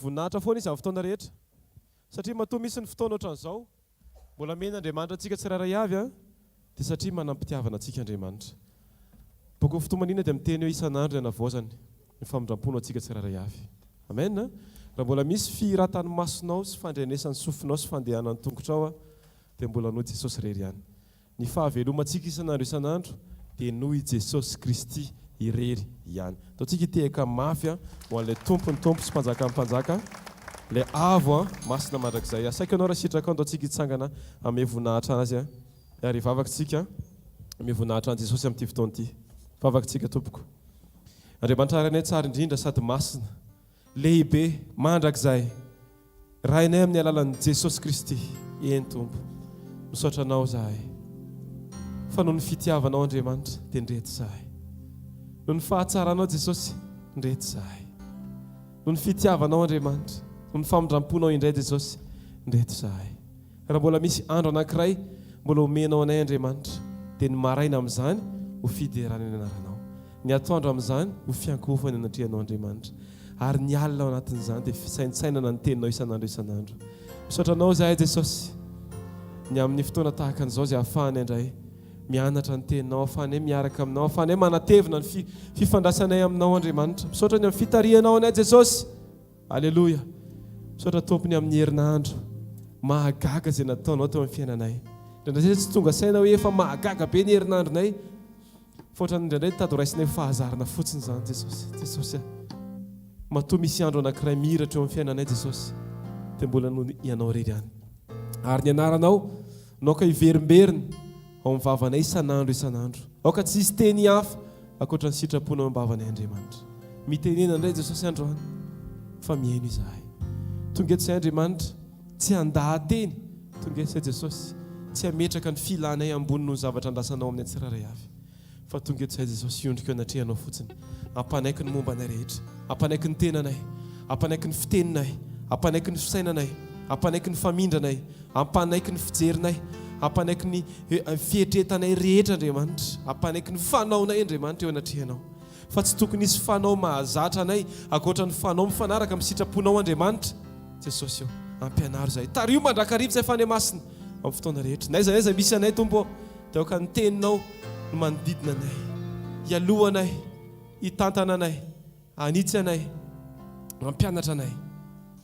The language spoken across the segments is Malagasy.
Voninahitra foana izy amin'ny fotoana rehetra. Satria matoa misy ny fotoana ohatran'izao, mbola omen'Andriamanitra antsika tsirairay avy an, dia satria manam-pitiavana antsika Andriamanitra. Bokin'ny Fitomaniana dia miteny hoe isan'andro ny hanavaozany ny famindram-pony ho antsika tsirairay avy. Amen an! Raha mbola misy fihiratan'ny masonao sy fandrenesan'ny sofinao sy fandehanan'ny tongotrao an, dia mbola noho Jesosy irery ihany. Ny fahavelomantsika isan'andro isan'andro dia noho i Jesosy Kristy irery ihany. Ataontsika hitehaka mafy ho an'ilay Tompon'ny tompo sy Mpanjakan'ny mpanjaka, ilay Avo masina mandrakizay. Asaiko ianao raha sitrakao, andaontsika hitsangana hanome voninahitra Azy ary hivavaka isika hanome voninahitra an'i Jesosy amin'ity fotoana ity. Vavaka isika tompoko. Andriamanitra Rainay tsara indrindra sady masina, lehibe, mandrakizay. Rainay amin'ny alalan'i Jesosy Kristy, eny Tompo, misaotra Anao izahay fa noho ny fitiavanao Andriamanitra dia ndreto izahay. Noho ny fahatsaranao Jesosy, ndreto izahay. Noho ny fitiavanao Andriamanitra, noho ny famindram-ponao indray Jesosy, ndreto izahay. Raha mbola misy andro anankiray mbola omenao anay Andriamanitra, dia ny maraina amin'izany ho fiderana ny anaranao. Ny atoandro amin'izany ho fiankohofana ny anatrehanao Andriamanitra. Ary ny alina ao anatin'izany dia fisaintsainana ny teninao isan'andro isan'andro. Misaotra anao izahay Jesosy ny amin'ny fotoana tahaka an'izao izay ahafahanay indray mianatra ny teninao, ahafahanay miaraka aminao, ahafahanay manatevina ny fifandraisanay aminao Andriamanitra. Misaotra ny amin'ny fitarihanao anay Jesosy. Aleloia! Misaotra Tompo ny amin'ny herinandro mahagaga izay nataonao teo amin'ny fiainanay. Indraindray izay tsy tonga saina hoe efa mahagaga be ny herinandronay. Fa ohatran'ny indraindray mitady ho raisinay ho fahazarana fotsiny izany Jesosy. Jesosy a! Matoa misy andro anankiray mihiratra eo amin'ny fiainanay Jesosy, dia mbola noho Ianao irery ihany. Ary ny anaranao no aoka hiverimberina ao amin'ny vavanay isan'andro isan'andro. Aoka tsy hisy teny hafa ankoatra ny sitraponao eo am-bavanay Andriamanitra. Mitenena indray Jesosy androany fa mihaino izahay. Tonga eto izahay Andriamanitra, tsy handaha-teny, tonga eto izahay Jesosy, tsy hametraka ny filanay ambony noho ny zavatra andrasanao aminay tsirairay avy. Fa tonga eto izahay Jesosy hiondrika eo anatrehanao fotsiny, hampanaiky ny momba anay rehetra, hampanaiky ny tenanay, hampanaiky ny fiteninay, hampanaiky ny fisainanay, hampanaiky ny famindranay, hampanaiky ny fijerinay, hampanaiky ny fieritreretanay rehetra Andriamanitra, hampanaiky ny fanaonay Andriamanitra eo anatrehanao. Fa tsy tokony hisy fanao mahazatra anay ankoatra ny fanao mifanaraka amin'ny sitraponao Andriamanitra. Jesosy ô, ampianaro izahay. Tariho mandrakariva izahay Fanahy Masina amin'ny fotoana rehetra. N'aiza n'aiza misy anay Tompo ô, dia aoka ny Teninao no manodidina anay, hialoha anay, hitantana anay, hanitsy anay, hampianatra anay,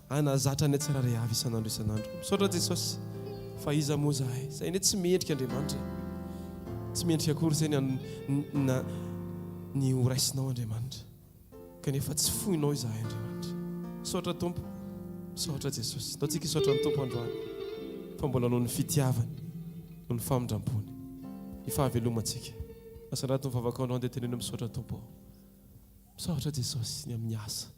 hanazatra anay tsirairay avy isan'andro isan'andro. Misaotra Jesosy fa iza moa izahay? Izay anie tsy mendrika Andriamanitra e. Tsy mendrika akory izay ny, ny, ny ho raisinao Andriamanitra. Kanefa tsy foinao izahay Andriamanitra. Misaotra Tompo. Misaotra Jesosy. Ataontsika hisaotra ny Tompo androany fa mbola noho ny fitiavany, noho ny famindrampony, ny fahavelomantsika. Asandrato ny vavakao androany dia teneno misaotra Tompo. Misaotra Jesosy ny amin'ny asa,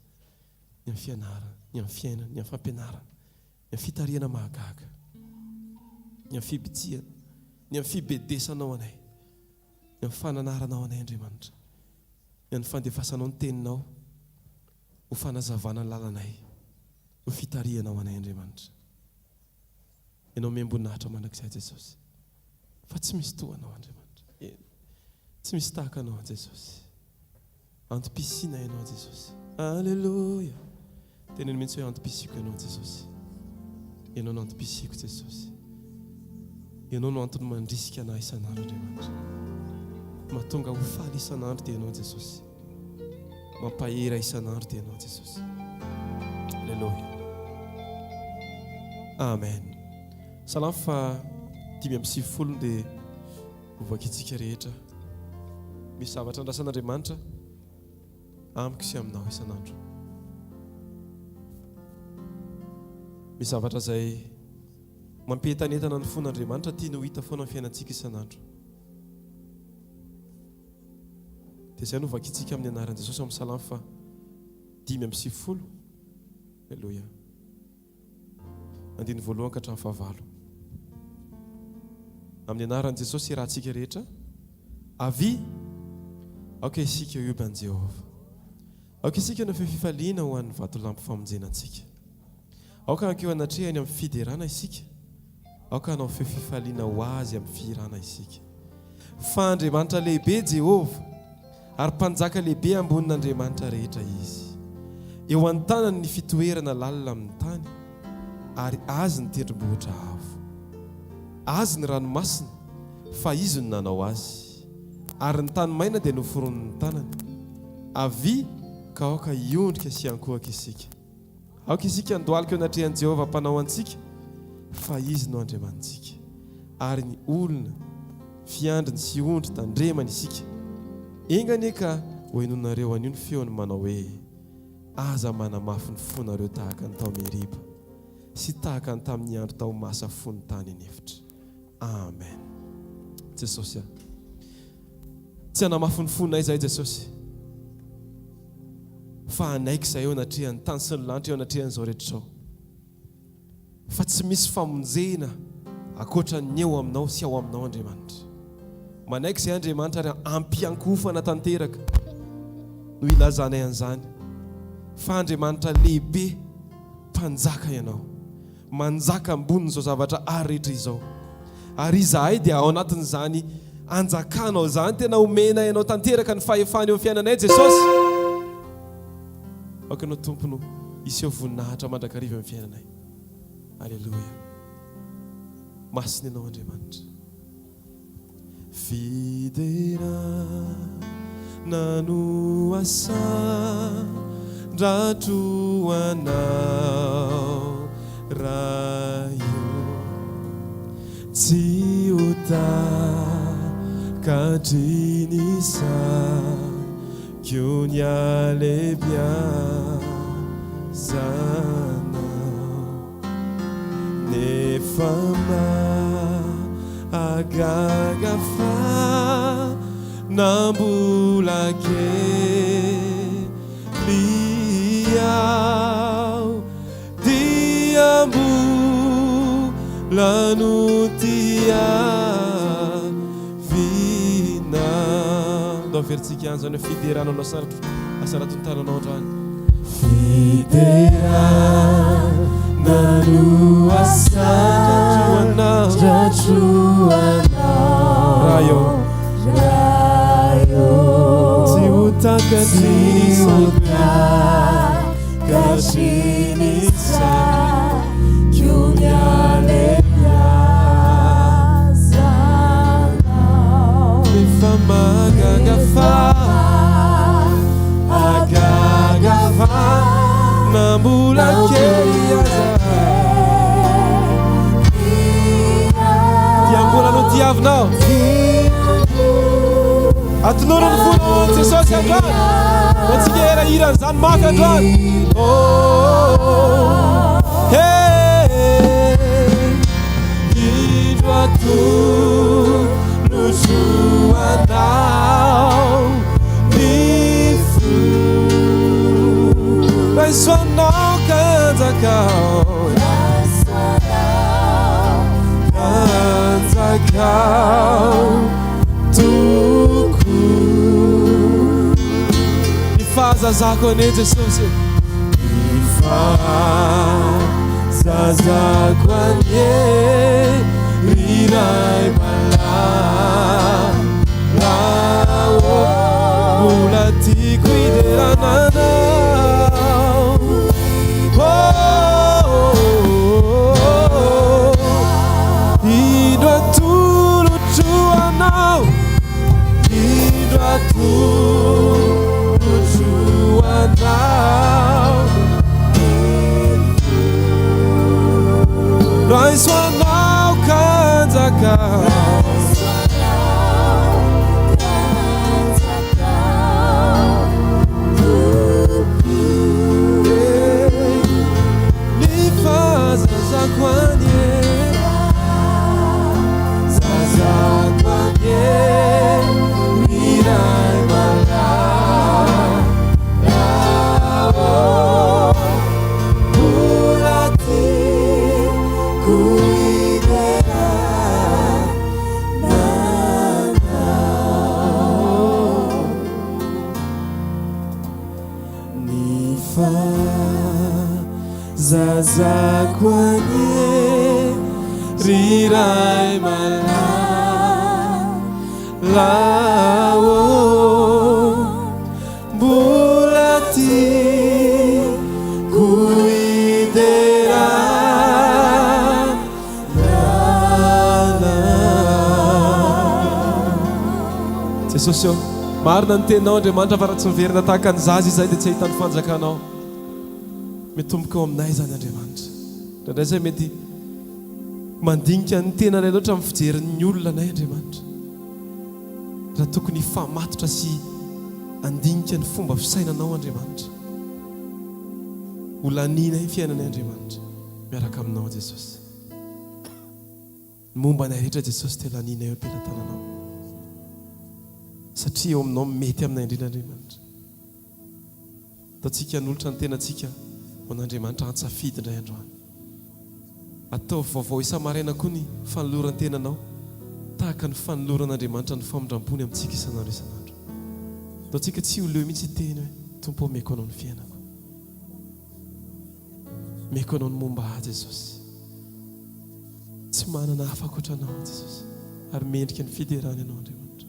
ny amin'ny fianarana, ny amin'ny fiainana, ny amin'ny fampianarana, ny amin'ny fitarihana mahagaga, ny amin'ny fibitsihana, ny amin'ny fibedesanao anay. Ny amin'ny fananaranao anay Andriamanitra, ny amin'ny fandefasanao ny teninao ho fanazavana ny lalanay, ho fitarihanao anay Andriamanitra. Ianao omem-boninahitra mandrakizay Jesosy, fa tsy misy toa Anao Andriamanitra. Eny, tsy misy tahaka Anao Jesosy. Antom-pisiana Ianao Jesosy. Aleloia. Teneno mihitsy hoe antom-pisiako Ianao Jesosy. Ianao no antom-pisiako Jesosy. Ianao no antony mandrisika anah isan'andro Andriamanitra. Mahatonga ho faly isan'andro dia Ianao Jesosy. Mampahery ahy isan'andro dia Ianao Jesosy. Aleloia. Amen. Salamo fa 95 dia Hovakintsika rehetra. Misy zavatra andrasan'Andriamanitra amiko sy aminao isan'andro. Misy zavatra izay mampientanentana ny fon'Andriamanitra tiany ho hita foana ny fiainantsika isan'andro. Dia izay no vakintsika amin'ny anaran'i Jesosy ao amin'ny Salamo fa 95. Aleloia. Andininy voalohany ka hatramin'ny fahavalo. Amin'ny anaran'i Jesosy iarahantsika rehetra, avia, aoka isika hioby an'i Jehovah. Aoka isika hanao feo fifaliana ho an'ny vatolampy famonjena antsika. Aoka hankeo anatrehany amin'ny fiderana isika. Aoka hanao feo fifaliana ho azy amin'ny fihirana isika. Fa Andriamanitra lehibe Jehovah, ary Mpanjaka lehibe ambonin'andriamanitra rehetra Izy. Eo an-tanany ny fitoerana lalina amin'ny tany, ary azy ny tendrombohitra avo. Azy ny ranomasina, fa izy no nanao azy, ary ny tany maina dia noforonin'ny tanany. Avia, ka aoka hiondrika sy hiankohoka isika. Aoka isika handohalika eo anatrehan'i Jehovah Mpanao antsika, fa Izy no Andriamanitsika, ary ny olona fiandriny sy ondry tandremany isika. Enga anie ka hohenoinareo anio ny feony manao hoe, Aza manamafy ny fonareo tahaka ny tao Meriba, sy tahaka ny tamin'ny andro tao Masa fony tany an'efitra. Amen. Jesosy a. Tsy hanamafy ny fonay izahay Jesosy. Fa hanaiky izahay eo anatrehan'ny tany sy ny lanitra eo anatrehan'izao rehetra izao. Fa tsy misy famonjena ankoatra ny eo aminao sy ao aminao Andriamanitra. Manaiky izay Andriamanitra ary ampiankohofana tanteraka no ilazanay an'izany. Fa Andriamanitra lehibe, Mpanjaka Ianao. Manjaka ambonin'izao zavatra ary rehetra izao. Ary izahay dia ao anatin'izany anjakanao izany, tena omenay Anao tanteraka ny fahefana eo amin'ny fiainanay Jesosy. Aoka Ianao Tompo no hiseho voninahitra mandrakariva eo amin'ny fiainanay. Aleloia. Masina Ianao Andriamanitra. Fiderana no asandratro anao Ray o. Tsy ho takatry ny saiko ny halehibiazanao. Nefa mahagaga fa na mbola kely aho dia mbola notiavina. Ndao averintsika ihany izany hoe fiderana anao sarotro. Asarato ny tananao androany. Fiderana no asandratro anao. Ray ô. Ray ô. Tsy ho takatry ny Tsy ho saiko. takatry ny saiko ny halehibiazanao. Nefa mahagaga fa. Agaga fa na mbola kely aza dia mbola notiavinao. Atoloro ny fonao an'i Jesosy androany. Ho antsika hirahira an'izany mafy androany. Oh, hey, indro atolotro anao ny fo. Raiso anao ka anjakao. Anjakao tokoa. Ny fahazazako anie Jesosy. Ny fahazazako anie ry Ray malala ô, mbola tiako hiderana Anao. Oh, indro atolotro Anao, indro atolotro Anao. Raiso Anao ka anjakao. Ny fahazazako anie, zazako anie, ry Ray malala ô, mbola tiako hiderana Anao. Ny fahazazako anie ry Ray malala ô, mbola tiako. Jesosy ô. Marina ny teninao Andriamanitra fa raha tsy miverina tahaka ny zaza izahay dia tsy hahita ny fanjakanao. Mitomboka eo aminay izany Andriamanitra. Indraindray izay mety mandinika ny tenanay loatra amin'ny fijerin'ny olona anay Andriamanitra. Raha tokony hifamatotra sy handinika ny fomba fisainanao Andriamanitra. Ho lanianay ny fiainanay Andriamanitra miaraka aminao Jesosy. Ny momba anay rehetra Jesosy dia lanianay eo am-pelatananao. Satria eo aminao mety aminay indrindra Andriamanitra. Ataontsika hanolotra ny tenantsika ho an'Andriamanitra an-tsafidy indray androany. Ataovy vaovao isa-maraina koa ny fanoloran-tenanao, tahaka ny fanoloran'Andriamanitra ny famindram-pony amintsika isan'andro isan'andro. Ataontsika tsy ho leo mihitsy hiteny hoe, Tompo ô, omeko Anao ny fiainako. Omeko Anao ny momba ahy, Jesosy. Tsy manana hafa ankoatra Anao aho, Jesosy, ary mendrika ny fiderana Ianao, Andriamanitra.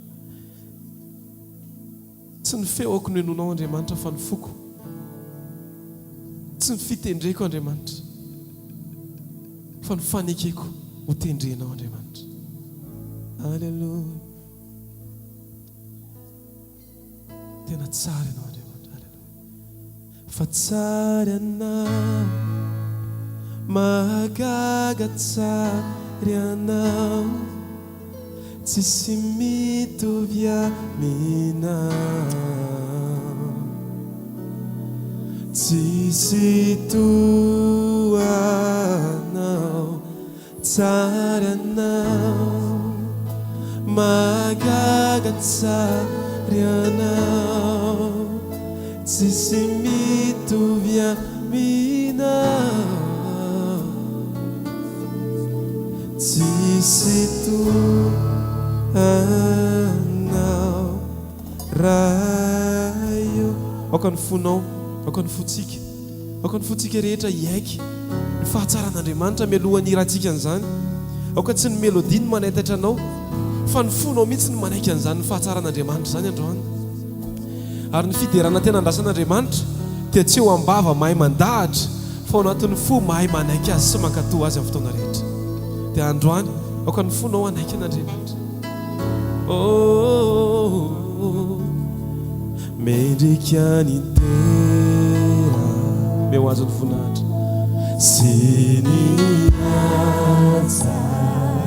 Tsy ny feoko no henoinao Andriamanitra fa ny foko. Tsy ny fitendreko Andriamanitra fa ny fanekeko ho tendrenao Andriamanitra. Alléluia. Tena tsara ianao Andriamanitra. Alléluia. Fa tsara ianao, mahagaga tsara ianao, tsisy mitovy aminao, tsisy toa anao, tsara ianao, mahagaga tsara ianao, tsisy mitovy aminao, tsisy toa anao Ray ô. Aoka ny fonao, aoka ny fontsika. Aoka ny fontsika rehetra hiaiky ny fahatsaran'Andriamanitra mialohan'ny hirantsika an'izany. Aoka tsy ny mélodie no manaitaitra anao, fa ny fonao mihitsy no manaiky an'izany fahatsaran'Andriamanitra izany androany. Ary ny fiderana tena andrasan'Andriamanitra dia tsy eo am-bava mahay mandahatra, fa ao anatin'ny fo mahay manaiky Azy sy mankatò Azy amin'ny fotoana rehetra. Dia androany, aoka ny fonao hanaiky an'Andriamanitra. Oh, mendrika ny dera. Omeo azy ny voninahitra sy ny haja.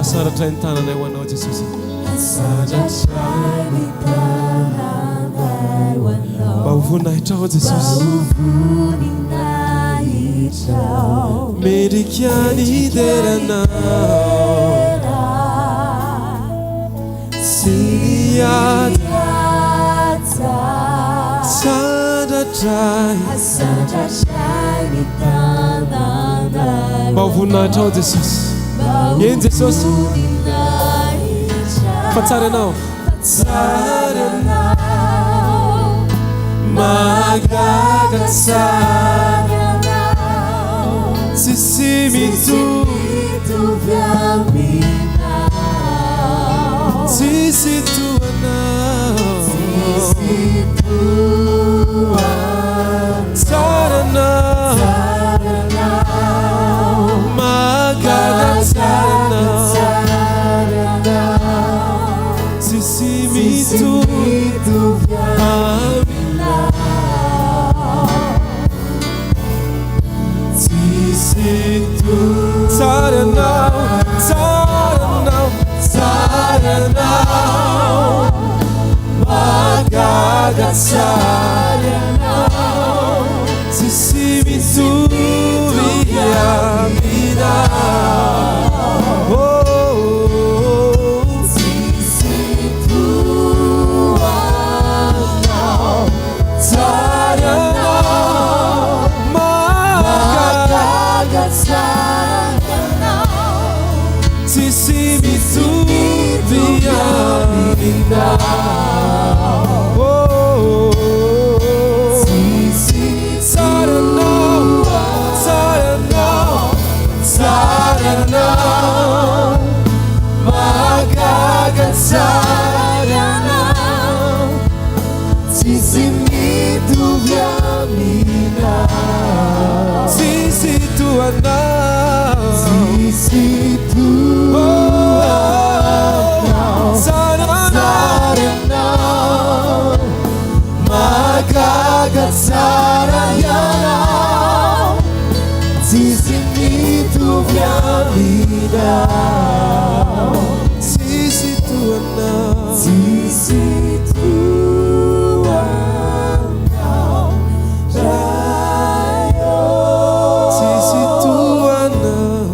Asaratray ny tananay ho anao Jesosy. Asaratray ny tananay ho anao. Mba ho voninahitrao Jesosy. Mba ho voninahitrao. Mendrika ny deranao. Sy ny haja. Asandratray. Asandratray ny tananay. Mba ho voninahitrao Jesosy. Eny Jesosy. Fa tsara ianao. Fa tsara ianao. Mahagaga tsara. Ianao. Tsisy mitovy. Mitovy aminao. Tsisy toa anao. Tsisy toa anao. Tsara anao. Tsara anao. Mahagaga tsara anao. Tsara anao. Tsisy Tsisy mitovy mitovy aminao. Tsisy toa. Tsara anao, tsara anao, tsara anao. Mahagaga tsara anao. Tsisy mitovy aminao. Oh, oh, oh. Tsisy toa anao. Tsara anao, mahagaga. Mahagaga tsara anao. Tsisy mitovy aminao. Oh, oh, oh. Tsisy Tsara anao, tsara anao, tsara anao. Mahagaga tsara anao. Tsisy mitovy aminao. Tsisy toa anao. Tsisy toa anao. Tsara anao, Tsara anao. Tsisy mitovy aminao. Tsisy toa anao. Tsisy toa anao, Ray ô. Tsisy toa anao.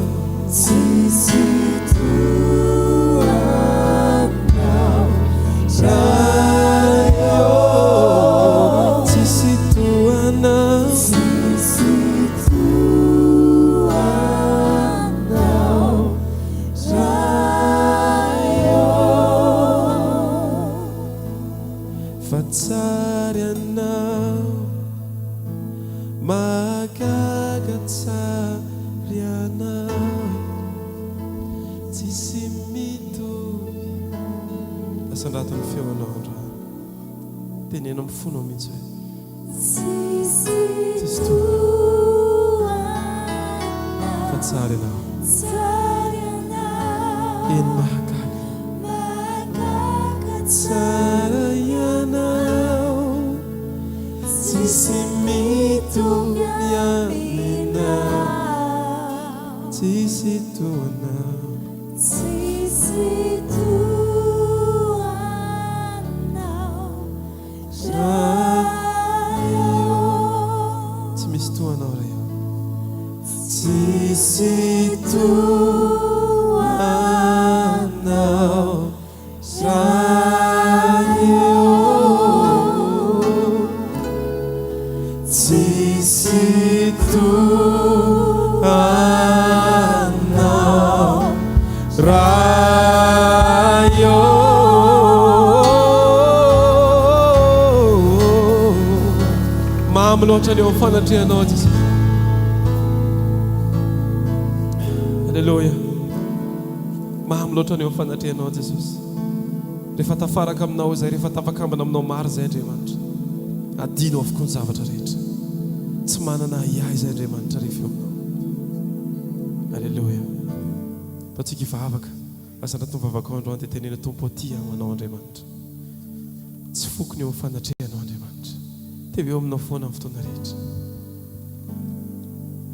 Tsisy toa anao, Ray ô. Tsisy toa anao. Tsisy toa anao, Ray ô. Fa tsara ianao, mahagaga tsara ianao, tsisy mitovy. Asandrato ny feonao androany. Teneno amin'ny fonao mihitsy hoe. Tsisy Tsisy toa toa anao, Fa tsara ianao. tsara ianao, Eny mahagaga. mahagaga Tsara ianao, tsisy mitovy aminao. Tsisy toa anao. Tsisy toa anao, Ray ô. Tsy misy toa anao Ray ô. Tsisy toa anao, Ray ô. Tsisy toa anao, Ray ô. Mamy loatra ny eo amin'ny fanatrehanao Jesosy. Aleloia. Mamy loatra ny eo amin'ny fanatrehanao Jesosy. Rehefa tafaraka aminao izay, rehefa tafakambana aminao marina izay Andriamanitra. Adino avokoa ny zavatra rehetra. Tsy manana ahiahy izay Andriamanitra rehefa eo aminao. Aleloia. Ataontsika hivavaka. Asandrato ny vavakao androany dia teneno Tompo aty aho anao Andriamanitra. Tsy foko ny eo amin'ny fanatrehanao Andriamanitra. Te ho eo aminao foana amin'ny fotoana rehetra.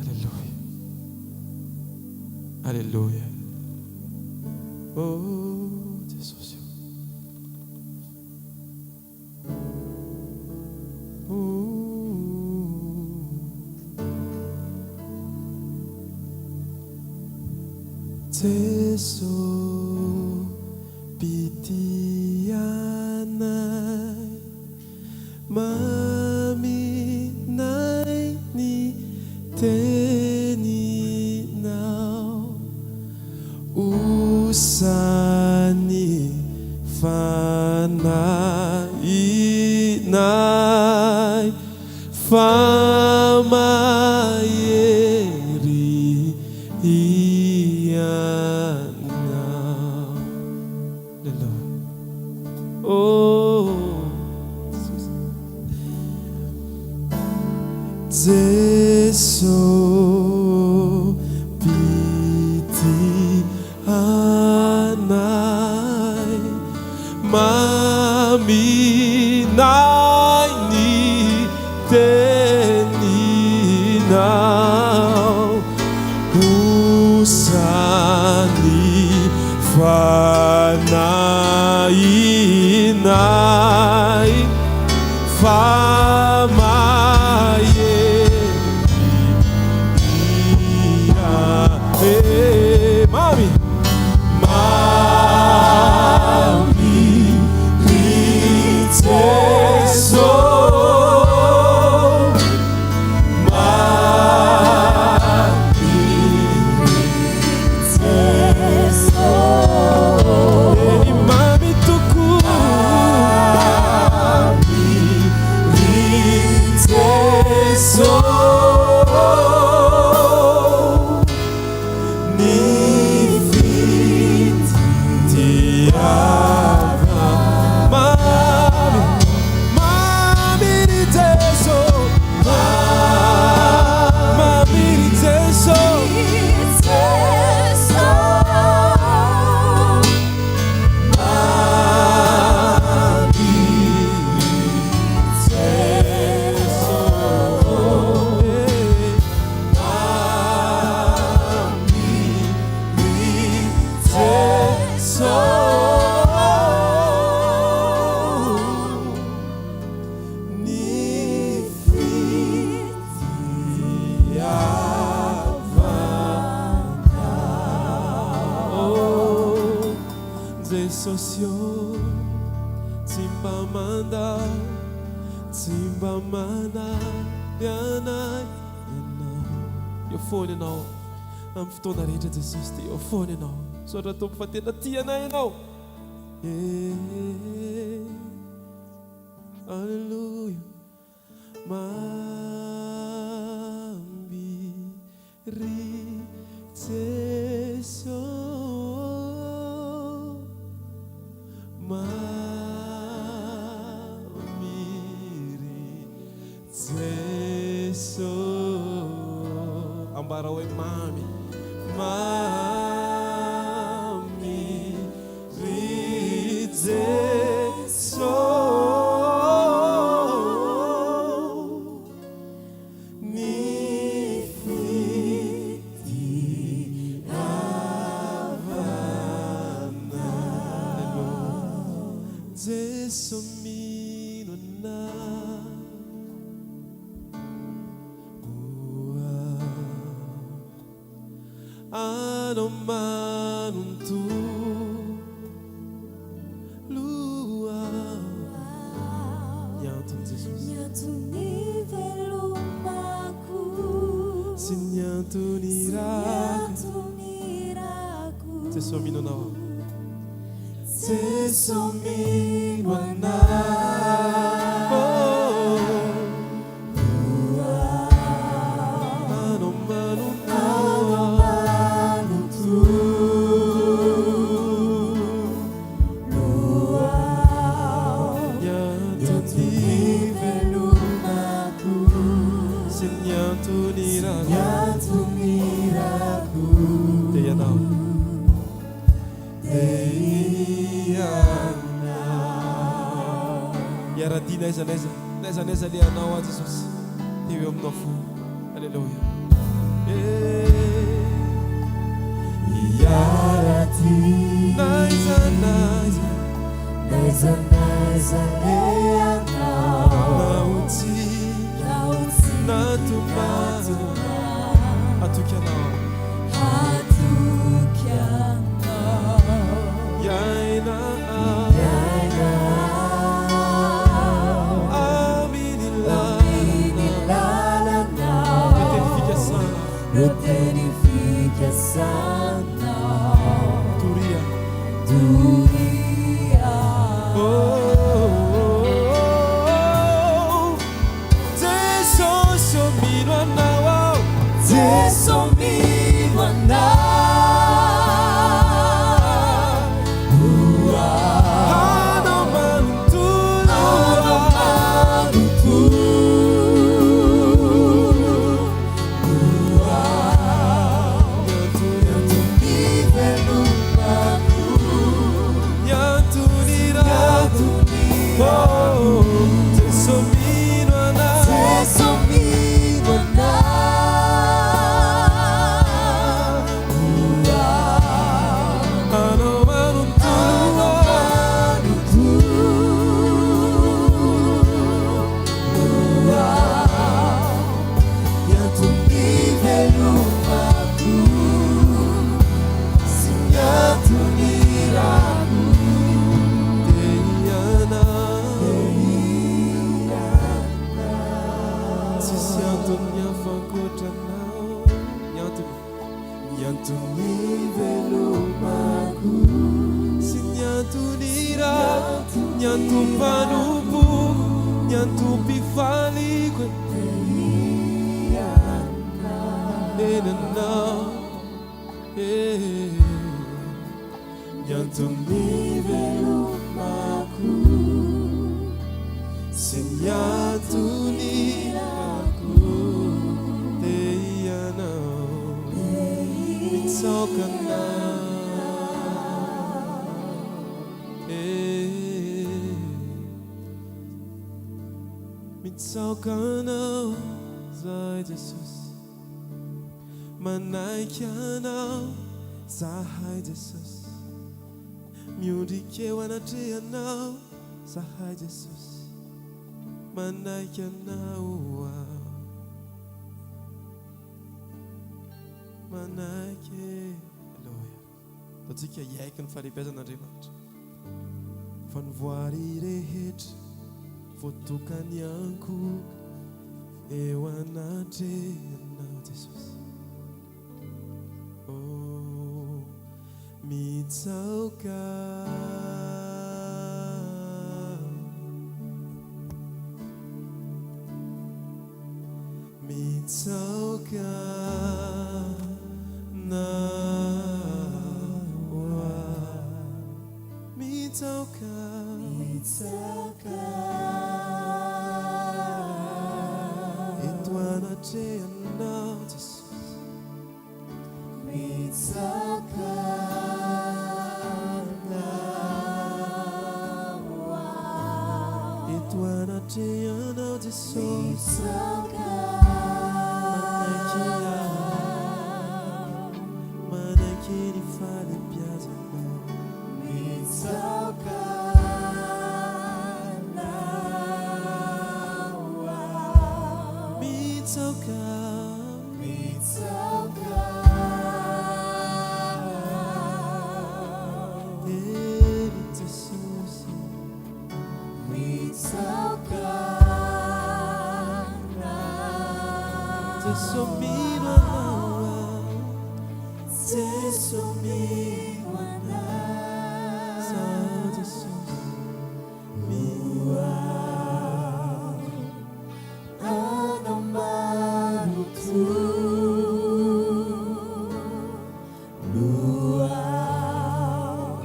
Aleloia. Aleloia. Oh Jesosy o. Oh. Jeso mpitia anay, maminay ny teninao, osan'ny fanahinay, fa mahery ianao. Aleloia. Oh, Jesosy. Jeso mpitia anay, maminay ny teninao, osan'ny fanahinay, fa mahery Eh, mamy mamy ry Jeso mamy Jeso. Jesosy ô, tsy mba mandao, tsy mba manary anay Ianao. Eo foana Ianao amin'ny fotoana rehetra Jesosy dia eo foana Ianao. Misaotra Tompo fa tena tia anay Ianao. Eh, Alléluia. Mamy ry Jeso Mamy ry Jeso Ambarao hoe mamy Mamy Ry Jeso Ny fitiavanao Jeso mino anah Anao manontolo aho. Ny antony Jesosy. Ny antony ivelomako. Sy ny antony Sy ny irako. antony irako. Jeso mino anao aho. Jeso mino anao. Hiara-dia n'aiza n'aiza, n'aiza n'aiza alehanao aho Jesosy, dia eo aminao foana. Aleloia. Eh. Hiara-dia n'aiza n'aiza, N'aiza n'aiza alehanao, na ho tsiky na ho tsiky na na tomany, tomany, hatoky anao aho. hatoky anao. Hiaina aho. Hiaina aho. Amin'ny Amin'ny lalana. lalanao. Ireo teny fikasana. Ireo teny fikasanao. Doria. Doria. Oh, oh, oh. Jesosy ô mino anao aho. Jeso mino anao. Anao manontolo Anao aho. manontolo. Ny antony Ivelomako. Ny antony irako. Oh, Jeso mino anao. Jeso mino anao. Anao manontolo aho. Dia ianao. Tsisy antony hafa ankoatra anao. Ny antony, ny antony ivelomako sy ny antony irako, ny antom-panompoko, ny antom-pifaliko. Eny anao, eh. Ny antony ivelomako sy ny antony irako dia ianao. Mitsaoka anao. Eh. Mitsaoka anao zahay Jesosy. Manaiky anao zahay Jesosy. Miondrika eo anatrehanao zahay Jesosy. Manaiky anao aho. Manaiky. Aleloia. Ataontsika hiaiky ny fahalehibeazan'Andriamanitra. Fa ny voary rehetra voatokany ankohoka eo anatrehanao Jesosy. Oh, mitsaoka. Mitsaoka anao aho. Mitsaoka. Mitsaoka. Eto anatrehanao Jesosy. Mitsaoka anao aho. Eto anatrehanao Jesosy. Mitsaoka. Manaiky aho. Manaiky ny fahalehibiazanao. Mitsaoka anao aho. Mitsaoka. Mitsaoka. Eny Jesosy. Mitsaoka anao. Jeso mino anao aho. Jeso mino anao. Zaho Jesosy. Mino Anao manontolo. No ao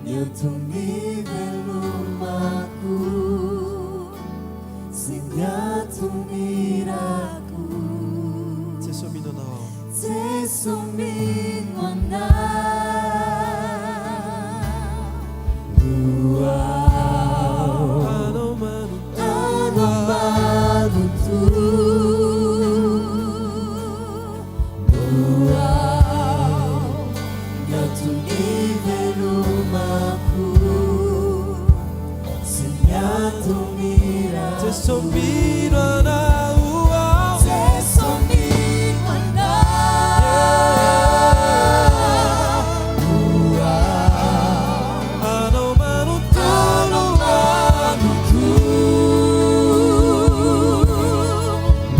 ny antony ivelomako sy ny antony ihirako. Jeso mino anao aho. Jeso mino anao. No ao Anao manontolo. Anao manontolo. No ao ny antony ivelomako sy ny antony ihirako. Jeso mino anao aho. Jeso mino anao. No ao Anao manontolo. Anao manontolo.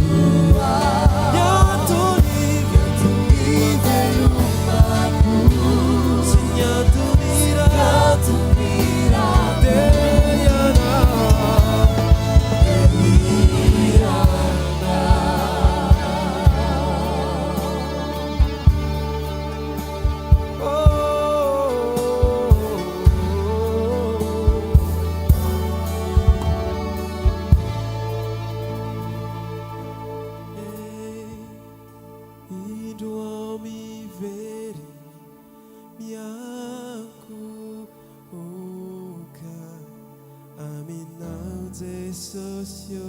No ao Ny antony ivelomako sy ny antony ihirako. antony ihirako. Dia ianao. Oh. Indro aho miverina miankohoka aminao Jesosy ô,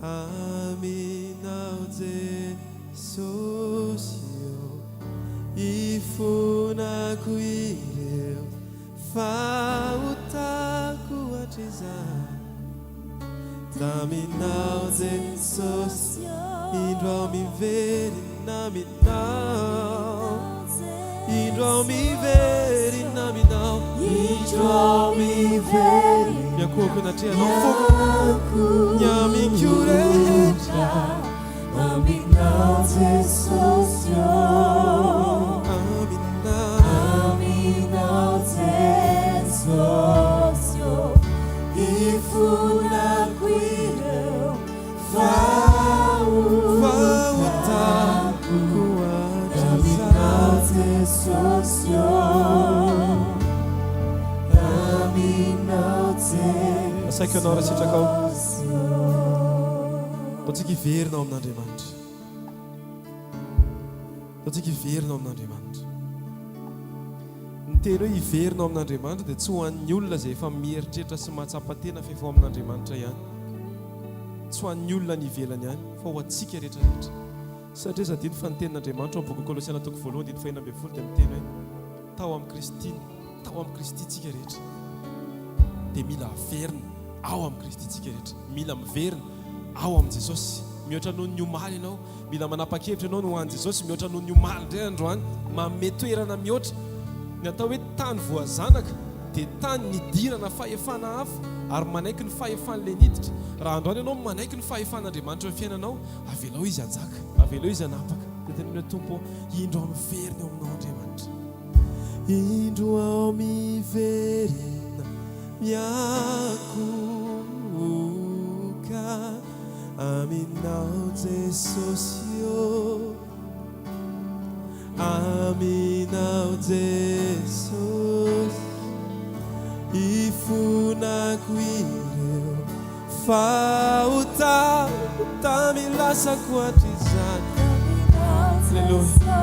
aminao Jesosy ô, ifonako ireo fahotako hatrizay taminao Jesosy. Indro aho miverina aminao, indro aho miverina aminao, Indro aho miverina miankohoka anatrehanao foko ny amiko rehetra. Aminao Jesosy ô. Aminao. Aminao Jesosy ô, ifonako ireo fahotako Aminao hatrizay. Jesosy ô, Aminao Jesosy Asaiko ianao raha sitrakao. ô. Ataontsika hiverina ao amin'Andriamanitra. Ataontsika hiverina ao amin'Andriamanitra. Ny teny hoe hiverina ao amin'Andriamanitra dia tsy ho an'ny olona izay efa mieritreritra sy mahatsapa tena fa efa ao amin'Andriamanitra ihany. Tsy ho an'ny olona any ivelany ihany, fa ho antsika rehetra rehetra. Satria aza adino fa ny tenin'Andriamanitra ao amin'ny bokin'ny Kolosiana toko voalohany andininy fahenina ambin'ny folo dia miteny hoe tao amin'i Kristy, tao amin'i Kristy tsika rehetra. Dia mila averina ao amin'i Kristy tsika rehetra. Mila miverina ao amin'i Jesosy. Mihoatra noho ny omaly ianao, mila manapa-kevitra ianao ny ho an'i Jesosy mihoatra noho ny omaly indray androany. Manome toerana mihoatra. Ny atao hoe tany voazanaka dia tany nidirana fahefana hafa ary manaiky ny fahefan'ilay niditra. Raha androany ianao manaiky ny fahefan'Andriamanitra eo amin'ny fiainanao, avelao Izy hanjaka, avelao Izy hanapaka. Dia teneno hoe, Tompo ô, indro aho miverina eo aminao Andriamanitra. Indro aho miverina miankohoka aminao Jesosy ô. Aminao Jesosy Ifonako ireo fahotako Tamin'ny lasako hatrizany Aleloia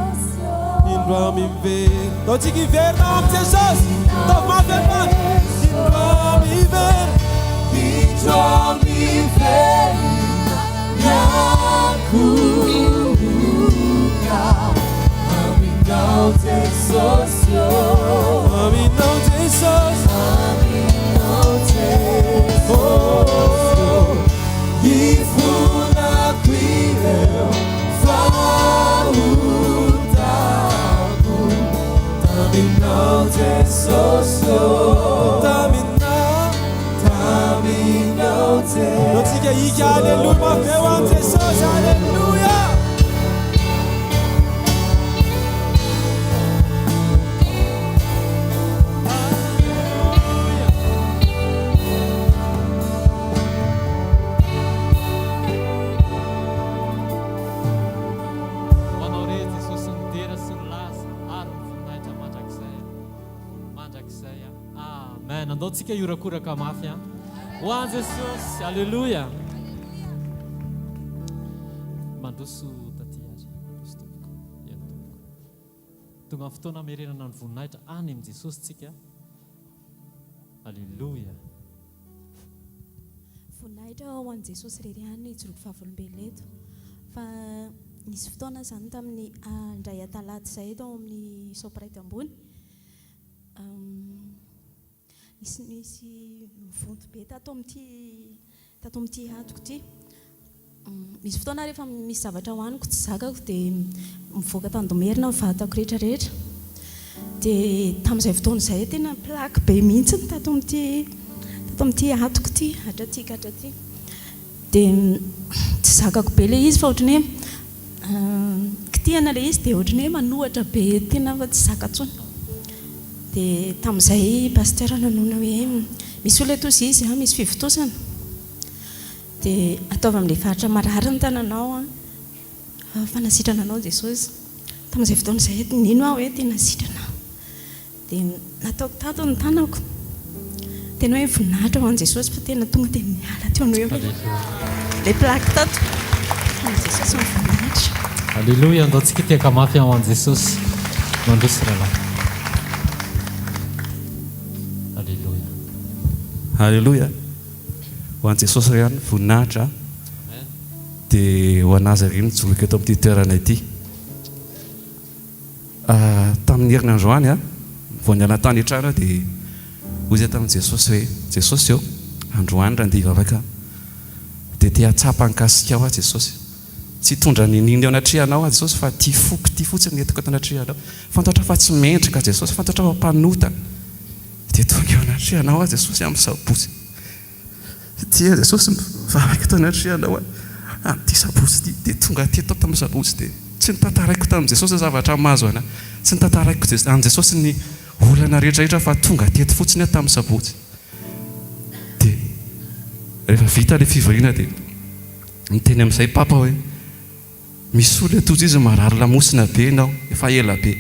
Indro aho miverina Ndao tsika hiverina ao amin'i Jesosy Ataovy mafy androany Indro aho miverina Indro aho miverina Miankohoka aminao Jesosy ô. Aminao Jesosy. Aminao Jesosy ô. Ifonako ireo fahotako. Taminao Jesosy ô. Taminao. Taminao Jesosy. Antsika hika aleloia mafy eo amin'i Jesosy aleloia. Ho anao re Jesosy ny dera sy ny laza ary ny voninahitra mandrakizay. Mandrakizay. Amen. Andao tsika hiorakoraka mafy an. Ho an Jesosy. Alléluia. Mandroso taty ary. Mandroso tompoko. Eny tompoko. Tonga ny fotoana hamerenana ny voninahitra any amin'i Jesosy tsika. Alléluia. Voninahitra ho an'i Jesosy irery ihany ny hijoroako vavolombelona eto. Fa nisy fotoana izany tamin'ny indray atalata izay tao amin'ny Sopride ambony. Nisy nisy mivonto be tato amin'ity tato amin'ity hatoko ity. Misy fotoana rehefa misy zavatra hohaniko tsy zakako dia mivoaka tandomerina ny vatako rehetra rehetra. Dia tamin'izay fotoana izay tena plaque be mihitsy ny tato amin'ity tato amin'ity hatoko ity hatraty ka hatraty. Dia tsy zakako be ilay izy fa ohatran'ny hoe kitihana ilay izy dia ohatran'ny hoe manohatra be tena fa tsy zaka intsony. Dia tamin'izay pasteur nanoina hoe misy olona eto hozy izy an, misy fivontosana. Dia ataovy amin'ilay faritra marary ny tananao an, fa nasitrana anao Jesosy. Tamin'izay fotoana izay nino aho hoe tena sitrana aho. Dia nataoko tato ny tanako. Tena hoe voninahitra ho an'i Jesosy fa tena tonga dia niala teo no eo ilay plaque tato. Ho an'i Jesosy ny voninahitra. Aleloia, andao tsika hitehaka mafy ho an'i Jesosy. Mandroso rahalahy. Aleloia. Aleloia. Ho an'i Jesosy irery ihany ny voninahitra. Dia ho an'Azy irery ny hijoroako eto amin'ity toerana ity. Tamin'ny heriny androany aho, vao niala tany an-trano aho dia hoy izahay tamin'i Jesosy hoe, Jesosy ô, androany raha andeha hivavaka aho dia te hahatsapa ny kasikao aho Jesosy. Tsy hitondra n'inon'inona eo anatrehanao aho Jesosy fa ity foko ity fotsiny no entiko eto anatrehanao. Fantatrao fa tsy mendrika Jesosy, fantatrao fa mpanota. Dia tonga eo anatrehanao aho Jesosy amin'ny sabotsy. Tia Jesosy mivavaka eto anatrehanao aho amin'ity sabotsy ity. Dia tonga teto aho tamin'ny sabotsy dia tsy notantaraiko tamin'i Jesosy ny zavatra mahazo anà. Tsy notantaraiko an'i Jesosy ny olana rehetra rehetra fa tonga teto fotsiny aho tamin'ny sabotsy. Dia rehefa vita ilay fivoriana dia niteny amin'izay Papa hoe. Misy olona tojo izy marary lamosina be ianao, efa ela be.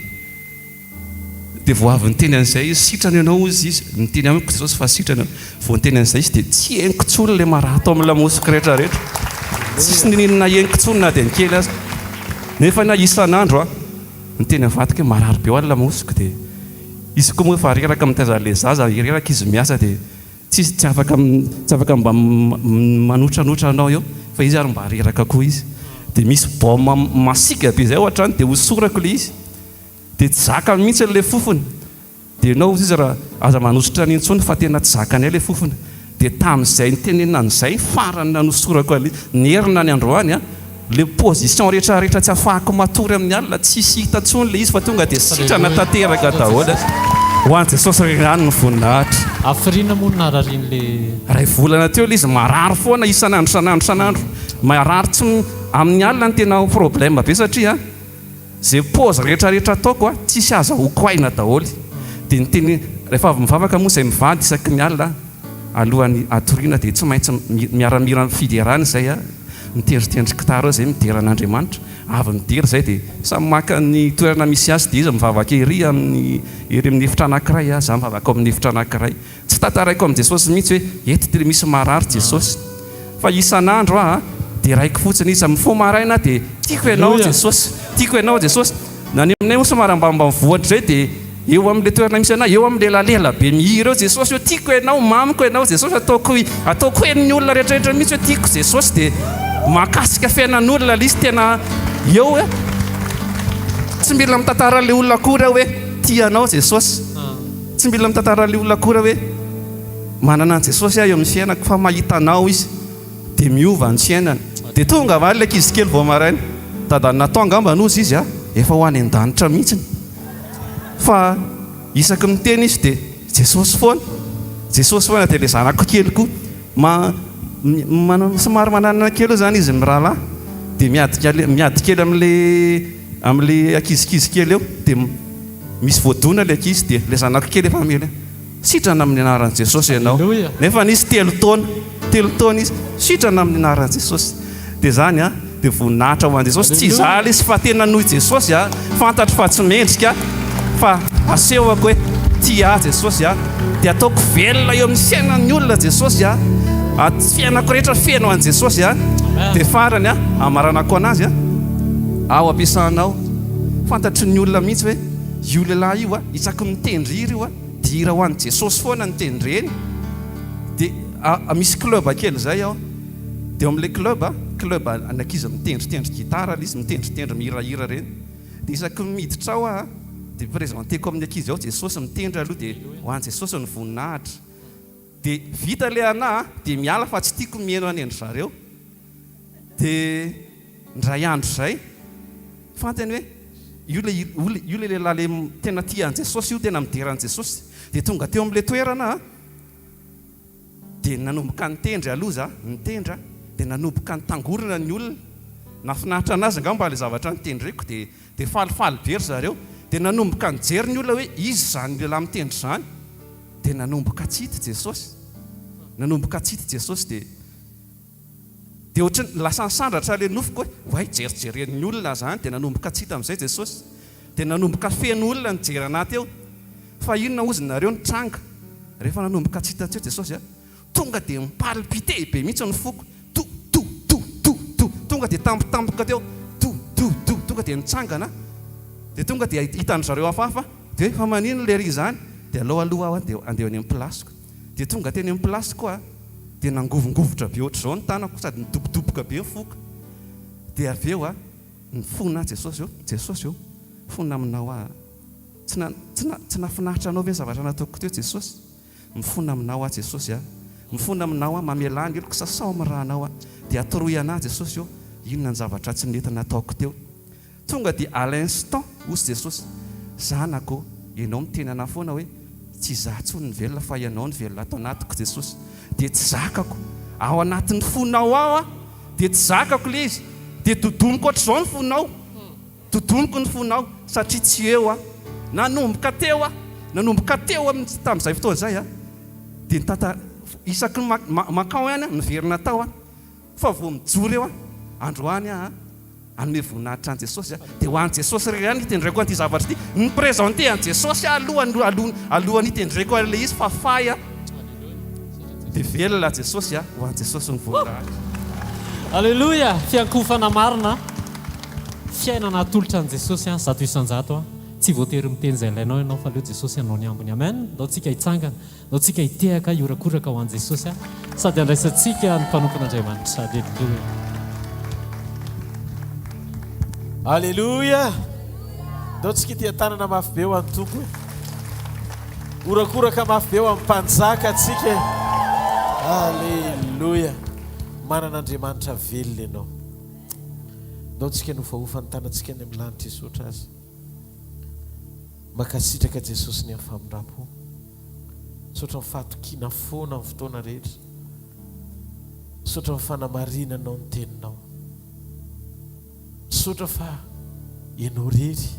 Dia vao avy niteny an'izay izy, sitrana ianao hozy izy, niteny amiko Jesosy fa sitrana ianao. Vao niteny an'izay izy dia tsy henoko intsony ilay marary tao amin'ny lamosiko rehetra rehetra. Tsisy n'inon'inona henoko intsony na dia ny kely aza. Nefa na isan'andro aho niteny amin'ny vadiko hoe marary be hoa ny lamosiko dia izy koa moa efa reraka mitaiza an'ilay zaza, reraka izy miasa dia Tsisy tsy afaka tsy afaka mba manotranotra anao eo fa izy ary mba reraka koa izy. Dia misy baume masiaka be izay ao an-trano dia hosorako ilay izy. Dia tsy zakany mihitsy ilay fofony. Dia ianao hozy izy raha aza manosotra an'iny intsony fa tena tsy zakanay ilay fofony. Dia tamin'izay nitenenana an'izay farany nanosorako an'ilay izy. Nierina ny androany an. Le position rehetra rehetra tsy afahako matory amin'ny alina tsisy hita tsony le izy fa tonga dia sitrana tanteraka daholo. Ho an'i Jesosy irery ihany ny voninahitra. Hafiriana moa no nararian'le. Iray volana teo le izy marary foana isan'andro isan'andro isan'andro marary tsy amin'ny alina no tena problème be satria ze pause rehetra rehetra ataoko a tsisy azahoako aina daholo dia niteny rehefa avy mivavaka moa zay mivady isaky ny alina Alohan'ny hatoriana dia tsy maintsy miara-mihira ny fiderana izay a, mitendritendry gitara eo izay midera an'Andriamanitra, avy midera izay dia samy maka ny toerana misy azy dia izy mivavaka ery amin'ny ery amin'ny efitra anankiray a, za mivavaka ao amin'ny efitra anankiray. Tsy tantaraiko amin'i Jesosy mihitsy hoe eto dia misy marary Jesosy. Fa isan'andro aho a, deraiko fotsiny izy, mifoha maraina aho dia tiako ianao Jesosy, tiako ianao Jesosy. Na ny aminay moa somary ambanimbanivohitra izay dia eo amin'ilay toerana misy anay, eo amin'ny lelalela be mihira eo Jesosy hoe tiako ianao, mamiko ianao Jesosy, ataoko ataoko henon'ny olona rehetrarehetra mihitsy hoe tiako Jesosy dia mahakasika fiainan'olona ilay izy tena eo hoe tsy mila mitantara an'ilay olona akory aho hoe tia anao Jesosy, tsy mila mitantara an'ilay olona akory aho hoe manana an'i Jesosy aho eo amin'ny fiainako fa mahita anao izy. Dia miova ny fiainany. Dia tonga va ilay ankizy kely vao maraina. Dadan'i Nathan angamba no izy a, efa ho any an-danitra mihitsiny. Fa isaky ny miteny izy dia Jesosy foana. Jesosy foana dia ilay zanako kely koa ma, manana somary mananana kely eo izany izy mirahalahy. Dia miady kely, miady kely amin'ilay amin'ilay ankizikizy kely eo. Dia misy voadona ilay ankizy dia ilay zanako kely efa mamely. Sitrana amin'ny anaran'i Jesosy ianao. Nefa nisy telo taona, telo taona izy, sitrana amin'ny anaran'i Jesosy. Dia izany an, dia voninahitra ho an'i Jesosy. Tsy izaho ilay izy fa tena noho i Jesosy an, fantatro fa tsy mendrika fa asehoko hoe tia ahy Jesosy an, dia ataoko velona eo amin'ny fiainan'ny olona Jesosy an, fiainako rehetra feno an'i Jesosy an. Dia farany an, hamaranako anazy an, ao am-piasanao, fantatry ny olona mihitsy hoe io lehilahy io an, isaky ny mitendry hira io an, Dia hira ho an'i Jesosy foana ny tendreny. Dia misy club kely izay ao. Dia ao amin'ilay club, club an'ny ankizy mitendritendry gitara ilay izy, mitendritendry mihirahira ireny. Dia isaky ny miditra ao aho, dia presenteko amin'ny ankizy ao Jesosy mitendry aloha dia ho an'i Jesosy ny voninahitra. Dia vita ilay anà dia miala fa tsy tiako ny miheno any an-dry zareo. Dia indray andro izay, fantany hoe io ilay io ilay lehilahy ilay tena tia an'i Jesosy io, tena midera an'i Jesosy. Dia tonga teo amin'ilay toerana aho, dia nanomboka nitendry aloha za, nitendry aho, dia nanomboka nitangorona ny olona. Nahafinaritra an'azy angamba ilay zavatra nitendreko, dia dia falifaly be ry zareo. Dia nanomboka nijery ny olona hoe iza izany lehilahy mitendry izany. Dia nanomboka tsy hita Jesosy. Nanomboka tsy hita Jesosy dia dia ohatran'ny lasa nisandratra ilay nofiko hoe oay jerijeren'ny olona izany dia nanomboka tsy hita amin'izay Jesosy. Dia nanomboka feno olona nijery anà teo. Fa inona hozy nareo ny tranga rehefa nanomboka tsy hita teo Jesosy a? Tonga dia mi-palpiter be mihitsy ny foko, to to to to to, tonga dia tampotampoka teo, to to to, tonga dia nitsangana aho. Dia tonga dia hitan-dry zareo hafahafa, dia hoe fa maninona lery izany? Dia alao aloha aho dia andeha any amin'ny place-ko. Dia tonga teny amin'ny place-ko aho, dia nangovingovitra be ohatr'izao ny tanako sady nidobodoboka be ny foko. Dia avy eo aho, nifona aho, Jesosy ô, Jesosy ô, mifona aminao aho. Tsy na, tsy na, tsy nahafinaritra anao ve ny zavatra nataoko teo Jesosy? Mifona aminao aho Jesosy a! Mifona aminao aho, mamelà ny heloko, sasao amin'ny rànao aho. Dia atoroy anà Jesosy ô, inona ny zavatra tsy nety nataoko teo. Tonga dia à l'instant, hozy Jesosy, Zanako ô, ianao miteny anà foana hoe, tsy izaho intsony no velona fa ianao no velona ato anatiko Jesosy. Dia tsy zakako. Ao anatin'ny fonao ao aho, dia tsy zakako ilay izy. Dia dodomiko ohatr'izao ny fonao. Dodoniko ny fonao satria tsy eo aho. Nanomboka teo aho, nanomboka teo amin'ny tamin'izay fotoana izay aho, dia nitantara, isaky ny mankao ihany aho, niverina tao aho, fa vao mijoro eo aho, androany aho hanome voninahitra an'i Jesosy aho, dia ho an'i Jesosy irery ihany hitendreko an'ity zavatra ity, ni-presenter an'i Jesosy aho aloha, aloha, alohan'ny hitendreko an'ilay izy fa fay aho. Dia velona Jesosy a, ho an'i Jesosy ny voninahitra. Aleloia! Fiankohofana marina, fiainana atolotra an'i Jesosy an, 100% an. Tsy voatery miteny izay ilainao ianao fa aleo Jesosy hanao ny ambiny. Amen! Ndao tsika hitsangana, ndao tsika hitehaka, hihorakoraka ho an'i Jesosy an, sady handraisantsika ny mpanompon'Andriamanitra. Aleloia! Aleloia! Ndao tsika hitia-tanana mafy be ho an'ny Tompo e. Horakoraka mafy be ho amin'ny Mpanjaka tsika e. Aleloia! Manana Andriamanitra velona ianao. Ndao tsika nofahofa ny tanantsika any amin'ny lanitra hisaotra Azy. Mankasitraka Jesosy ny amin'ny famindrampo. Misaotra amin'ny fahatokiana foana amin'ny fotoana rehetra. Misaotra amin'ny fanamarinanao ny teninao. Misaotra fa Ianao irery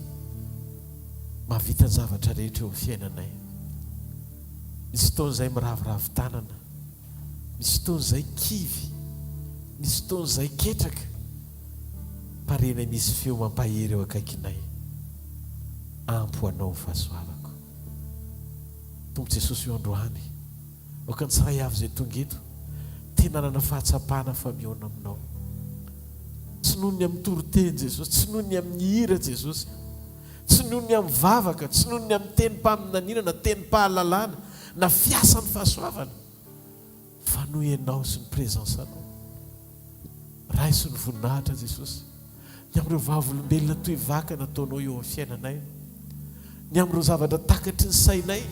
mahavita ny zavatra rehetra eo amin'ny fiainanay. Misy fotoana izay miraviravy tanana, misy fotoana izay kivy, misy fotoana izay ketraka, fa renay misy feo mampahery eo akaikinay. Ampy ho anao ny fahasoavako. Tompo Jesosy io androany, aoka ny tsiray avy izay tonga eto, tena hanana fahatsapana fa mihaona aminao. Tsy noho ny amin'ny toriteny Jesosy, tsy noho ny amin'ny hira Jesosy, tsy noho ny amin'ny vavaka, tsy noho ny amin'ny tenim-paminaniana na tenim-pahalalana na fiasan'ny fahasoavana, fa noho Ianao sy ny présence anao. Raiso ny voninahitra Jesosy. Ny amin'ireo vavolombelona toy vaka nataonao eo amin'ny fiainanay. Ny amin'ireo zavatra takatry ny sainay,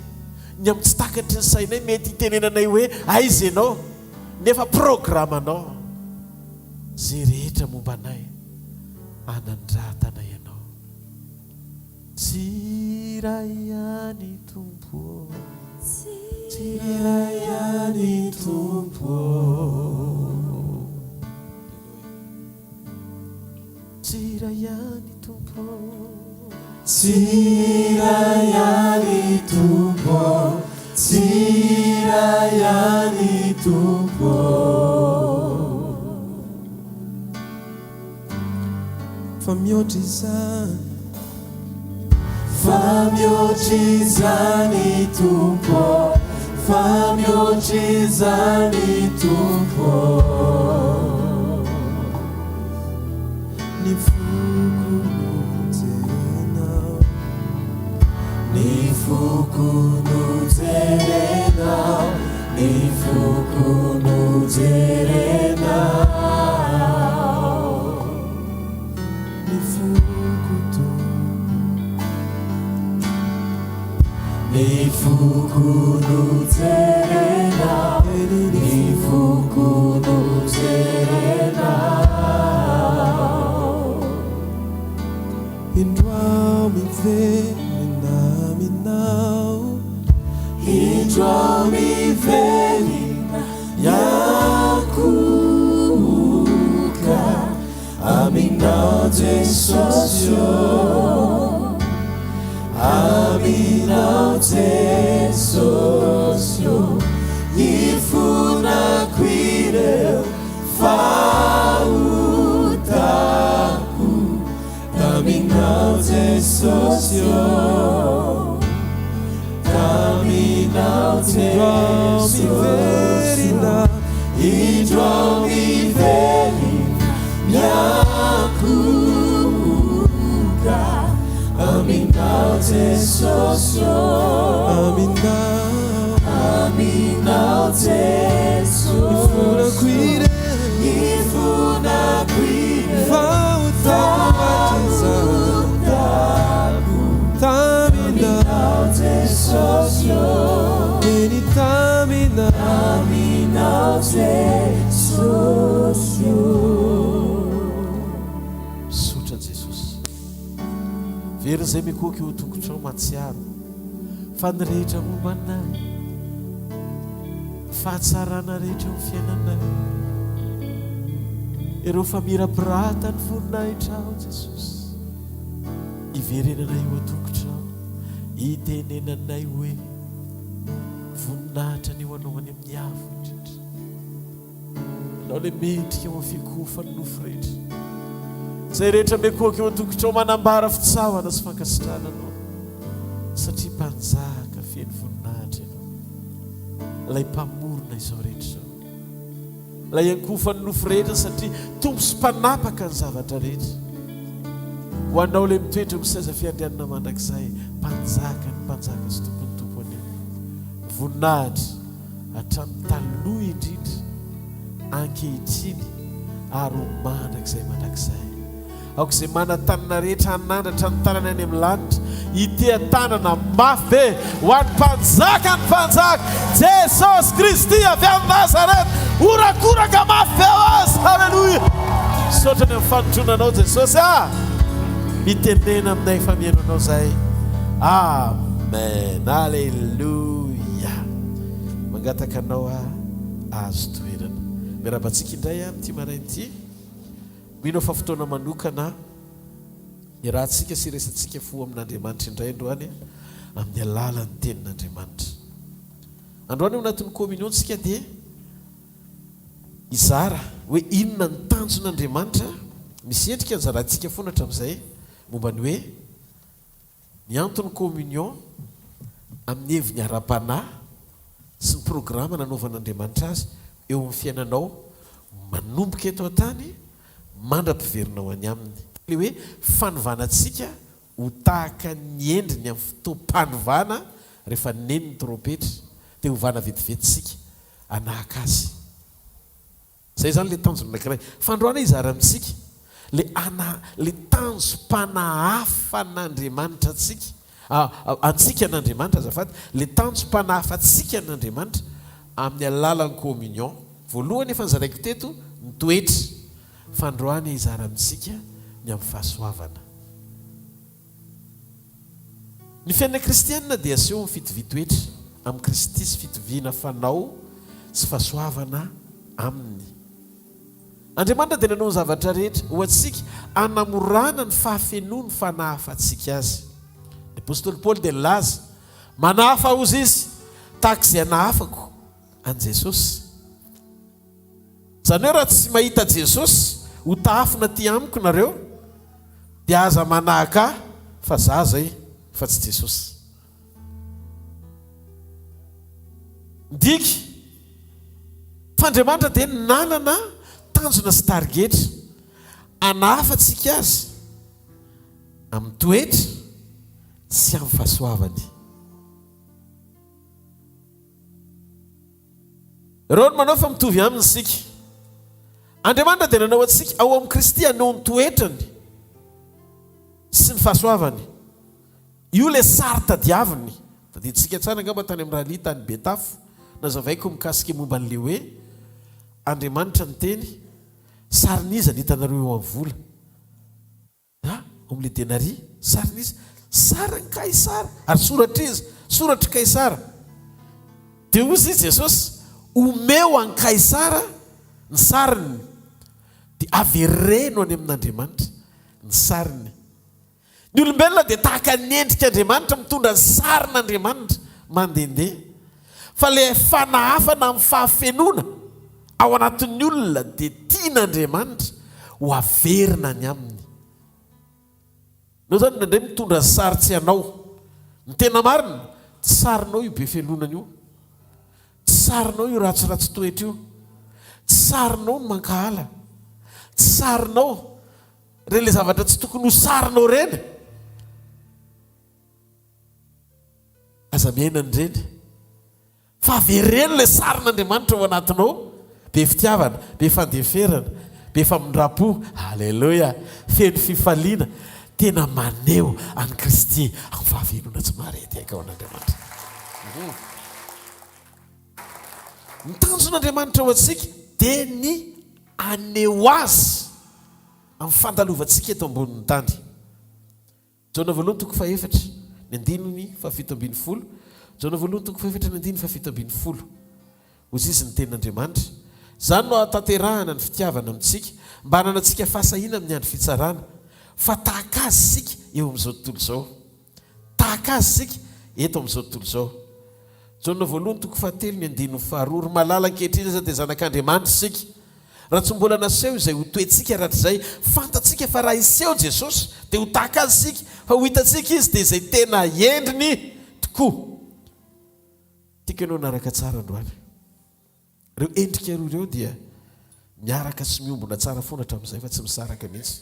ny amin'ny tsy takatry ny sainay mety hitenenanay hoe aiza ianao nefa programanao izay rehetra momba anay anandratana ianao. Tsy iray ihany Tompo ô. Tsy iray ihany Tompo ô. Tsy iray ihany Tompo ô. Tsy iray ihany Tompo ô. Tsy iray ihany Tompo ô. Fa mihoatra izany. Fa mihoatra izany Tompo ô, fa mihoatra izany Tompo ô. Ny foko no jerenao. Ny foko no jerenao, ny foko no jerenao. Ny foko Tompo. Ny foko no jerenao, ny foko no jerenao. Indro aho miverina aminao. Indro aho miverina miankohoka aminao Jesosy ô, aminao Jesosy ô, hifonako ireo fahotako, taminao Jesosy ô, taminao Jesosy ô, indro aho miverina miankohoka aminao Jesosy ô, aminao Jesosy ô, hifonako ireo fahotako taminao Jesosy ô, taminao Jesosy ô. Misaotra Jesosy. Very izay mikohaka eo an-tongotrao mahatsiaro fa ny rehetra momba anay, ny fahatsarana rehetra eo amin'ny fiainanay, ireo famirapiratan'ny voninahitrao Jesosy, iverenanay eo an-tongotrao, itenenanay hoe voninahitra anie ho anao any amin'ny avo indrindra. Ianao ilay mendrika ho fiankohofan'ny nofo rehetra. Izay rehetra miankohoka eo an-tongotrao manambara fitsaohana sy fankasitrahana Anao, satria Mpanjaka feno voninahitra Ianao, ilay Mpamorona izao rehetra izao, ilay iankohofan'ny nofo rehetra satria Tompo sy Mpanapaka ny zavatra rehetra. Ho Anao ilay mitoetra eo amin'ny seza fiandrianana mandrakizay, Mpanjakan'ny mpanjaka sy Tompon'ny tompo anie. Voninahitra. hatramin'ny taloha indrindra, ankehitriny, ary ho mandrakizay mandrakizay. Aoka izay manan-tanana rehetra hanandratra ny tanany any amin'ny lanitra, hiteha-tanana mafy be ho an'ny Mpanjakan'ny mpanjaka, Jesosy Kristy avy any Nazareta. Horakoraka mafy be ho Azy! Haleloia! Misaotra ny amin'ny fanotronanao Jesosy ah! Mitenena aminay fa mihaino anao zahay. Amen. Alléluia. Mangataka anao aho ahazo toerana. Miarahaba antsika indray aho amin'ity maraina ity. Mino aho fa fotoana manokana iarahantsika sy iresantsika fo amin'Andriamanitra indray androany amin'ny alalan'ny tenin'Andriamanitra. Androany ao anatin'ny communion tsika dia hizara hoe inona ny tanjon'Andriamanitra, misy endrika nozaraintsika foana hatramin'izay momba ny hoe ny anton'ny communion amin'ny heviny ara-panahy sy ny programa nanaovan'Andriamanitra azy eo amin'ny fiainanao manomboka eto an-tany mandra-piverinao any Aminy. Ilay hoe fanovana antsika ho tahaka ny endriny amin'ny fotoam-panovana rehefa neno ny trompetra dia hovana vetivety isika hanahaka azy. Izay izany ilay tanjona anankiray. Fa androany aho hizara amintsika ilay ana, ilay tanjom-panahafan'Andriamanitra antsika, antsika an'Andriamanitra azafady, ilay tanjom-panahafantsika an'Andriamanitra amin'ny alalan'ny communion. Voalohany efa nozaraiko teto ny toetra, fa androany aho hizara amintsika ny amin'ny fahasoavana. Ny fiainana kristianina dia aseho amin'ny fitovian-toetra amin'i Kristy sy fitoviana fanao sy fahasoavana Aminy. Andriamanitra dia nanao ny zavatra rehetra ho antsika hanamorana ny fahafenoan'ny fanahafantsika Azy. Ny apostoly Paoly dia nilaza, Manahafa hozy izy, tahaka izay anahafako an'i Jesosy. Izany hoe raha tsy mahita Jesosy ho tahafina aty amiko nareo dia aza manahaka ahy fa za zay fa tsy Jesosy. Midika fa Andriamanitra dia nanana tanjona sy tarigetra hanahafantsika azy amin'ny toetra sy amin'ny fahasoavany. Ireo no manao fa mitovy aminy isika. Andriamanitra dia nanao antsika ao amin'i Kristy haneho ny toetrany sy ny fahasoavany. Io ilay sary tadiaviny. Tadidintsika tsara angamba tany amin'ny rallye tany Betafo, nazavaiko mikasika momba an'ilay hoe Andriamanitra niteny, sarin'iza ny hitanareo eo amin'ny vola? A, ao amin'ilay denaria, sarin'iza? Sarin'i Kaisara. Ary soratr'iza? Soratr'i Kaisara. Dia hoy izy Jesosy, Omeo an'i Kaisara ny sariny, dia avereno any amin'Andriamanitra ny sariny. Ny olombelona dia tahaka ny endrik'Andriamanitra, mitondra ny sarin'Andriamanitra mandehandeha. Fa ilay fanahafana amin'ny fahafenoana ao anatin'ny olona dia tian'Andriamanitra ho averina any aminy. Ianao izany indraindray mitondra sary tsy anao. Ny tena marina, tsy sarinao io be fialonana io. Tsy sarinao io ratsiratsy toetra io. Tsy sarinao ny mankahala. Tsy sarinao ireny ilay zavatra tsy tokony ho sarinao ireny. Aza miaina an'ireny. Fa avereno ilay sarin'Andriamanitra ao anatinao, be fitiavana, be fandeferana, be famindram-po, aleloia, feno fifaliana, tena maneho an'i Kristy amin'ny fahavelona tsy maharendrika ao an'Andriamanitra. Ny tanjon'Andriamanitra ho antsika dia ny haneho Azy amin'ny fandalovantsika eto ambonin'ny tany. Jaona voalohany toko fahefatra, ny andininy fahafito ambin'ny folo Jaona voalohany toko fahefatra, ny andininy fahafito ambin'ny folo Hoy izy ny tenin'Andriamanitra, Izany no ahatanterahana ny fitiavana amintsika, mba hananantsika fahasahiana amin'ny andro fitsarana, fa tahaka Azy isika eo amin'izao tontolo izao. Tahaka Azy isika eto amin'izao tontolo izao. Jaona voalohany toko fahatelo, ny andininy faharoa Ry malala, ankehitriny aza dia zanak'Andriamanitra isika. Raha tsy mbola naseho izay ho toetsika rahatrizay, fantatsika fa raha hiseho Jesosy dia ho tahaka Azy isika, fa ho hitantsika Izy dia izay tena endriny tokoa. Tiako ianao hanaraka tsara androany. Ireo endrika roa ireo dia miaraka sy miombona tsara foana hatramin'izay fa tsy misaraka mihitsy.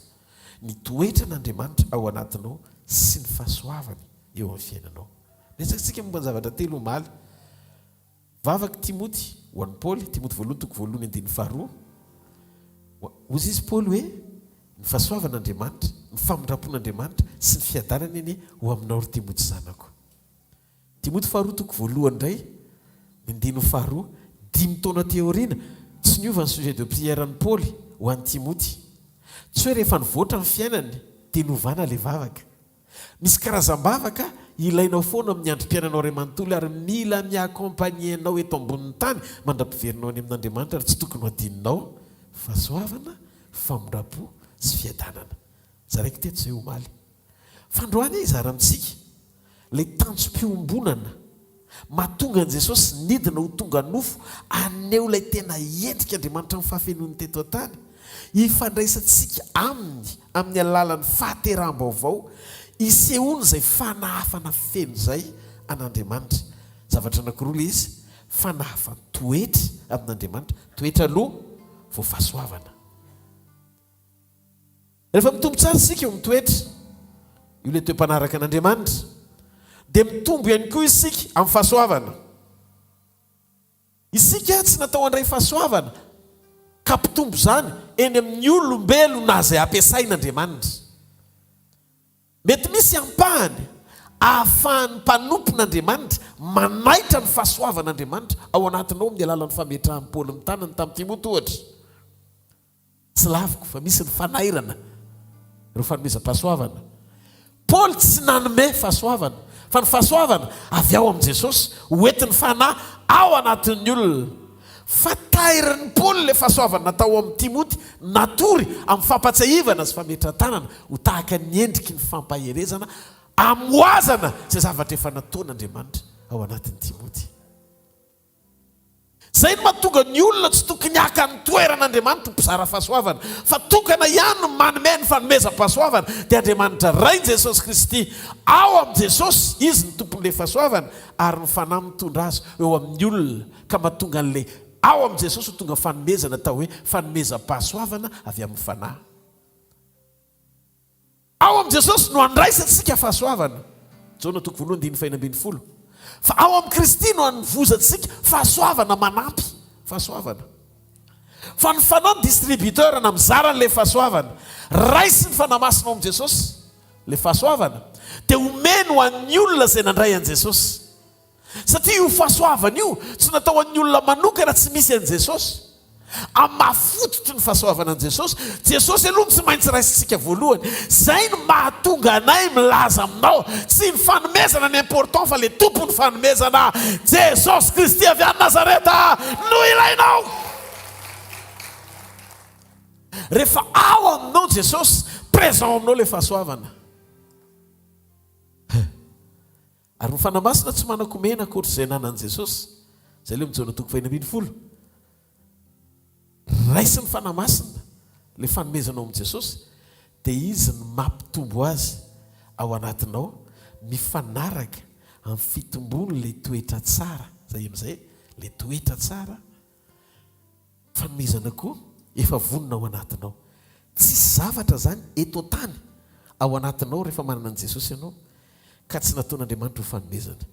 Ny toetran'Andriamanitra ao anatinao sy ny fahasoavany eo amin'ny fiainanao. Niresaka momba ny zavatra telo omaly. Vavak'i Timoty ho an'i Paoly, Timoty voalohany toko voalohany andininy faharoa. Hoy izy Paoly hoe, Ny fahasoavan'Andriamanitra, ny famindram-pon'Andriamanitra sy ny fiadanany anie ho aminao ry Timoty zanako. Timoty faharoa toko voalohany indray, ny andininy faharoa, dimy taona aty aoriana, tsy niova ny sujet de prière an'i Paoly ho an'i Timoty. Tsy hoe rehefa nivoatra ny fiainany dia novana ilay vavaka. Misy karazam-bavaka ilainao foana amin'ny androm-piainanao iray manontolo ary mila mi-accompagner anao eto ambonin'ny tany mandra-piverinao any amin'Andriamanitra ary tsy tokony ho adinonao, fahasoavana, famindram-po sy fiadanana. Zaraiko teto izay omaly. Fa androany aho hizara amintsika ilay tanjom-piombonana mahatonga an'i Jesosy nidina ho tonga nofo haneho ilay tena endrik'Andriamanitra amin'ny fahafenoany teto an-tany, hifandraisantsika Aminy amin'ny alalan'ny fahateraham-baovao, hisehoany izay fanahafana feno izay an'Andriamanitra. Zavatra anankiroa ilay izy, fanahafan-toetra amin'Andriamanitra, toetra aloha vao fahasoavana. Rehefa mitombo tsara isika eo amin'ny toetra, io ilay toe-panaraka an'Andriamanitra, dia mitombo ihany koa isika amin'ny fahasoavana. Isika tsy natao handray fahasoavana ka hampitombo izany eny amin'ny olombelona izay ampiasain'Andriamanitra. Mety misy ampahany ahafahan'ny mpanompon'Andriamanitra manaitra ny fahasoavan'Andriamanitra ao anatinao amin'ny alalan'ny fametrahan'i Paoly ny tanany tamin'i Timoty ohatra. Tsy laviko fa misy ny fanairana ireo fanomezam-pahasoavana. Paoly tsy nanome fahasoavana, fa ny fahasoavana avy ao amin'i Jesosy ho entin'ny Fanahy ao anatin'ny olona. Fa tairin'i Paoly ilay fahasoavana natao amin'i Timoty natory amin'ny fampatsiahivana sy fametran-tanana ho tahaka ny endriky ny fampaherezana amohazana izay zavatra efa nataon'Andriamanitra ao anatin'i Timoty. Izay no mahatonga ny olona tsy tokony haka ny toeran'Andriamanitra ho mpizara fahasoavana, fa tokana ihany no manome ny fanomezam-pahasoavana, dia Andriamanitra Rain'i Jesosy Kristy. Ao amin'i Jesosy, Izy no tompon'ilay fahasoavana, ary ny Fanahy mitondra azy eo amin'ny olona, ka mahatonga an'ilay ao amin'i Jesosy ho tonga fanomezana atao hoe fanomezam-pahasoavana avy amin'ny Fanahy. Ao amin'i Jesosy no andraisantsika fahasoavana, Jaona toko voalohany andininy fahenina ambinifolo, fa ao amin'i Kristy no anovozantsika fahasoavana manampy fahasoavana. Fa ny Fanahy no distributeur na mizara an'ilay fahasoavana. Raisin'ny Fanahy Masina ao amin'i Jesosy ilay fahasoavana, dia omeny ho an'ny olona izay nandray an'i Jesosy. Satria io fahasoavana io tsy natao ho an'ny olona manokana tsy misy an'i Jesosy. Amin'ny maha fototry ny fahasoavana an'i Jesosy, Jesosy aloha no tsy maintsy raisintsika voalohany. Izay no mahatonga anay milaza aminao, tsy ny fanomezana no important fa ilay Tompon'ny fanomezana, Jesosy Kristy avy any Nazareta no ilainao. Rehefa ao aminao Jesosy, présent ao aminao ilay fahasoavana. Ary ny Fanahy Masina tsy manan-komena ankoatra izay ananan'i Jesosy. Izay ilay mijaona toko fahenina ambinifolo. Raisin'ny Fanahy Masina ilay fanomezana ao amin'i Jesosy, dia Izy no mampitombo azy ao anatinao mifanaraka amin'ny fitombon'ilay toetra tsara. Izay amin'izay, ilay toetra tsara. Fanomezana koa efa vonona ao anatinao. Tsisy zavatra izany eto an-tany ao anatinao rehefa manana an'i Jesosy ianao ka tsy nataon'Andriamanitra ho fanomezana.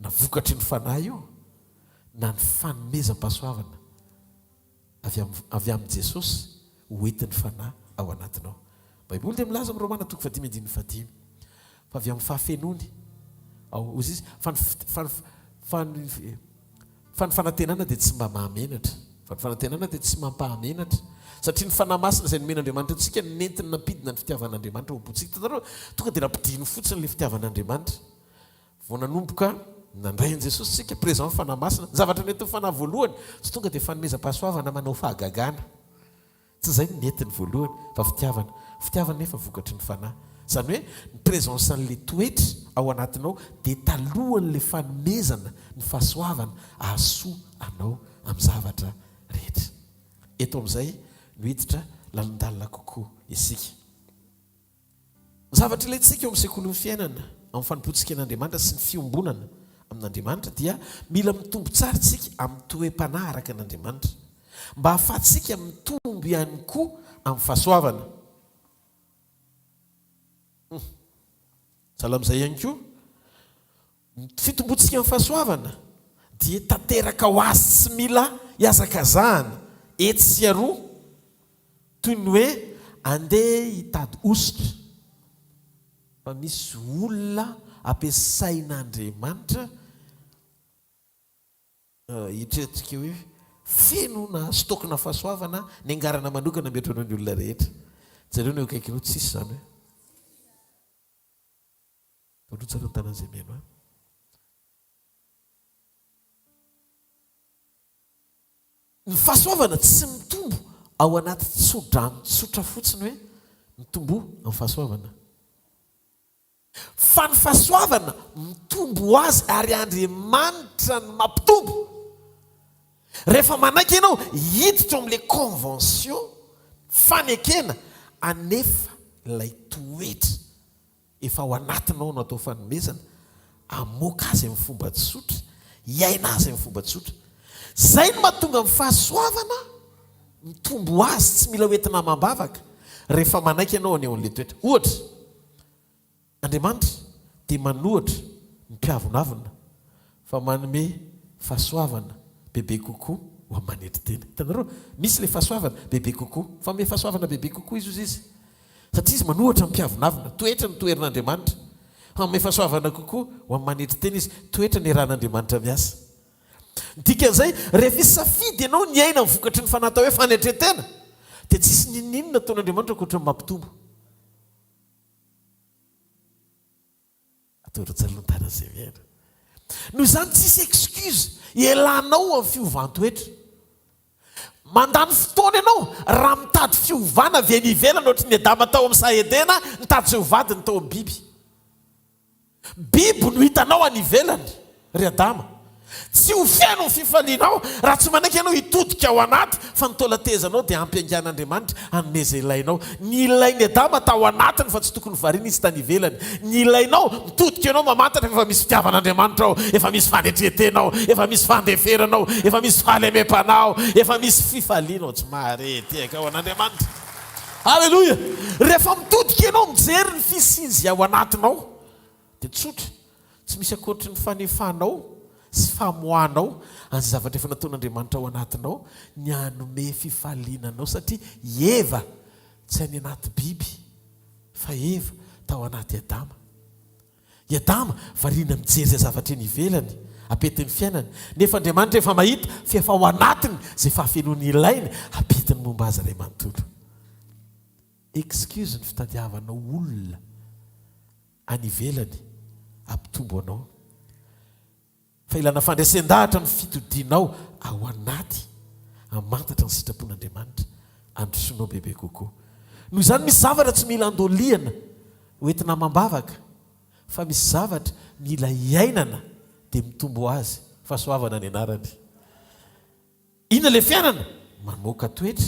Na vokatry ny Fanahy io na ny fanomezam-pahasoavana avy avy amin'i Jesosy ho entin'ny Fanahy ao anatinao. Baiboly dia milaza amin'ny Romana toko fahadimy andininy fahadimy fa avy amin'ny fahafenoany ao hoy izy fa ny fa ny fa ny Fa ny fanantenana dia tsy mba mahamenatra. Fa ny fanantenana dia tsy mampahamenatra. Satria ny Fanahy Masina izay nomen'Andriamanitra antsika no nentiny nampidina ny fitiavan'Andriamanitra ao am-pontsika. Hitanareo, tonga dia nampidino fotsiny ilay fitiavan'Andriamanitra. Vao nanomboka nandray an'i Jesosy isika, présent ny Fanahy Masina. Ny zavatra nentin'ny Fanahy voalohany, tsy tonga dia fanomezam-pahasoavana manao fahagagana. Tsy izay no nentiny voalohany fa fitiavana. Fitiavana nefa vokatry ny fanahy. Izany hoe ny présence an'ilay toetra ao anatinao dia talohan'ilay fanomezana ny fahasoavana ahasoa anao amin'ny zavatra rehetra. Eto amin'izay no hiditra lalindalina kokoa isika. Ny zavatra ilaintsika eo amin'ny sekolin'ny fiainana, amin'ny fanompoantsika an'Andriamanitra sy ny fiombonana amin'Andriamanitra dia mila mitombo tsara isika amin'ny toe-panahy araka an'Andriamanitra, mba hahafahantsika mitombo ihany koa amin'ny fahasoavana. Sahala amin'izay ihany koa, ny fitomboantsika amin'ny fahasoavana dia tanteraka ho azy tsy mila ihazakazahana etsy sy aroa, toy ny hoe andeha hitady hosotra, fa misy olona ampiasain'Andriamanitra. Eritreretintsika hoe. Feno na stock-na fahasoavana niangarana manokana mihoatra noho ny olona rehetra. Jereo ny eo akaikinao, tsisy izany hoe. Tondroy tsara ny tanan'izay mihaino ahy. Ny fahasoavana tsy mitombo ao anaty tso-drano tsotra fotsiny hoe mitomboa amin'ny fahasoavana. Fa ny fahasoavana mitombo ho azy ary Andriamanitra no mampitombo. Rehefa manaiky ianao hiditra ao amin'ilay convention, fanekena, anefa ilay toetra efa ao anatinao no atao fanomezana, hamoaka azy amin'ny fomba tsotra, hiaina azy amin'ny fomba tsotra. Izay no mahatonga ny fahasoavana mitombo ho azy, tsy mila hoentina amam-bavaka, rehefa manaiky ianao haneho an'ilay toetra. Ohatra, Andriamanitra dia manohatra ny mpiavonavona fa manome fahasoavana bebe kokoa ho an'ny manetry tena. Hitanareo? Misy ilay fahasoavana bebe kokoa. Fa manome fahasoavana bebe kokoa Izy hozy Izy. Satria Izy manohatra ny mpiavonavona. Toetra no toherin'Andriamanitra. Fa manome fahasoavana kokoa ho an'ny manetry tena Izy. Toetra no iarahan'Andriamanitra miasa. Ny dikan'izay, rehefa hisafidy ianao ny hiaina ny vokatry ny fanahy atao hoe fanetren-tena, dia tsisy n'inon'inona ataon'Andriamanitra ankoatra ny mampitombo. Atoro tsalontana izay miaina. Noho izany tsisy excuse hialanao amin'ny fiovan-toetra. Mandany fotoana ianao raha mitady fiovana avy any ivelany ohatry ny Adama tao amin'ny saha Edena nitady izay ho vadiny tao amin'ny biby. Biby no hitanao any ivelany, ry Adama. Tsy ho feno ny fifalianao raha tsy manaiky ianao hitodika ao anaty, fa ny taolan-tehezanao dia hampiaingan'Andriamanitra hanome izay ilainao. Ny ilain'i Adama tao anatiny fa tsy tokony variana izy tany ivelany. Ny ilainao, mitodika ianao mamantatra fa efa misy fitiavan'Andriamanitra ao, efa misy fanetren-tena ao, efa misy fandeferana ao, efa misy fahalemem-panahy ao, efa misy fifaliana ao. Tsy mahare tehaka ao an'Andriamanitra. Aleloia! Rehefa mitodika ianao mijery ny fisian'izay ao anatinao dia tsotra, tsy misy ankoatry ny fanefanao sy famoahanao an'izay zavatra efa nataon'Andriamanitra ao anatinao ny hanome fifaliana anao satria i Eva tsy any anaty biby fa Eva tao anaty Adama. I Adama variana mijery izay zavatra eny ivelany apetin'ny fiainany, nefa Andriamanitra efa mahita fa efa ao anatiny izay fahafenoany ilainy hapetiny momba azy iray manontolo. Excuse ny fitadiavanao olona any ivelany hampitombo anao. Fa ilana fandresen-dahatra ny fitodianao ao anaty hamantatra ny sitrapon'Andriamanitra handrosoanao bebe kokoa. Noho izany misy zavatra tsy mila andolihana hoentina amam-bavaka fa misy zavatra mila iainana dia mitombo ho azy, fahasoavana ny anarany. Inona ilay fiainana? Mamoaka toetra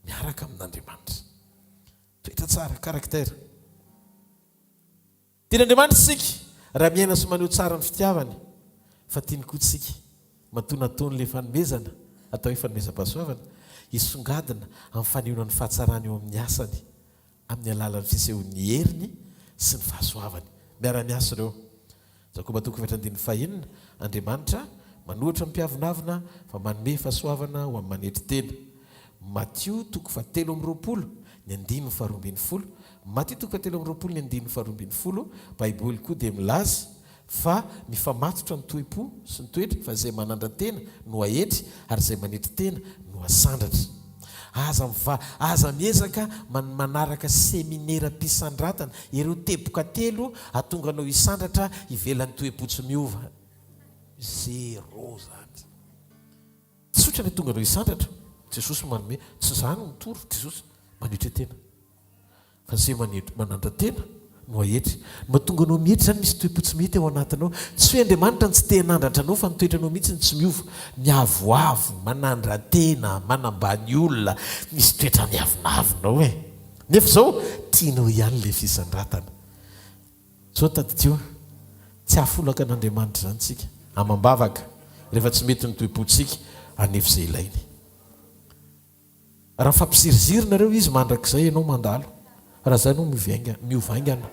miaraka amin'Andriamanitra. Toetra tsara, caractère. Tian'Andriamanitra isika raha miaina sy maneho tsara ny fitiavany, fa tiany koa isika matoa nataony ilay fanomezana atao hoe fanomezam-pahasoavana, hisongadina amin'ny fanehoana ny fahatsarany eo amin'ny asany, amin'ny alalan'ny fisehoan'ny heriny sy ny fahasoavany. Miara-miasa ireo. Jakoba toko efatra andininy fahenina, Andriamanitra manohitra ny mpiavonavona fa manome fahasoavana ho amin'ny manetry tena. Matio toko fahatelo amby 20 ny andininy faharoa ambin'ny folo, Matio toko fahatelo amby 20 ny andininy faharoa ambin'ny folo, Baiboly koa dia milaza fa mifamatotra ny toe-po sy ny toetra fa izay manandra-tena no aetry ary izay manetry tena no asandratra. Aza miva, aza miezaka man manaraka semineram-pisandratana, ireo teboka telo hahatonga anao hisandratra ivelan'ny toe-po tsy miova. Zéro zany. Tsotra ny hahatonga anao hisandratra, Jesosy manome, tsy za no mitory, Jesosy manetre tena. Fa ze manetry, manandra-tena no aetry. Ny mahatonga anao mietry izany misy toe-po tsy mety ao anatinao. Tsy hoe Andriamanitra no tsy te hanandratra anao fa ny toetranao mihitsy no tsy miova. Miavoavo, manandra-tena, manambany olona, misy toetra miavonavona ao e. Nefa izao tianao ihany ilay fisandratana. Zao tadidio, tsy hahafolaka an'Andriamanitra izany tsika amam-bavaka rehefa tsy mety ny toe-pontsika hanefa izay ilainy. Raha mifampiziriziry nareo izy mandrakizay ianao mandalo, raha zay ianao miova haingana.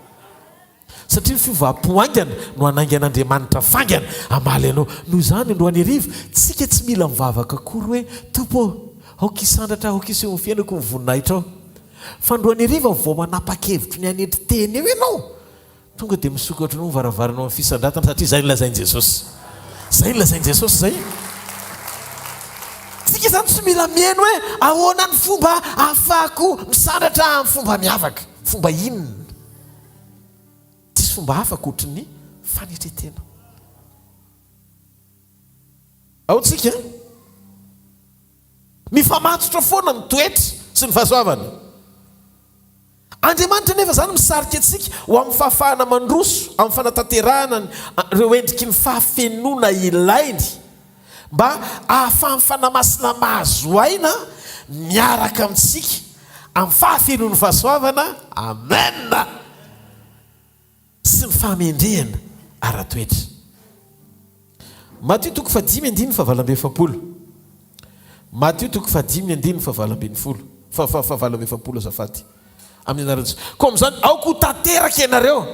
Satria ny fiovam-po haingana no hanaingan'Andriamanitra faingana hamaly anao. Noho izany androany hariva, tsika tsy mila mivavaka akory hoe, Tompo ô, aoka hisandratra aho, aoka hiseho amin'ny fiainako ny voninahitrao. Fa androany hariva vao manapa-kevitry ny hanetry tena eo ianao, Tonga dia misokatra anao ny varavaranao amin'ny fisandratana satria izay no lazain'i Jesosy. Izay no lazain'i Jesosy izay. Tsika izany tsy mila mihaino hoe ahoana ny fomba ahafahako misandratra amin'ny fomba miavaka. Fomba inona? Tsisy fomba hafa ankoatry ny fanetren-tena. Ao tsika. Mifamatotra foana ny toetra sy ny fahasoavana. Andriamanitra anefa izany misarika antsika ho amin'ny fahafahana mandroso amin'ny fanatanterahana ny ireo endriky ny fahafenoana ilainy mba hahafahan'ny Fanahy Masina mahazo aina miaraka amintsika amin'ny fahafenoan'ny fahasoavana. Amen! Sy ny fahamendrehana ara-toetra. Matio toko fahadimy andininy fahavalo amby efapolo. Matio toko fahadimy andininy fahavalo ambin'ny folo, fahavalo amby efapolo azafady. Amin'ny anaran'i Jesosy. Koa amin'izany, aoka ho tanteraka ianareo,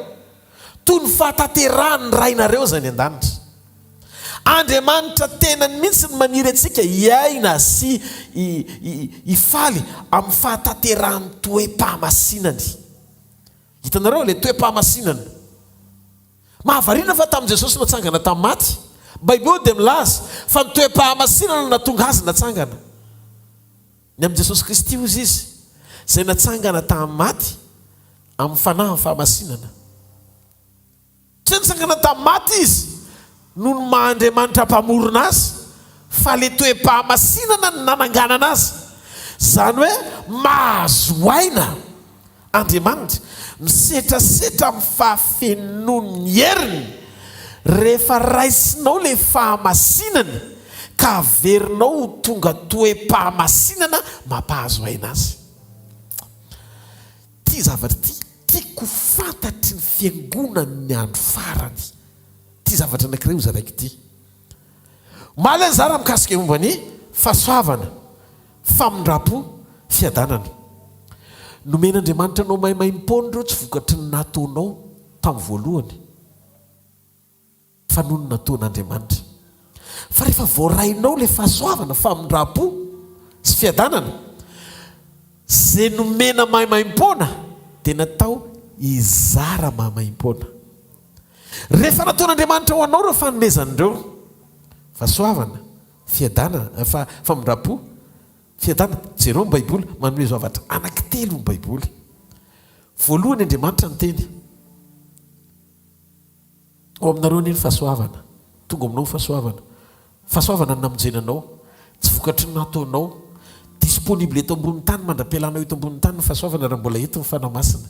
toy ny fahatanterahan'ny Rainareo izay any an-danitra. Andriamanitra tenany mihitsy no maniry antsika hiaina sy hifaly amin'ny fahatanterahan'ny toe-pahamasinany. Hitanareo ilay toe-pahamasinana. Mahavariana fa tamin'i Jesosy natsangana tamin'ny maty, Baiboly dia milaza fa ny toe-pahamasinana no nahatonga Azy natsangana. Ny amin'i Jesosy Kristy hozy Izy, izay natsangana tamin'ny maty amin'ny fanahin'ny fahamasinana. Tsy hoe nitsangana tamin'ny maty Izy noho ny maha Andriamanitra Mpamorona Azy, fa ilay toe-pahamasinana no nananganana Azy. Izany hoe mahazo aina Andriamanitra, misetrasetra amin'ny fahafenoan'ny heriny, rehefa raisinao ilay fahamasinana ka averinao ho tonga toe-pahamasinana mampahazo aina Azy. Ity zavatra ity tiako ho fantatry ny fiangonan'ny andro farany. Ity zavatra anankiray hozaraiko ity. Omaly aho nizara mikasika momba ny fahasoavana, famindram-po, fiadanana. Nomen'Andriamanitra anao maimaim-poana ireo tsy vokatry ny nataonao tamin'ny voalohany. Fa noho ny nataon'Andriamanitra. Fa rehefa voarainao ilay fahasoavana, famindram-po sy fiadanana, izay nomena maimaimpoana dia natao hizara maimaimpoana. Rehefa nataon'Andriamanitra ho anao ireo fanomezana ireo, fahasoavana, fiadanana, famindram-po, fiadanana, jereo ny Baiboly, manome zavatra anankitelo ny Baiboly. Voalohany Andriamanitra niteny. Ao aminareo anie ny fahasoavana. Tonga ao aminao ny fahasoavana. Fahasoavana no namonjena anao. Tsy vokatry ny nataonao. Disponible eto ambonin'ny tany mandra-pialanao eto ambonin'ny tany ny fahasoavana raha mbola eto ny Fanahy Masina.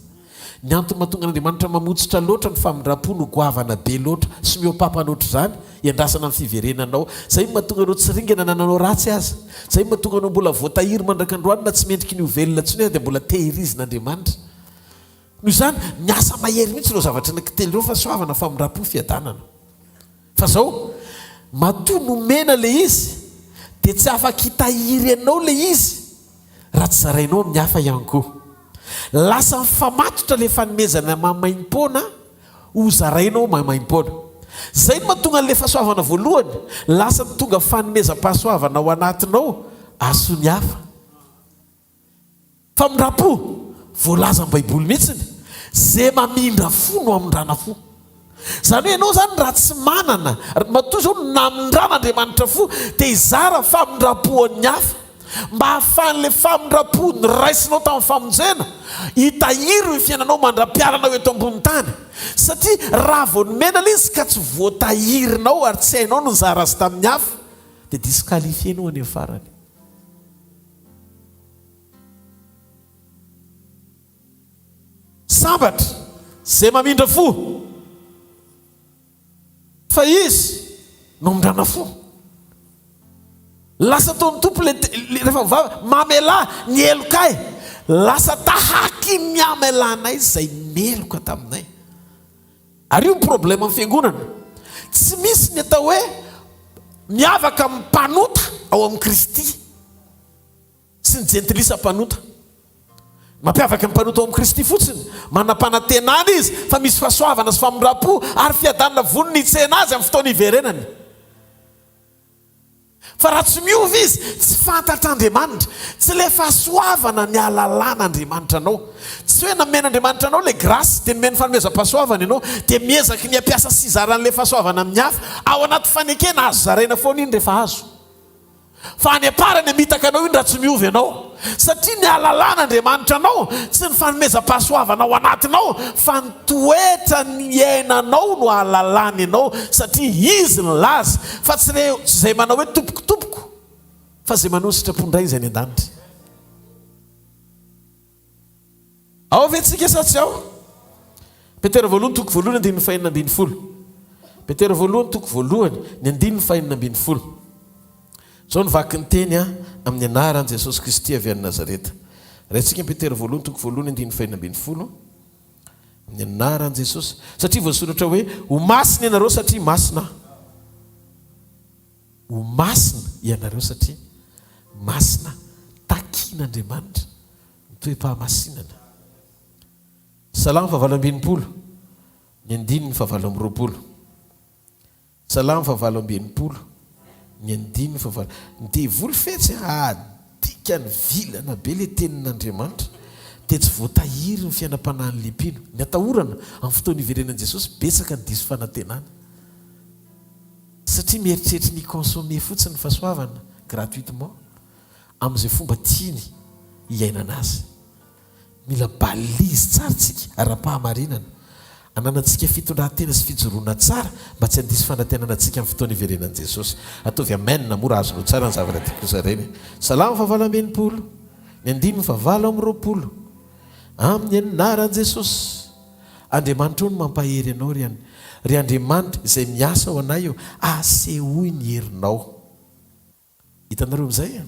Ny antony mahatonga an'Andriamanitra mamotsitra loatra ny famindram-po no goavana be loatra sy mihoa-papana ohatr'izany iandrasana ny fiverenanao. Izay no mahatonga anao tsy ringana na nanao ratsy aza. Izay no mahatonga anao mbola voatahiry mandrak'androany na tsy mendriky ny ho velona intsony aza dia mbola tehirizin'Andriamanitra. Noho izany, miasa mahery mihitsy ireo zavatra anankitelo ireo, fahasoavana, famindram-po, fiadanana. Fa izao, matoa nomena ilay izy, dia tsy afaka hitahiry anao ilay izy raha tsy zarainao amin'ny hafa ihany koa. Lasa mifamatotra ilay fanomezana maimaimpoana ho zarainao maimaimpoana. Izay no mahatonga an'ilay fahasoavana voalohany, lasa tonga fanomezam-pahasoavana ao anatinao, ahasoa ny hafa. Famindram-po, voalazan'ny baiboly mihitsiny, ze mamindra fo no amindrana fo. Zany hoe ianao zany raha tsy manana, matoa zao namindran'Andriamanitra fo dia hizara famindram-po an'ny hafa mba hahafahan'ilay famindram-po noraisinao tamin'ny famonjena hitahiry ny fiainanao mandra-pialanao eto ambony tany. Satria raha vao nomena ilay izy ka tsy voatahirinao ary tsy hainao ny nizara azy tamin'ny hafa dia disqualifié enao any amin'ny farany. Sambatra izay mamindra fo, fa izy no amindrana fo. Lasa ataon'ny Tompo ilay rehefa mivavaka, mamelà ny helokay, lasa tahaky ny hamelanay izay meloka taminay. Ary io ny problème amin'ny fiangonana. Tsy misy ny atao hoe miavaka amin'ny mpanota ao amin'i Kristy sy ny jentilisa mpanota. Mampiavaka ny mpanota ao amin'i Kristy fotsiny, manam-panantenana izy fa misy fahasoavana sy famindram-po ary fiadanana vonona hitsena azy amin'ny fotoana hiverenany. Fa raha tsy miova izy, tsy fantatr'Andriamanitra. Tsy ilay fahasoavana ny ahalalan'Andriamanitra anao. Tsy hoe nomen'Andriamanitra anao ilay grâce, dia nomeny fanomezam-pahasoavana ianao, dia miezaky ny hampiasa sy hizara an'ilay fahasoavana amin'ny hafa. Ao anaty fanekena, azo zaraina foana iny rehefa azo. Fa any am-parany hamitaka anao iny raha tsy miova ianao. Satria ny halalan'Andriamanitra anao tsy ny fanomezam-pahasoavana ao anatinao fa ny toetra niainanao no ahalalany anao satria Izy nilaza fa tsy re tsy izay manao hoe tompoko tompoko fa izay manao ny sitrapon-dRay izay any an-danitra. Ao ve tsika sa tsy ao? Petera voalohany toko voalohany andininy fahenina ambinifolo. Petera voalohany toko voalohany ny andininy fahenina ambinifolo. Izao no vaky ny teny amin'ny anaran'i Jesosy Kristy avy any Nazareta. Raintsika ny Petera voalohany toko voalohany andininy fahenina ambinifolo. Amin'ny anaran'i Jesosy. Satria voasoratra hoe ho masina ianareo satria masina aho. Ho masina ianareo satria masina aho. Takian'Andriamanitra ny toe-pahamasinana. Salamo fahavalo ambienimpolo, ny andininy fahavalo amby 20. Salamo fahavalo amby 60, ny andininy fahavalo. Ny devoly fetsy a, adikany vilana be le tenin'Andriamanitra, dia tsy voatahiry ny fiainam-panahin'le mpino. Ny atahorana, amin'ny fotoana iverenan'i Jesosy, betsaka ny diso fanantenana. Satria mieritreritra ny hi-consommer fotsiny ny fahasoavana, gratuitement. amin'izay fomba tiany hiainana azy. Mila balise tsara tsika ara-pahamarinana. Ananantsika fitondran-tena sy fijoroana tsara mba tsy handiso fanantenana antsika amin'ny fotoana hiverenan'i Jesosy. Ataovy amen mora azonao tsara ny zavatra tiako hozaraina. Salamo fahavalo amby 60, ny andininy fahavalo amby 20. Amin'ny anaran'i Jesosy. Andriamanitra o no mampahery anao ry ry Andriamanitra izay miasa ao anay o, asehoy ny herinao. Hitanareo amin'izay?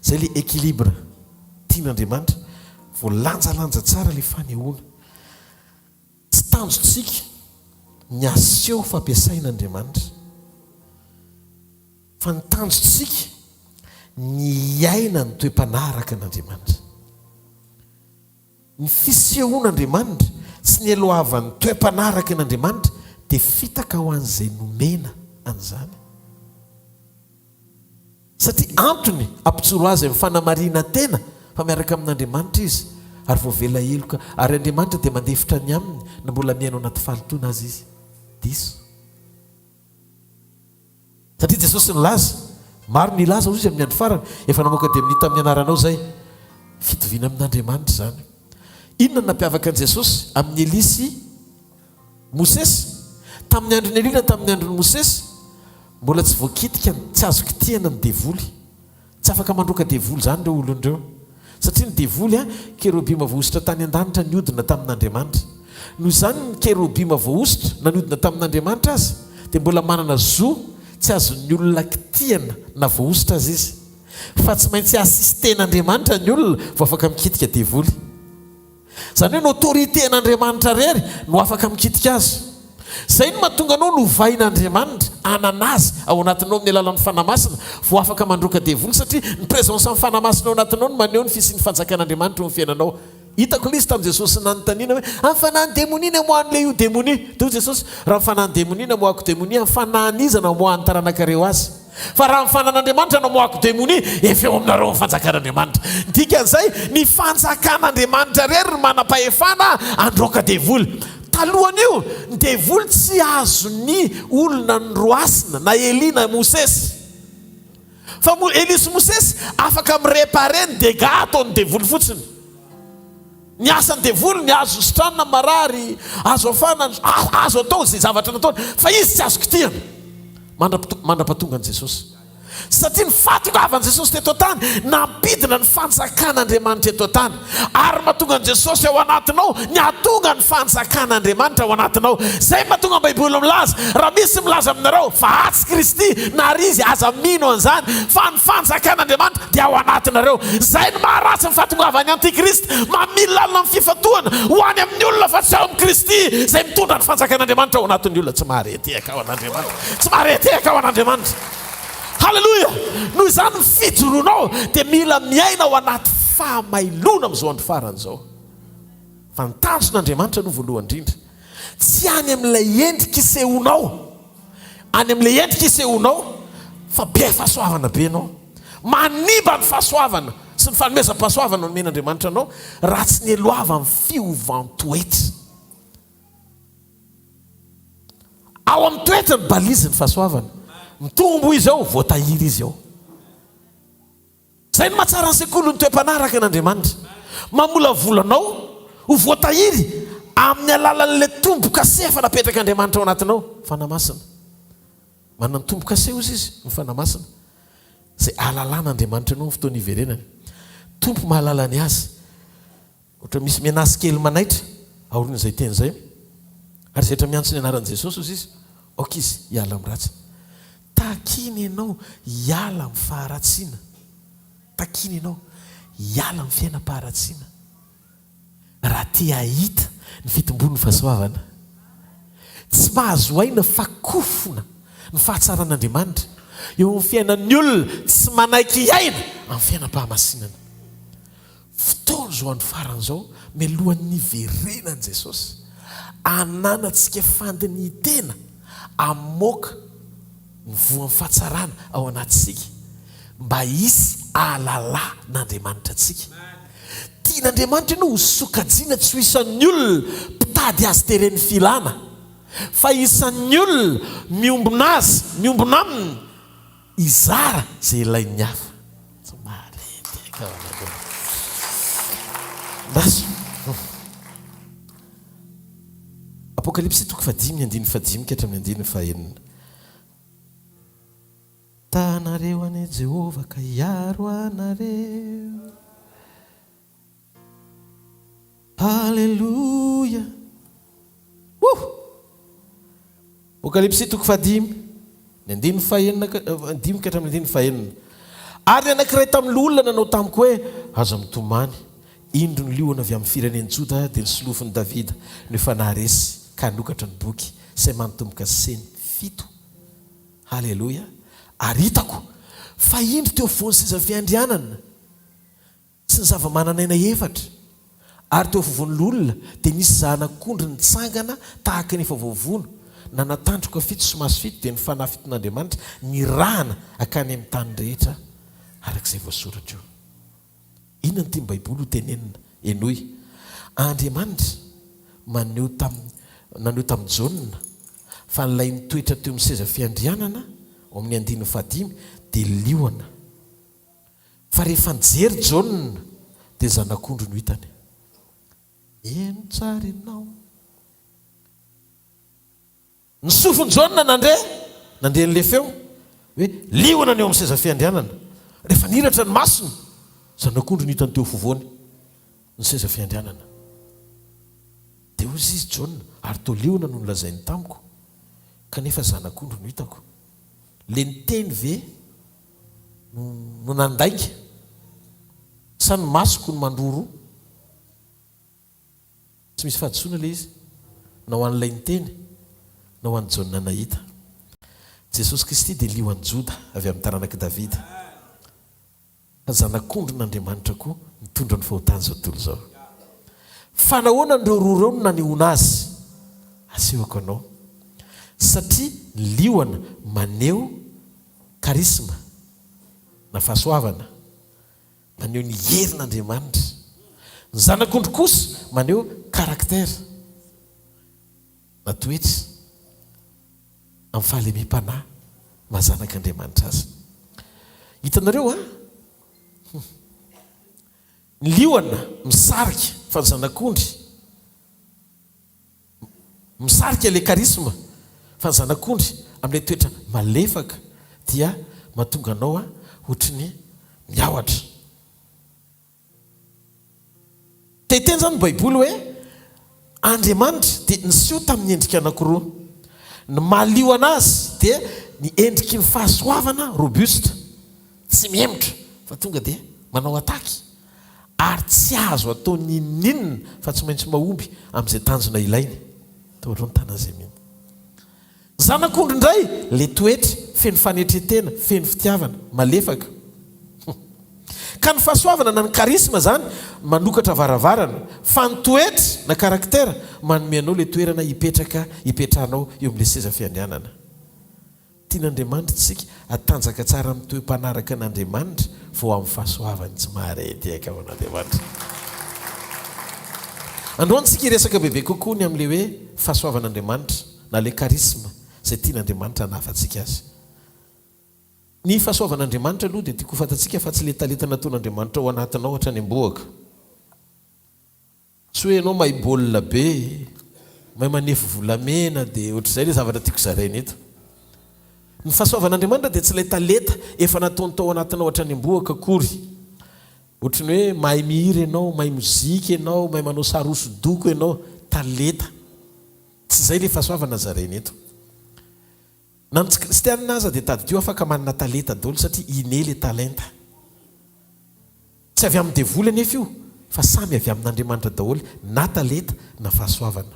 Izay ilay équilibre tian'Andriamanitra. Voalanjalanja tsara ilay fanehoana. Tsy tanjontsika ny haseho fa ampiasain'Andriamanitra. Fa ny tanjontsika ny hiaina ny toe-panahy araka an'Andriamanitra. Ny fisehoan'Andriamanitra sy ny helohavan'ny toe-panahy araka an'Andriamanitra dia fitaka ho an'izay nomena an'izany. Satria antony hampijoro azy amin'ny fanamarinan-tena fa miaraka amin'Andriamanitra izy ary voavela heloka ary Andriamanitra dia mandefitra ny aminy na mbola miaina ao anaty fahalotoana aza izy. Diso. Satria Jesosy nilaza, Maro ny hilaza, hoy Izy, amin'ny andro farany, Efa namoaka demonia tamin'ny anaranao izahay. Fitoviana amin'Andriamanitra izany. Inona no nampiavaka an'i Jesosy amin'i Elia sy Mosesy? Tamin'ny andron'i Elia na tamin'ny andron'i Mosesy, mbola tsy voakitika, tsy azo kitihana ny devoly. Tsy afaka mandroaka devoly izany ireo olona ireo. Satria ny devoly, kerobima voahosotra tany an-danitra niodina tamin'Andriamanitra. Noho izany ny kerobima voahosotra na niodina tamin'Andriamanitra aza dia mbola manana zo tsy azon'ny olona kitihana na voahosotra aza izy. Fa tsy maintsy assister-n'Andriamanitra ny olona vao afaka mikitika devoly. Izany hoe ny autorité an'Andriamanitra irery no afaka mikitika azy. Izay no mahatonga anao novain'Andriamanitra hanana azy ao anatinao amin'ny alalan'ny Fanahy Masina vao afaka mandroaka devoly satria ny présence an'ny Fanahy Masina ao anatinao no maneho ny fisian'ny fanjakan'Andriamanitra eo amin'ny fiainanao. Hitako ilay izy tamin'i Jesosy nanontaniana hoe amin'ny fanahin'ny demonia ny amoahan'ilay io demonia. Dia hoy Jesosy, raha amin'ny fanahin'ny demonia no amoahako demonia, amin'ny fanahin'iza no amoahan'ny taranakareo azy? Fa raha ny fanan'Andriamanitra no amoahako demonia, efa eo aminareo ny fanjakan'Andriamanitra. Ny dikan'izay, ny fanjakan'Andriamanitra irery no manam-pahefana handroaka devoly. Talohan'io, ny devoly tsy azon'ny olona noroasina, na Elia na Mosesy. Fa Elia sy Mosesy afaka mi-reparer ny dégâts ataon'ny devoly fotsiny. Ny asan'ny devoly, ny azo sitranina ny marary, azo afahana ny, azo atao izay zavatra nataony, fa izy tsy azo kitihana mandra-pahatonga an'i Jesosy. Satria ny fahatongavan'i Jesosy teto an-tany, nampidina ny fanjakan'Andriamanitra eto an-tany. Ary mahatonga an'i Jesosy ao anatinao, ny hahatonga ny fanjakan'Andriamanitra ao anatinao. Izay no mahatonga ny Baiboly milaza, raha misy milaza aminareo fa atsy Kristy na ary Izy, aza mino an'izany, fa ny fanjakan'Andriamanitra dia ao anatinareo. Izay no maharatsy ny fahatongavan'ny antikrist, mamily lalina amin'ny fifantohana ho any amin'ny olona fa tsy ao amin'i Kristy izay mitondra ny fanjakan'Andriamanitra ao anatin'ny olona. Tsy mahare tehaka ho an'Andriamanitra. Tsy mahare tehaka ho an'Andriamanitra. Haleloia! Noho izany ny fijoroanao dia mila miaina ao anaty fahamailoana amin'izao andro farany izao. Fa ny tanjon'Andriamanitra aloha voalohany indrindra, tsy any amin'ilay endrika isehoanao, any amin'ilay endrika isehoanao fa be fahasoavana be ianao. Manimba ny fahasoavana sy ny fanomezam-pahasoavana nomen'Andriamanitra anao raha tsy nialohavan'ny fiovan-toetra. Ao amin'ny toetra ny balise ny fahasoavana. Mitombo izy ao, voatahiry izy ao. Izay no mahatsara ny sekoly ny toe-panaraka an'Andriamanitra. Mamolavola anao ho voatahiry amin'ny alalan'ilay tombo-kase efa napetrak'Andriamanitra ao anatinao, Fanahy Masina. Manana tombo-kase hozy izy, ny Fanahy Masina, izay ahalalan'Andriamanitra anao amin'ny fotoana iverenany. Tompo mahalala ny azy. Ohatra misy menace kely manaitra aorian'izay teny izay, ary izay rehetra miantso ny anaran'i Jesosy hozy izy, aoka izy hiala amin'ny ratsy. Takiny ianao hiala amin'ny faharatsiana. Takiny ianao hiala amin'ny fiainam-paharatsiana. Raha te hahita ny fitombon'ny fahasoavana. Tsy mahazo aina fa kofona ny fahatsaran'Andriamanitra eo amin'ny fiainan'ny olona tsy manaiky hiaina amin'ny fiainam-pahamasinana. Fotoana izao andro farany izao mialohan'ny hiverenan'i Jesosy, ananantsika fandinihin-tena hamoaka ny voan'ny fahatsarana ao anatintsika mba hisy hahalalan'Andriamanitra antsika. Tian'Andriamanitra ianao ho sokajiana tsy ho isan'ny olona mpitady azy teren'ny filana, fa isan'ny olona miombona azy, miombona aminy, Hizara izay ilain'ny hafa. Tsy maharendrika anareo. Andraso. Apokalypsy toko fahadimy andininy fahadimy ka hatramin'ny andininy fahenina. Tahanareo anie Jehovah ka hiaro anareo. Haleloia! Wouh! Apokalypsy toko fahadimy, ny andininy fahenina ka, dimy ka hatramin'ny andininy fahenina. Ary ny anankiray tamin'ny loholona nanao tamiko hoe, Aza mitomany, indro ny liona avy amin'ny firenen'i Joda dia ny solofon'i Davida no efa naharesy ka hanokatra ny boky izay manin-tombo-kase fito. Haleloia! Ary hitako fa indro teo afovoan'ny seza fiandrianana, sy ny zava-manan'aina efatra, ary teo afovoan'ny loholona dia nisy zanak'ondry nitsangana tahaka ny efa voavono, nanan-tandroka fito sy maso fito, dia ny fanahy fiton'Andriamanitra nirahana hankany amin'ny tany rehetra, araka izay voasoratra eo. Inona no tian'ny Baiboly ho tenenina? Henoy. Andriamanitra maneho tamin'ny, naneho tamin'i Jaona fa ilay nitoetra teo amin'ny seza fiandrianana, ao amin'ny andininy fahadimy, dia liona. Fa rehefa nijery Jaona dia zanak'ondry no hitany. Heno tsara ianao. Ny sofin'i Jaona nandre, nandre an'ilay feo hoe liona ny eo amin'ny seza fiandrianana. Rehefa nihiratra ny masony, zanak'ondry no hitany teo afovoany ny seza fiandrianana. Dia hoy izy, Jaona, ary toa liona no nolazainy tamiko, kanefa zanak'ondry no hitako. Ilay niteny ve no nandainga sa ny masoko no mandroroa? Tsy misy fahadisoana ilay izy, na ho an'ilay niteny, na ho an'i Jaona nahita. Jesosy Kristy dia Lioan'i Joda avy amin'ny taranak'i Davida. Fa Zanak'ondrin'Andriamanitra koa mitondra ny fahotan'izao tontolo izao. Fa nahoana ireo roa ireo no nanehoana azy? Asehoko anao. Satria ny liona maneho charisme na fahasoavana, maneho ny herin'Andriamanitra. Ny Zanak'ondry kosa maneho caractère na toetra. amin'ny fahalemem-panahy maha zanak'Andriamanitra azy. Hitanareo an? Ny liona misarika fa ny zanak'ondry misarika ilay charisme fa ny zanak'ondry amin'ilay toetra malefaka dia mahatonga anao ohatry ny miahotra. Te hiteny izany ny Baiboly hoe Andriamanitra dia niseho tamin'ny endrika anankiroa. Ny maha liona azy dia ny endriky ny fahasoavana robuste, tsy mihemotra fa tonga dia manao attaque ary tsy azo atao n'inon'inona fa tsy maintsy mahomby amin'izay tanjona ilainy. Toro ny tanan'izay mino. Zanak'ondry indray le toetra, feno fanetren-tena, feno fitiavana, malefaka. Ka ny fahasoavana na ny charisme zany manokatra varavarana, fa ny toetra na caractère manome anao le toerana hipetraka hipetrahanao eo amle seza fiandrianana. Tian'Andriamanitra tsika hatanjaka tsara amin'ny toe-panaraka an'Andriamanitra vao amin'ny fahasoavany tsy maharey tehaka ho an'Andriamanitra. Androany tsika hiresaka bebe kokoa ny amin'le hoe fahasoavan'Andriamanitra. na le charisme izay tian'Andriamanitra hanavantsika azy. Ny fahasoavan'Andriamanitra aloha dia tiako ho fantatsika fa tsy ilay talenta nataon'Andriamanitra ao anatinao hatrany am-bohoka. Tsy hoe ianao mahay baolina be, mahay manefy volamena dia ohatr'izay ilay zavatra tiako zaraina eto. Ny fahasoavan'Andriamanitra dia tsy ilay talenta efa nataony tao anatinao hatrany am-bohoka akory. Ohatry ny hoe mahay mihira ianao, mahay mozika ianao, mahay manao sary hosodoko ianao, talenta. Tsy izay ilay fahasoavana zaraina eto. Na ny tsy kristianina aza dia tadidio afaka manana talenta daholo satria inné le talenta. Tsy avy amin'ny devoly anefa io fa samy avy amin'Andriamanitra daholo na talenta na fahasoavana.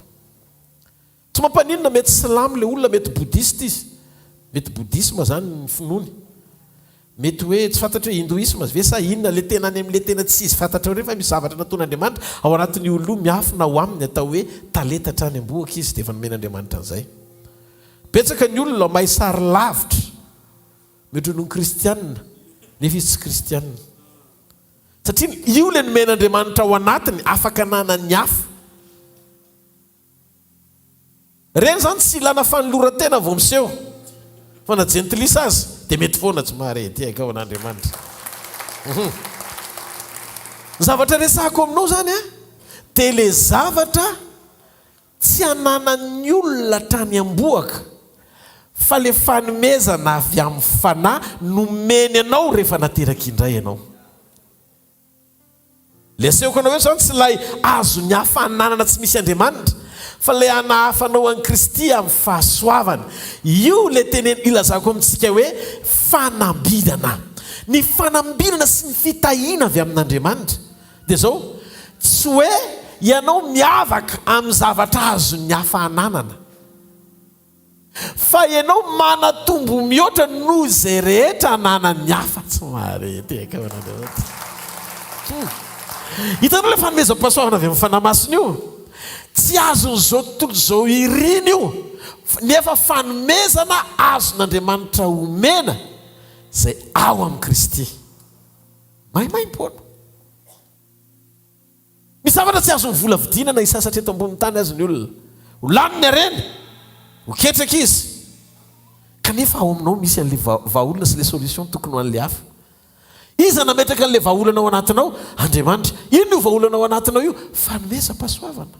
Tsy mampaninona mety silamo le olona mety boudhiste izy, mety boudhisme zany ny finoany. Mety hoe tsy fantatro hoe hindoisme ve sa inona le tena any amin'le tena tsy izy fantatrao ireny fa misy zavatra nataon'Andriamanitra ao anatin'io olona io miafina ao aminy atao hoe talenta hatrany am-bohoka izy dia efa nomen'Andriamanitra an'izay. Betsaka ny olona mahay sary lavitra mihoatra noho ny kristianina nefa izy tsy kristianina. Satria io ilay nomen'Andriamanitra ao anatiny afaka ananan'ny hafa. Ireny izany tsy ilana fanoloran-tena vao miseho. Fa na jentilisa aza dia mety foana tsy mahare tehaka ao an'Andriamanitra. Ny zavatra resahako aminao izany dia ilay zavatra Tsy ananan'ny olona hatrany am-bohoka fa le fanomezana avy amin'ny Fanahy nomeny anao rehefa nateraka indray ianao. Le asehoko anao eto zany tsy ilay azon'ny hafa ananana tsy misy Andriamanitra fa ilay anahafanao an'i Kristy amin'ny fahasoavana. Io le tenen ilazako amintsika hoe fanambinana. Ny fanambinana sy ny fitahiana avy amin'Andriamanitra. Dia izao, tsy hoe ianao miavaka amin'ny zavatra azon'ny hafa ananana, fa ianao manatombo mihoatra noho izay rehetra ananan'ny hafa. Tsy mahare tehaka ho an'Andriamanitra. Hitanao ilay fanomezam-pahasoavana avy amin'ny Fanahy Masina io? Tsy azon'izao tontolo izao irina io, nefa fanomezana azon'Andriamanitra omena izay ao amin'i Kristy. Maimaimpoana. Misy zavatra tsy azon'ny vola vidiana na hisasatra eto ambonin'ny tany aza ny olona. Ho lany ny hareny, ho ketraka izy. Kanefa ao aminao misy an'ilay vahaolana sy ilay solution tokony ho an'ilay hafa. Iza nametraka an'ilay vahaolana ao anatinao? Andriamanitra. Inona io vahaolana ao anatinao io? Fanomezam-pahasoavana.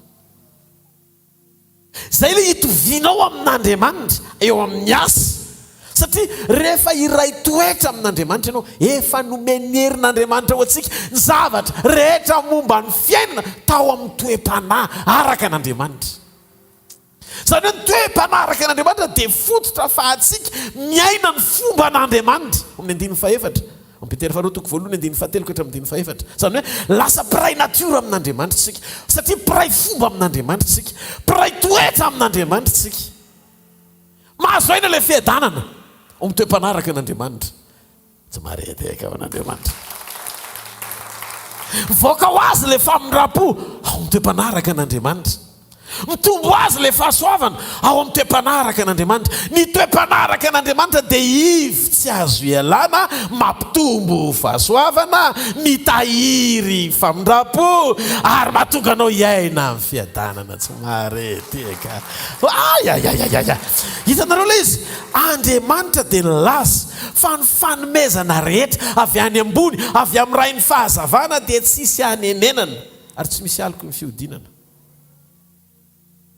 Izay ilay itovianao amin'Andriamanitra eo amin'ny asa. Satria rehefa iray toetra amin'Andriamanitra ianao, efa nomen'ny herin'Andriamanitra ho antsika ny zavatra rehetra momba ny fiainana tao amin'ny toe-panahy araka an'Andriamanitra. Izany hoe ny toe-panahy araka an'Andriamanitra dia fototra ahafahantsika miaina ny fomban'Andriamanitra. Amin'ny andininy fahefatra. Ao Petera faharoa toko voalohany andininy fahatelo ka hatramin'ny andininy fahefatra. Izany hoe lasa mpiray natiora amin'Andriamanitra isika, satria mpiray fomba amin'Andriamanitra isika, mpiray toetra amin'Andriamanitra isika. Mahazo aina ilay fiadanana ao amin'ny toe-panaraka an'Andriamanitra. Tsy maharehadehaka ao an'Andriamanitra. Mivoaka ho azy ilay famindram-po ao amin'ny toe-panaraka an'Andriamanitra. Mitombo ho azy ilay fahasoavana ao amin'ny toe-panahy araka an'Andriamanitra. Ny toe-panahy araka an'Andriamanitra dia ivo tsy azo ialana, mampitombo fahasoavana, mitahiry famindram-po, ary mahatonga anao hiaina amin'ny fiadanana tsy maharehitehaka. Ayayayayaya! Hitanareo ilay izy? Andriamanitra dia nilaza fa ny fanomezana rehetra avy any ambony, avy amin'ny Rain'ny fahazavana dia tsisy hanenenana, ary tsy misy aloky ny fihodinana.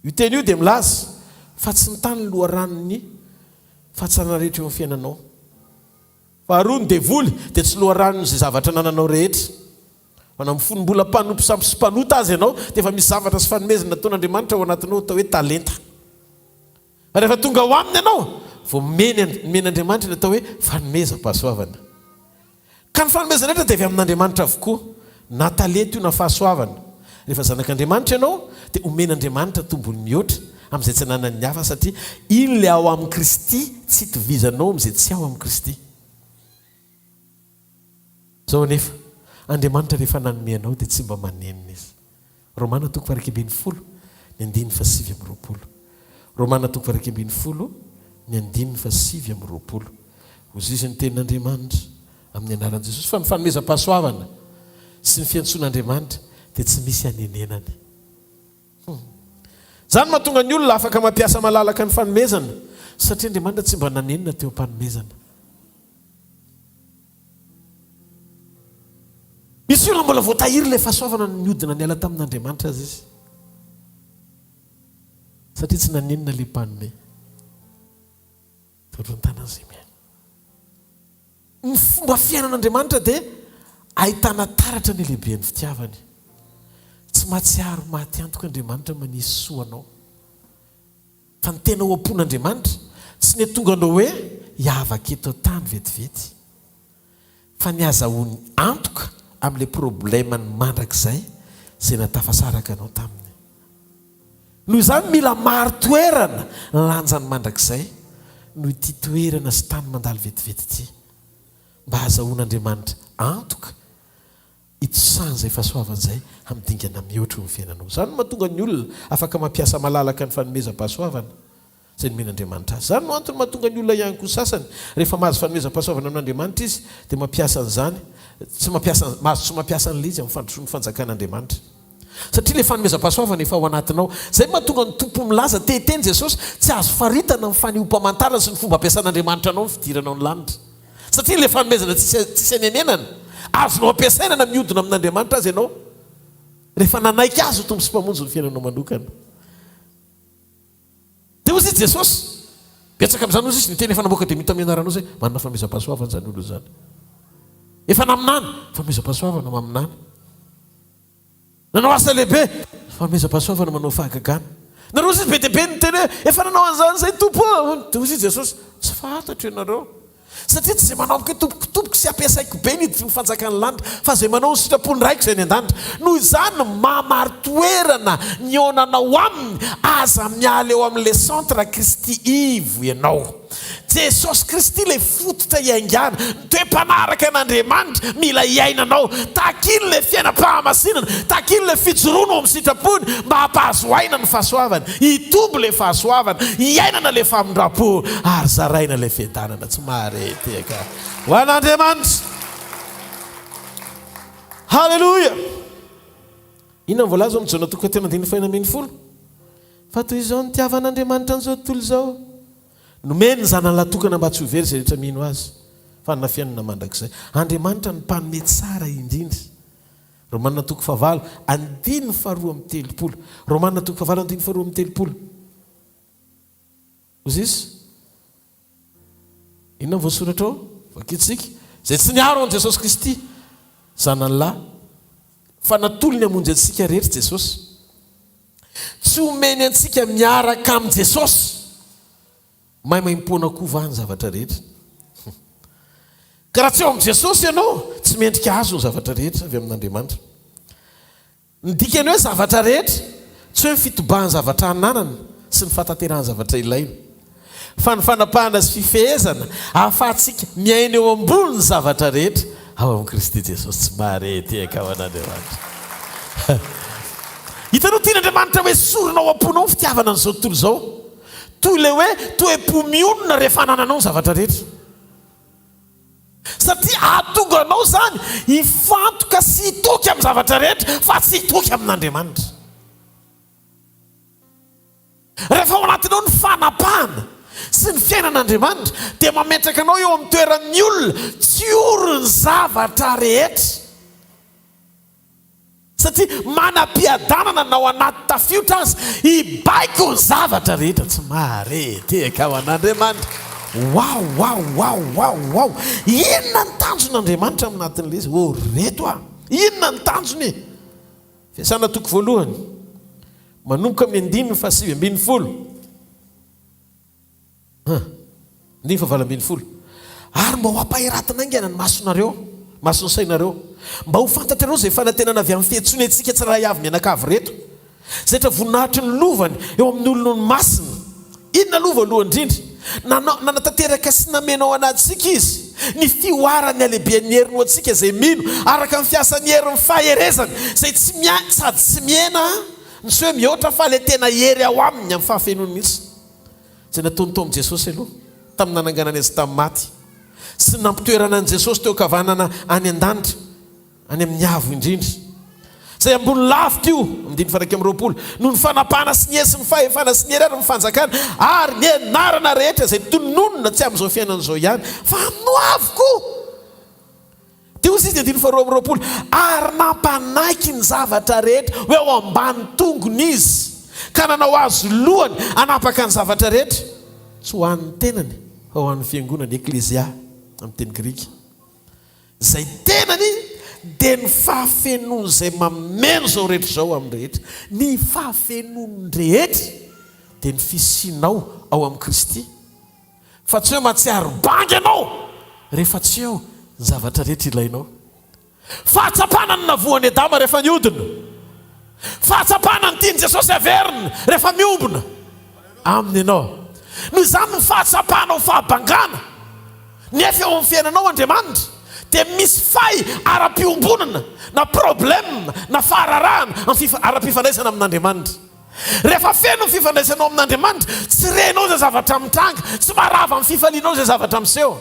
Io teny io dia milaza fa tsy ny tany ny loharanon'ny fahatsarana rehetra eo amin'ny fiainanao. Faharoa, ny devoly dia tsy loharanon'izay zavatra anananao rehetra. Fa na fony mbola mpanompo sampy sy mpanota aza ianao, dia efa misy zavatra sy fanomezana nataon'Andriamanitra ao anatinao atao hoe talenta. Fa rehefa tonga ao aminy ianao, vao omen'Andriamanitra ny atao hoe fanomezam-pahasoavana. Ka ny fanomezana rehetra dia avy amin'Andriamanitra avokoa, na talenta io na fahasoavana. Rehefa zanak'Andriamanitra ianao, dia omen'Andriamanitra tombony mihoatra amin'izay tsy ananan'ny hafa, satria iny ilay ao amin'i Kristy tsy itovizanao amin'izay tsy ao amin'i Kristy. Izao anefa, Andriamanitra rehefa nanome anao dia tsy mba manenina Izy. Romana toko faha-11 ny andininy faha-29. Romana toko faha-11 ny andininy faha-29. Hozizy ny tenin'Andriamanitra amin'ny anaran'i Jesosy fa ny fanomezam-pahasoavana sy ny fiantsoan'Andriamanitra dia tsy misy hanenenany. Hum. Izany no mahatonga ny olona afaka mampiasa malalaka ny fanomezana satria Andriamanitra tsy mba nanenina teo am-panomezana. Misy olona mbola voatahiry ilay fahasoavana nihodina niala tamin'Andriamanitra aza izy. Satria tsy naninona ilay mpanome. Tondroin-tanana izay mihaino. Ny fomba fiainan'Andriamanitra dia ahitana taratra ny halehiben'ny fitiavany. Tsy mahatsiaro maty antoka Andriamanitra manisy soa anao. Fa ny tena ao am-pon'Andriamanitra, tsy ny hahatonga anao hoe hiavaka eto an-tany vetivety, fa ny hazahoany antoka amin'ilay problème-ny mandrakizay izay nahatafasaraka anao taminy. Noho izany mila marin-toerana ny lanjany mandrakizay noho ity toerana sy tany mandalo vetivety ity, mba hahazahoan'Andriamanitra antoka hitosahana izay fahasoavana izay amin'ny dingana mihoatra eo amin'ny fiainanao. Izany no mahatonga ny olona afaka mampiasa malalaka ny fanomezam-pahasoavana izay nomen'Andriamanitra azy. Izany no antony mahatonga ny olona ihany koa sasany rehefa mahazo fanomezam-pahasoavana amin'Andriamanitra izy dia mampiasa an'izany, tsy mampiasa, mahazo tsy mampiasa an'ilay izy amin'ny fandrosoan'ny fanjakan'Andriamanitra. Satria ilay fanomezam-pahasoavana efa ao anatinao. Izay no mahatonga ny Tompo milaza, te hiteny Jesosy, tsy azo faritana ny fanehoam-pamantarana sy ny fomba ampiasan'Andriamanitra anao ny fidiranao ny lanitra. Satria ilay fanomezana tsisy tsisy anenenana, azonao ampiasaina na mihodina amin'Andriamanitra aza ianao, rehefa nanaiky Azy ho Tompo sy Mpamonjy ny fiainanao manokana. Dia hoy izy Jesosy, betsaka amin'izany hoy izy, niteny efa namoaka demony tamin'ny anaranao izay, manana fanomezam-pahasoavana izany olona izany. Efa naminany, fanomezam-pahasoavana maminany. Nanao asa lehibe, fanomezam-pahasoavana manao fahagagana. Nareo ozy be dia be niteny hoe efa nanao an'izany izay Tompo ô! Dia hoy Jesosy, tsy fantatro ianareo. Satria tsy izay manao amiko hoe Tompoko, Tompoko sy ampiasaiko be ny hiditry ny fanjakan'ny lanitra, fa izay manao ny sitrapon'ny Raiko izay any an-danitra. Noho izany, maha-marin-toerana ny haonanao Aminy, aza miala eo amin'ilay centre Kristy ivo ianao. Jesosy Kristy ilay fototra iaingàna, ny toe-panahy araka an'Andriamanitra mila iainanao. Takiny ilay fiainam-pahamasinana, takiny ilay fijoroana ao amin'ny sitrapony mba hampahazo aina ny fahasoavany, hitombo ilay fahasoavana, hiainana ilay famindram-po ary zaraina ilay fiadanana tsy mahare tehaka ho an'Andriamanitra. Haleloia! Inona no voalaza ao amin'ny Jaona toko fahatelo andininy fahenina 16? Fa toy izao nitiavan'Andriamanitra an'izao tontolo izao, Nomeny ny Zanany lahy-tokana mba tsy ho very izay rehetra mino Azy, fa hanana fiainana mandrakizay. Andriamanitra no Mpanome tsara indrindra. Romana toko fahavalo, andininy faharoa amby 30. Romana toko fahavalo, andininy faharoa amby 30. Hoy izy, Inona no voasoratra ao? Vakintsika. Izay tsy niaro an'i Jesosy Kristy, Zanany lahy, fa natolony hamonjy antsika rehetra Jesosy. Tsy omeny antsika miaraka amin'i Jesosy maimaimpoana koa va ny zavatra rehetra? Ka raha tsy ao amin'i Jesosy ianao, tsy mendrika hahazo ny zavatra rehetra avy amin'Andriamanitra. Ny dikany hoe zavatra rehetra, tsy hoe ny fitobahan'ny zavatra ananana sy ny fahatanterahan'ny zavatra ilaina, fa ny fanapahana sy fifehezana ahafahantsika miaina eo ambonin'ny zavatra rehetra ao amin'i Kristy Jesosy. Tsy mahare tehaka ho an'Andriamanitra. Hitanao, tian'Andriamanitra ho esorina ao am-ponao ny fitiavana an'izao tontolo izao, toy ilay hoe toe-po mionona rehefa anananao ny zavatra rehetra. Satria hahatonga anao izany hifantoka sy hitoky amin'ny zavatra rehetra fa tsy hitoky amin'Andriamanitra. Rehefa ao anatinao ny fanapahana sy ny fiainan'Andriamanitra dia mametraka anao eo amin'ny toeran'ny olona tsy ory ny zavatra rehetra. Satria manam-piadanana na ao anaty tafiotra aza, hibaiko ny zavatra rehetra tsy mahare tehaka ho an'Andriamanitra. Wow, wow, wow, wow, wow! Inona ny tanjon'Andriamanitra ao anatin'ilay izy? Oh, ry reto a! Inona ny tanjony e? Fiasana toko voalohany, manomboka amin'ny andininy faha-19. Huh. Andininy faha-18. Ary mba ho ampahiratina haingana ny masonareo, mason'ny sainareo, mba ho fantatrareo izay fanantenana avy amin'ny fiantsoany antsika tsirairay avy mianakavy ireto, izay tra-voninahitry ny lovany eo amin'ny olony masina. Inona aloha voalohany indrindra? Nanao, nanatanteraka sy nameno ao anatintsika Izy ny fihoaran'ny halehiben'ny heriny ho antsika izay mino, araka ny fiasan'ny herin'ny faherezany, izay tsy mia, sady tsy mihena, no tsy hoe mihoatra, fa ilay tena hery ao aminy amin'ny fahafenoany mihitsy. Izay nataony tao amin'i Jesosy aloha, tamin'ny nananganany Azy tamin'ny maty, sy ny nampitoerana an'i Jesosy teo ankavanana any an-danitra, any amin'ny avo indrindra. Izay ambony lavitra io, andininy faha-21, noho ny fanapahana sy ny hery sy ny fahefana sy ny hery ary ny fanjakana ary ny anarana rehetra izay tononina tsy amin'izao fiainana izao ihany, fa amin'ny ho avy koa. Dia hoy. Dia hozy izy, andininy faharoa amby 20, Ary nampanaiky ny zavatra rehetra ho eo ambany tongony izy, ka nanao azy lohany hanapaka ny zavatra rehetra, tsy ho an'ny tenany, fa ho an'ny fiangonany, eklesia, amin'ny teny grika. Izay tenany dia ny fahafenoan'izay mameno izao rehetra izao amin'ny rehetra. Ny fahafenoan'ny rehetra dia ny fisianao ao amin'i Kristy. Fa tsy hoe mahatsiaro banga ianao rehefa tsy eo ny zavatra rehetra ilainao. Fahatsapana ny navoan'i Adama rehefa niodina. Fahatsapana ny tian'i Jesosy haverina rehefa miombona Aminy ianao. Noho izany ny fahatsapanao fahabangana nefa eo amin'ny fiainanao Andriamanitra dia misy fay ara-piombonana na problème na fahararahana amin'ny ara-pifandraisana amin'Andriamanitra. Rehefa feno ny fifandraisanao amin'Andriamanitra, tsy renao izay zavatra mitranga, tsy maharava ny fifalianao izay zavatra miseho.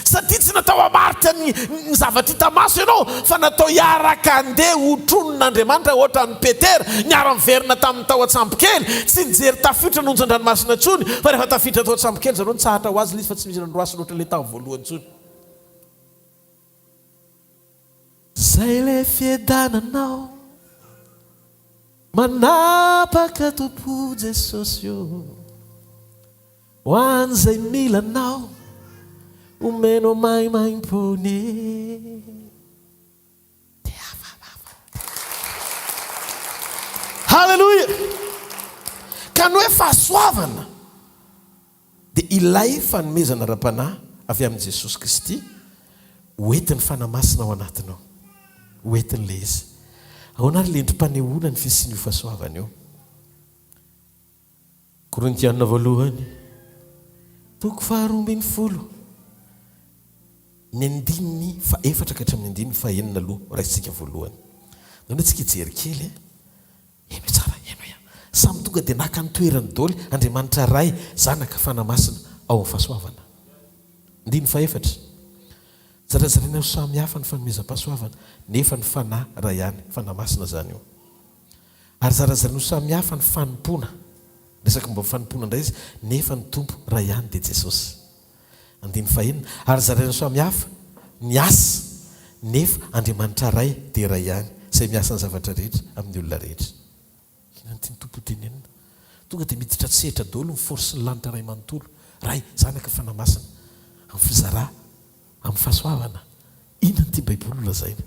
Satria tsy natao hamaritra ny ny zavatra hita maso ianao, fa natao hiaraka handeha hotronin'Andriamanitra, hoatran'i Petera, niara-niverina taminy tao an-tsambokely, tsy nijery tafiotra ny onjan-dranomasina intsony, fa rehefa tafiditra tao an-tsambokely zareo, nitsahatra ho azy ilay izy fa tsy nisy nandroasina ohatran'ilay tamin'ny voalohany intsony. Zay ilay fiadananao. Manapaka Tompo Jesosy ô Ho an'izay mila Anao Omeno maimaimpoana e Haleloia! Ka ny hoe fahasoavana dia ilay fanomezana ara-panahy avy amin'i Jesosy Kristy ho entin'ny Fanahy Masina ao anatinao. Ho entin'ilay izy. Ahoana ary ilay endri-panehoana ny fisian'io fahasoavana io? Korintiana voalohany, toko faharoa ambin'ny folo, ny andininy fahefatra ka hatramin'ny andininy fahenina aloha raisintsika voalohany. Ndao anie tsika hijery kely e. Henoy tsara, henoy an. Samy tonga dia naka ny toerany doly Andriamanitra Ray, Zanaka, Fanahy Masina ao amin'ny fahasoavana. Andininy fahefatra. Zarazaraina ho samy hafa ny fanomezam-pahasoavana, nefa ny Fanahy Ray ihany, Fanahy Masina izany io. Ary zarazaraina ho samy hafa ny fanompoana, resaka momba ny fanompoana indray izy, nefa ny Tompo Ray ihany dia Jesosy. Andininy fahenina, Ary zaraina samy hafa ny asa, nefa Andriamanitra Ray dia Iray ihany, izay miasa ny zavatra rehetra amin'ny olona rehetra. Inona no tian'ny Tompo hotenenina? Tonga dia miditra an-tsehatra daholo ny force-n'ny lanitra iray manontolo, Ray, Zanaka, Fanahy Masina, amin'ny fizarà, amin'ny fahasoavana. Inona no tian'ny Baiboly holazaina?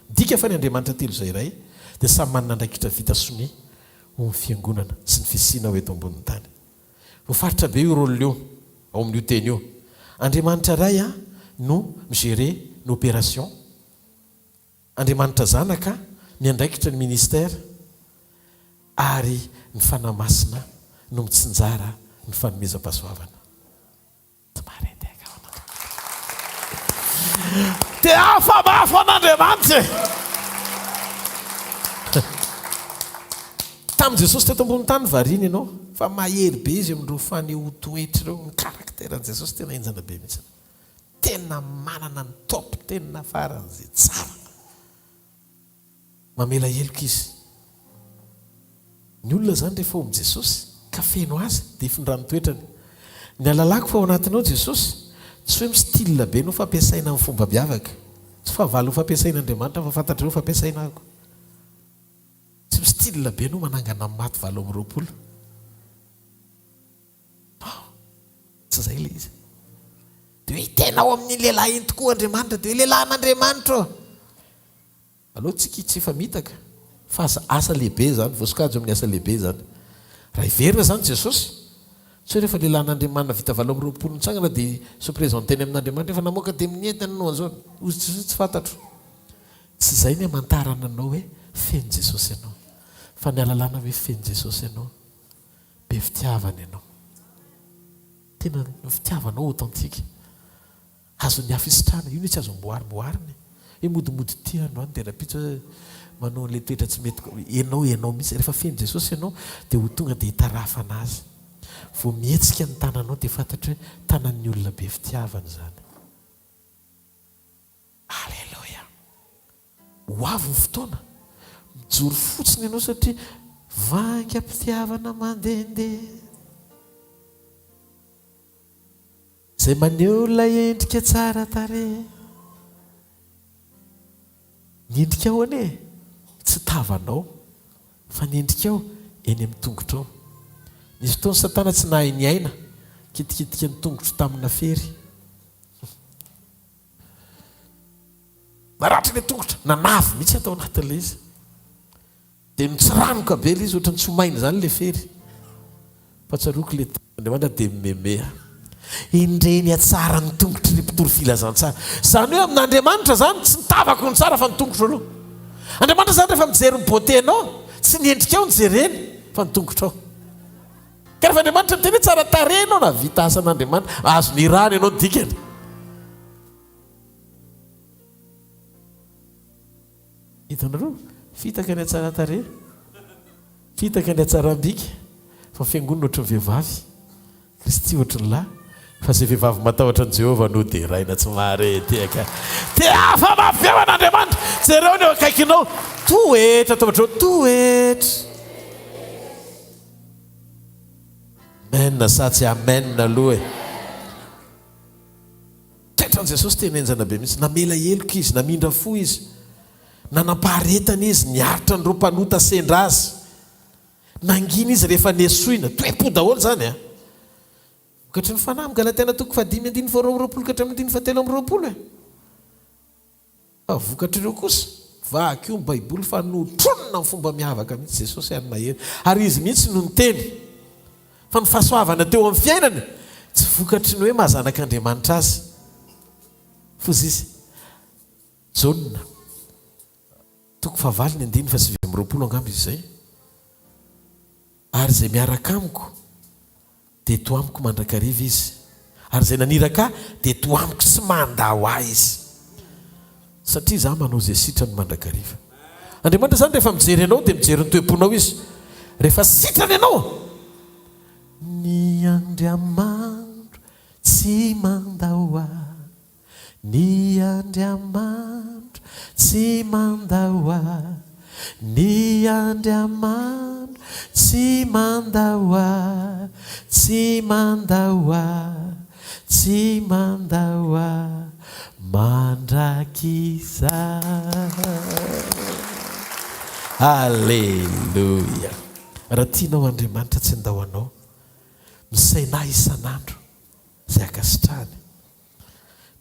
Midika fa ny Andriamanitra telo izay iray dia samy manana andraikitra vita sonia ho ny Fiangonana sy ny fisiana ho eto ambonin'ny tany. Voafaritra be io rôle io ao amin'io teny io. Andriamanitra Ray no mi-gérer ny opération, Andriamanitra Zanaka miandraikitra ny ministère ary ny Fanahy Masina no mitsinjara ny fanomezam-pahasoavana. Te hafa-mafy an'Andriamanitra e! Tamin'i Jesosy teto ambony tany variana ianao fa mahery be izy amin'ireo fanehoan-toetra ireo, ny caractère-n'i Jesosy tena henjana be mihitsy. Tena manana ny top, tena faran'izay tsara. Mamela heloka izy. Ny olona izany rehefa ao amin'i Jesosy ka feno Azy dia ifindrany toetrany. Ny ahalalako fa ao anatinao Jesosy, tsy hoe mi-style be no fampiasaina amin'ny fomba miavaka. Tsy fahavalo ho fampiasain'Andriamanitra fa fantatrareo fa ampiasaina ako. Tsy mi-style be no manangana ny maty 28. Non, tsy izay ilay izy. Dia hoe tena ao amin'iny lehilahy iny tokoa Andriamanitra, dia hoe lehilahin'Andriamanitra ô. Aleo tsika tsy hifamitaka fa asa asa lehibe izany, voasokajy amin'ny asa lehibe izany. Raha hiverina izany Jesosy, tsy hoe rehefa lehilahin'Andriamanina vita 28 nitsangana dia se presenter any amin'Andriamanitra, efa namoaka demonia tany no anzao. Hozy Jesosy tsy fantatro. Tsy izay ny hamantarana anao hoe feno Jesosy ianao. Fa ny ahalalana hoe feno Jesosy ianao, be fitiavana ianao. Tena ny fitiavanao authentique. Azon'ny hafa isitrahana, io anie tsy azo amboarimboarina e. Hoe modimody tia androany dia rahampitso hoe manao an'ilay toetra tsy mety koa. Ianao, ianao mihitsy, rehefa feno Jesosy ianao dia ho tonga dia hitarafana Azy. Vao mihetsika ny tananao dia fantatro hoe tanan'ny olona be fitiavana izany. Aleloia. Ho avy ny fotoana, mijoro fotsiny ianao satria vaingam-pitiavana mandehandeha. Izay maneho ilay endrika tsara tarehy. Ny endrikao anie tsy tavanao fa ny endrikao eny amin'ny tongotrao. Nisy fotoana Satana tsy nahay niaina, kitikitika ny tongotro tamina fery. Naratra ilay tongotra, nanavy mihitsy aho tao anatin'ilay izy. Dia nitsiranoka be ilay izy, ohatran'ny tsy ho maina izany ilay fery. Fa tsaroako ilay tenin'Andriamanitra dia mimeme aho. Endrey ny hatsaran'ny tongotry ny mpitory filazantsara. Izany hoe amin'Andriamanitra izany, tsy ny tavako no tsara fa ny tongotro aloha. Andriamanitra izany rehefa mijery ny beauté-nao, tsy ny endrikao no jereny fa ny tongotrao. Ka rehefa Andriamanitra miteny hoe tsara tarehy ianao, nahavita asan'Andriamanitra, azony irahana ianao ny dikany. Hitanareo? Fitaka ny hatsaran-tarehy, fitaka ny hatsaram-bika, fa ny fiangonana ohatry ny vehivavy, Kristy ohatry ny lahy, fa izay vehivavy matahotra an'i Jehovah no deraina tsy mahare tehaka. Tehafa mafy eo an'Andriamanitra! Jereo ny eo akaikinao, toetra, ataovy hatreo, toetra. Amen sa tsy amen aloha e? Toetran'i Jesosy tena henjana be mihitsy. Namela heloka izy, namindra fo izy, nanam-paharetana izy, niaritra an'ireo mpanota sendra azy. Nangina izy rehefa nesoina. Toe-po daholo izany an! Vokatry ny fanahy amin'ny Galatiana toko fahadimy andininy faharoa amby roapolo ka hatramin'ny andininy fahatelo amby roapolo e! Fa vokatr'ireo kosa, vakio ny Baiboly fa notronina amin'ny fomba miavaka mihitsy Jesosy ary nahery. Ary Izy mihitsy no niteny fa ny fahasoavana teo amin'ny fiainany tsy vokatry ny hoe maha zanak'Andriamanitra Azy. Foza Izy. Jaona, toko fahavalo ny andininy faha-29 angamba izy izay. Ary izay miaraka amiko dia eto amiko mandrakariva izy, ary izay naniraka ahy dia eto amiko tsy mandao ahy izy, satria izaho manao izay sitrany mandrakariva. Andriamanitra izany rehefa mijery anao dia mijery ny toe-ponao izy. Rehefa sitrany ianao, ny Andriamanitro tsy mandao ahy. Ny Andriamanitro tsy mandao ahy, Ny Andriamanitro tsy mandao ahy, Tsy mandao ahy, tsy mandao ahy mandrakizay. Aleloia! Raha tianao Andriamanitra tsy handao anao, misaina isan'andro izay ankasitrahany.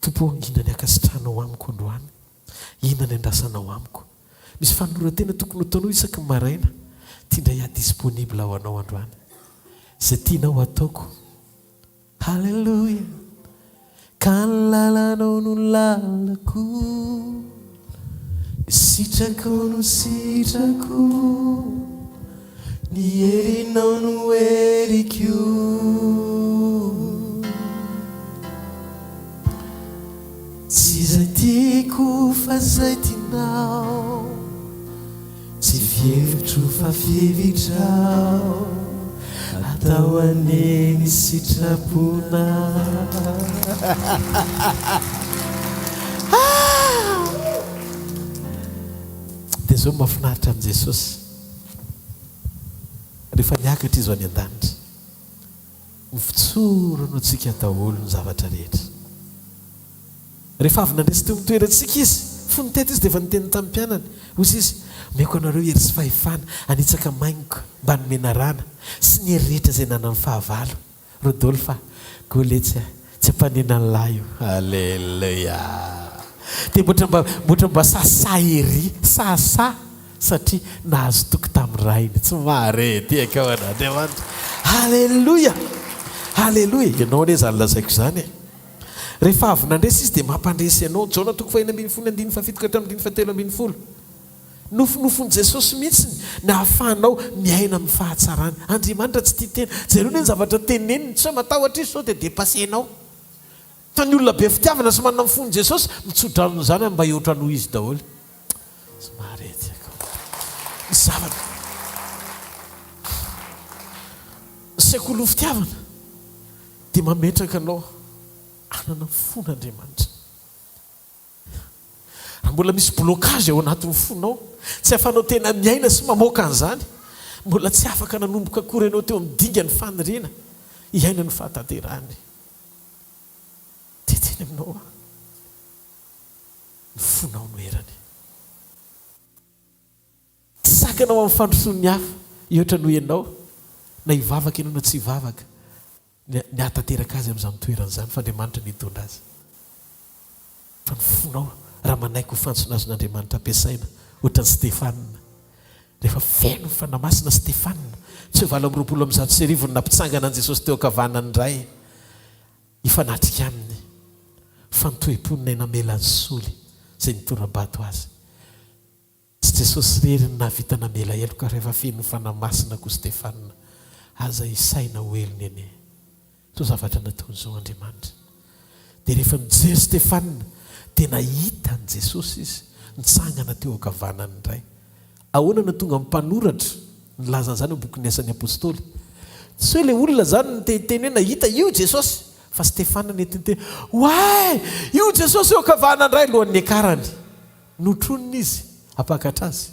Tompo ô, inona ny ankasitrahanao amiko androany? Inona ny andrasanao amiko? Misy fanoloran-tena tokony ho ataonao isaky ny maraina. Ity indray aho disponible ho anao androany. Izay tianao hataoko. Haleloia! Ka ny lalanao no lalako. Ny sitrakao no sitrako, ny herinao no heriko. Tsy izay tiako fa izay tianao, tsy fihevitro fa fihevitrao, atao anie ny sitraponao. Dia izao no mahafinaritra amin'i Jesosy, rehefa niakatra Izy ho any an-danitra, nofotsorany ho antsika daholo ny zavatra rehetra. Rehefa avy nandresy teo amin'ny toerantsika Izy, fony teto Izy dia efa niteny tamin'ny mpianany, hoy Izy, Omeko anareo hery sy fahefana hanitsaka maingoka mba ny menarana sy ny hery rehetra izay nanan'ny fahavalo. Rodolphe a! Go letsy a! Tsy ampanena an'lah io. Alléluia! Dia mbotra mba mbotra mba sahasaha ery, sahasaha satria nahazo toky tamin'ny Rainy. Tsy mahare ety akao an'Andriamanitra. Alléluia! Alléluia! Ianao anie izany lazaiko izany e! Rehefa avy nandresy Izy dia mampandresy anao. Jaona toko fahenina ambin'ny folo andininy fahafito ka hatramin'ny andininy fahatelo ambin'ny folo. Nofinofin'i Jesosy mihitsy ny hahafahanao miaina amin'ny fahatsarany. Andriamanitra tsy tia tena. Jereo anie ny zavatra teneniny. Tsy hoe matahotra Izy sao dia depasser-nao. Fa ny olona be fitiavana sy manana ny fon'i Jesosy, mitsodrano ny zanany mba hihoatra noho Izy daholo. Somary hetsika. Ny zavatra. Ny sekolin'ny fitiavana dia mametraka anao hanana ny fon'Andriamanitra. Raha mbola misy blocage ao anatin'ny fonao, tsy ahafahanao tena miaina sy mamoaka an'izany, mbola tsy afaka nanomboka akory ianao teo amin'ny dingan'ny faniriana hiaina ny fahatanterahany. Te hiteny aminao aho, ny fonao no erany. sakana ho amin'ny fandrosoan'ny hafa hihoatra noho ianao, na hivavaka ianao na tsy hivavaka, ny ny hahatanteraka azy amin'izany toerana izany, fa Andriamanitra no hitondra azy. Fa ny fonao, raha manaiky ho fantsona azon'Andriamanitra ampiasaina, ohatran'i Stefana. Rehefa feno ny Fanahy Masina Stefana, tsy hoe 1128 no nampitsangana an'i Jesosy teo ankavanan'ny Ray hifanatrika aminy, fa ny toe-ponay namela an'i Saoly izay nitora-bato azy. Tsy Jesosy irery no nahavita namela heloka rehefa feno ny Fanahy Masina koa Stefana. Aza isaina ho helony anie izao zavatra nataony izao Andriamanitra. Dia rehefa nijery Stefana dia nahita an'i Jesosy izy nitsangana teo ankavanany indray. Ahoana no tonga ny mpanoratra nilaza an'izany ao bokin'ny Asan'ny Apostoly? Tsy hoe ilay olona izany no te hiteny hoe nahita io Jesosy fa Stefana nety niteny Oay! Io Jesosy eo ankavanany indray alohan'ny niakarany. Notronina izy hampakatra azy.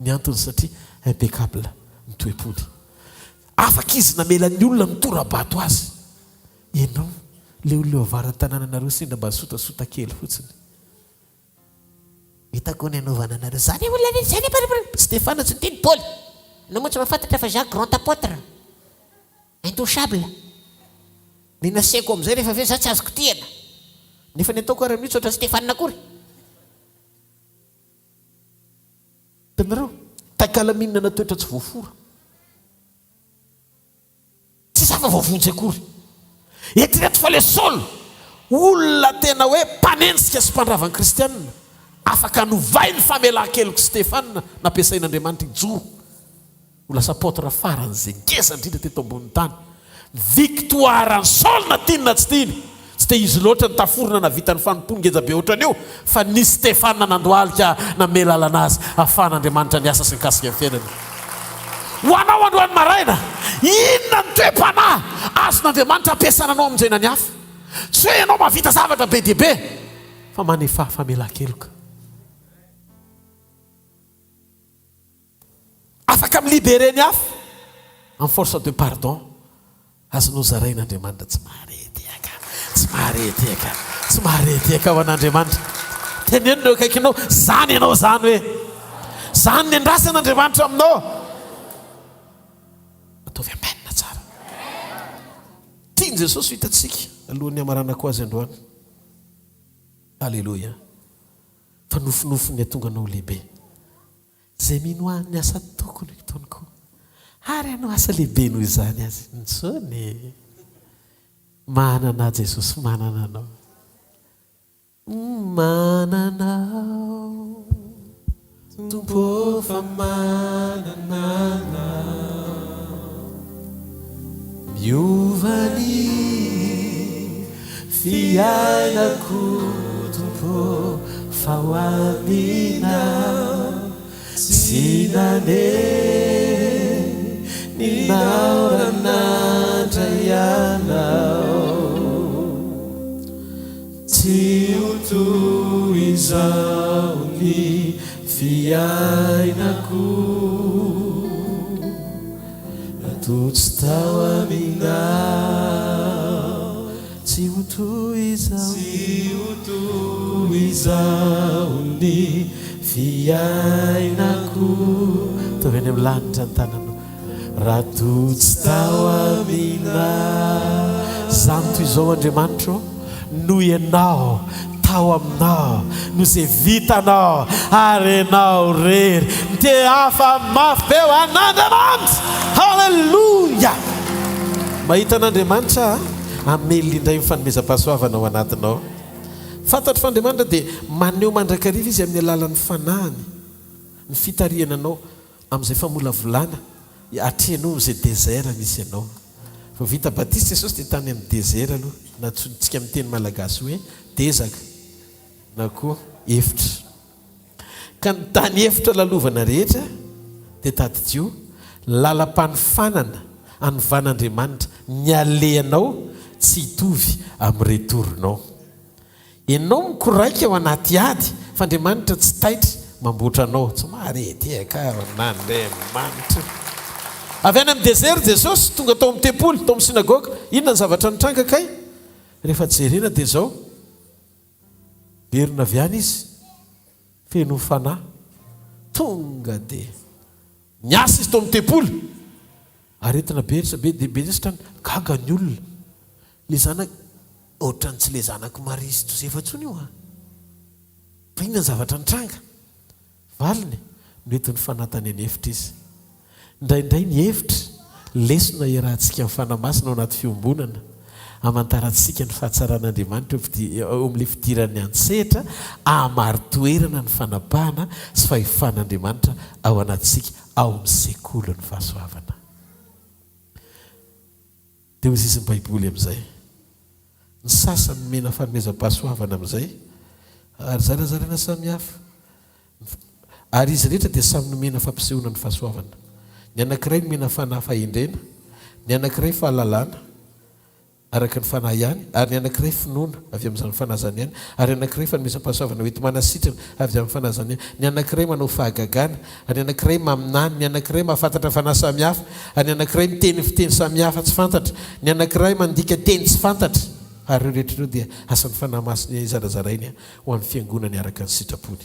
Ny antony satria impeccable ny toe-pony. Afaka izy namela ny olona nitora-bato azy. Ianao, ilay olona eo avara-tanànanareo sendra mba sotasota kely fotsiny. Hitako ny hanaovana anareo zany olona rehetra zany e! Stefana tsy niteny Paoly. Ianao moa tsy mahafantatra fa Jacques grand apôtre. Intouchable. Ny naseko amin'izay rehefa avy eo za tsy azo kitihana. Nefa ny ataoko ary amin'io tsy ohatran'i Stefana akory. Hitanareo? Taikala-mihinana toetra tsy voafora. Tsisy hafa voavonjy akory. Eritrereto fa ilay Saoly, olona tena hoe mpanenjika sy mpandrava ny kristiana, afaka novain'ny famelan-kelok'i Stefana nampiasain'Andriamanitra hijoro ho lasa apôtre faran'izay ngeza indrindra teto ambonin'ny tany. Victoire an'i Saoly na tiany na tsy tiany. Tsy dia izy loatra no taforona nahavita ny fanompoany ngeza be ohatran'io fa nisy Stefana nandohalika nanome lalana azy hahafahan'Andriamanitra niasa sy nikasika ny fiainany. Ho anao androany maraina, inona ny toe-panahy azon'Andriamanitra ampiasana anao hamonjena ny hafa? Tsy hoe ianao mahavita zavatra be dia be fa manefa famelan-keloka. Afaka mi-libérer ny hafa en force de pardon. Azonao zaraina Andriamanitra tsy mahare tehaka, tsy mahare tehaka, tsy mahare tehaka ho an'Andriamanitra. Teneno ny eo akaikinao, zany ianao zany hoe, zany ny andrasan'Andriamanitra aminao. Ataovy amen tsara. Tian'i Jesosy ho hitantsika alohan'ny hamaranako azy androany. Aleloia. Fa nofinofy ny hatonga anao ho lehibe. Izay mino Ahy ny asa ataoko no hataony koa, ary hanao asa lehibe noho izany azy. Intsony e! Manana ahy Jesosy, manana anao. Manana aho, Tompo ô fa manana anao. Miova ny fiainako Tompo ô fa ho aminao Tsy nandeha ny raha nandray anao Tsy ho toy izao ny fiainako Raha toa tsy tao aminao Tsy ho toy izao Tsy ho toy izao ny fiainako Ataovy any amin'ny lanitra ny tananao Raha toa tsy tao aminao Izany toy izao Andriamanitro Noho Ianao tao aminao no izay vitanao ary Ianao irery Mitehafa mafy be ho an'Andriamanitra! Haleloia! Mahita an'Andriamanitra aho hamely indray ny fanomezam-pahasoavana ao anatinao. Fantatro fa Andriamanitra dia maneho mandrakariva Izy amin'ny alalan'ny Fanahiny ny fitarihana anao amin'izay famolavolana atrehinao amin'izay désert misy anao. Vao vita batisa Jesosy dia tany amin'ny désert aloha, nantsointsika amin'ny teny malagasy hoe dezaka na koa efitra. Ka ny tany efitra lalovana rehetra dia tadidio, lalam-panofanana anovan'Andriamanitra ny alehanao tsy hitovy amin'ny retour-nao. Ianao mikoraika ao anaty ady fa Andriamanitra tsy taitra mamboatra anao. Tsy mahare tehaka an'Andriamanitra. Avy any amin'ny desert Jesosy, tonga tao amin'ny tempoly, tao amin'ny synagoga. Inona ny zavatra nitranga kay? Rehefa jerena dia izao, verina avy any izy, feno fanahy, tonga dia. Niasa izy tao amin'ny tempoly. Aretina be be dia be sitrana. Gaga ny olona. Le zanak ohatran'ny tsy le zanak'i Maria sy Josefa intsony io an! Fa inona ny zavatra nitranga? Valiny, Noentin'ny Fanahy tany an'efitra izy. Indraindray ny hevitra, lesona iarahantsika amin'ny Fanahy Masina ao anaty fiombonana, hamantarantsika ny fahatsaran'Andriamanitra eo amin'ilay fidirany an-tsehatra hahamari-toerana ny fanapahana sy fahefan'Andriamanitra ao anatintsika ao amin'ny sekolin'ny fahasoavana. Dia hoy izy ny Baiboly amin'izay, Ny sasany nomena fanomezam-pahasoavana amin'izay, ary zarazaraina samihafa. Ary izy rehetra dia samy nomena fampisehoana ny fahasoavana. Ny anankiray nomena fanahy fahendrena, ny anankiray fahalalana, araka ny fanahy ihany, ary ny anankiray finoana, avy amin'izany fanahy izany ihany, ary ny anankiray fanomezam-pahasoavana hoenti-manasitrana, avy amin'ny fanahy izany ihany, ny anankiray manao fahagagana, ary ny anankiray maminany, ny anankiray mahafantatra fanahy samihafa, ary ny anankiray miteny fiteny samihafa tsy fantatra, ny anankiray mandika teny tsy fantatra. Ary ireo rehetra ireo dia asan'ny Fanahy Masina zarazarainy ho an'ny Fiangonany araka ny sitrapony.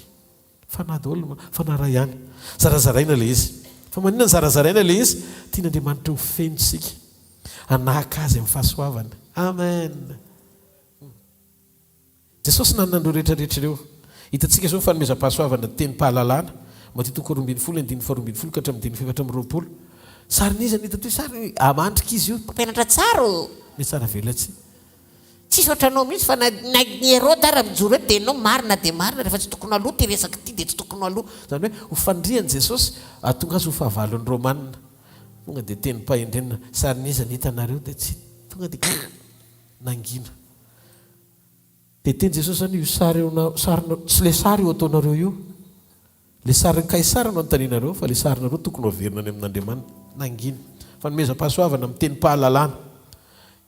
Fanahy daholo, Fanahy iray ihany. Zarazaraina ilay izy. Fa maninona no zarazaraina ilay izy? Tian'Andriamanitra ho feno isika. Hanahaka Azy amin'ny fahasoavana. Amen! Jesosy nanana an'ireo rehetra rehetra ireo. Hitantsika izao ny fanomezam-pahasoavana tenim-pahalalana, Matio toko 12 andininy faharoa ambinifolo ka hatramin'ny andininy fahefatra amby 20. Sarin'iza no hita teo? Sary mandrika izy io. Mpampianatra tsara ô! Mihatsara velatsihy. Tsisy ohatranao mihitsy fa na na ny Herode ara mijoro eto dia enao marina dia marina rehefa tsy tokony aloha ty resaka ity dia tsy tokony aloha. Izany hoe ho fandrihan'i Jesosy hahatonga azy ho fahavalon'ny Romana. Tonga dia tenim-pahendrena, sarin'iza ny hitanareo dia tsy tonga dia kr nangina. Dia tenin'i Jesosy izany io sary io na sarina tsy ilay sary io ataonareo io. Ilay sarin'i Kaisara no anontanianareo fa ilay sarinareo tokony ho averina any amin'Andriamanitra. Nangina. Fanomezam-pahasoavana amin'ny tenim-pahalalana.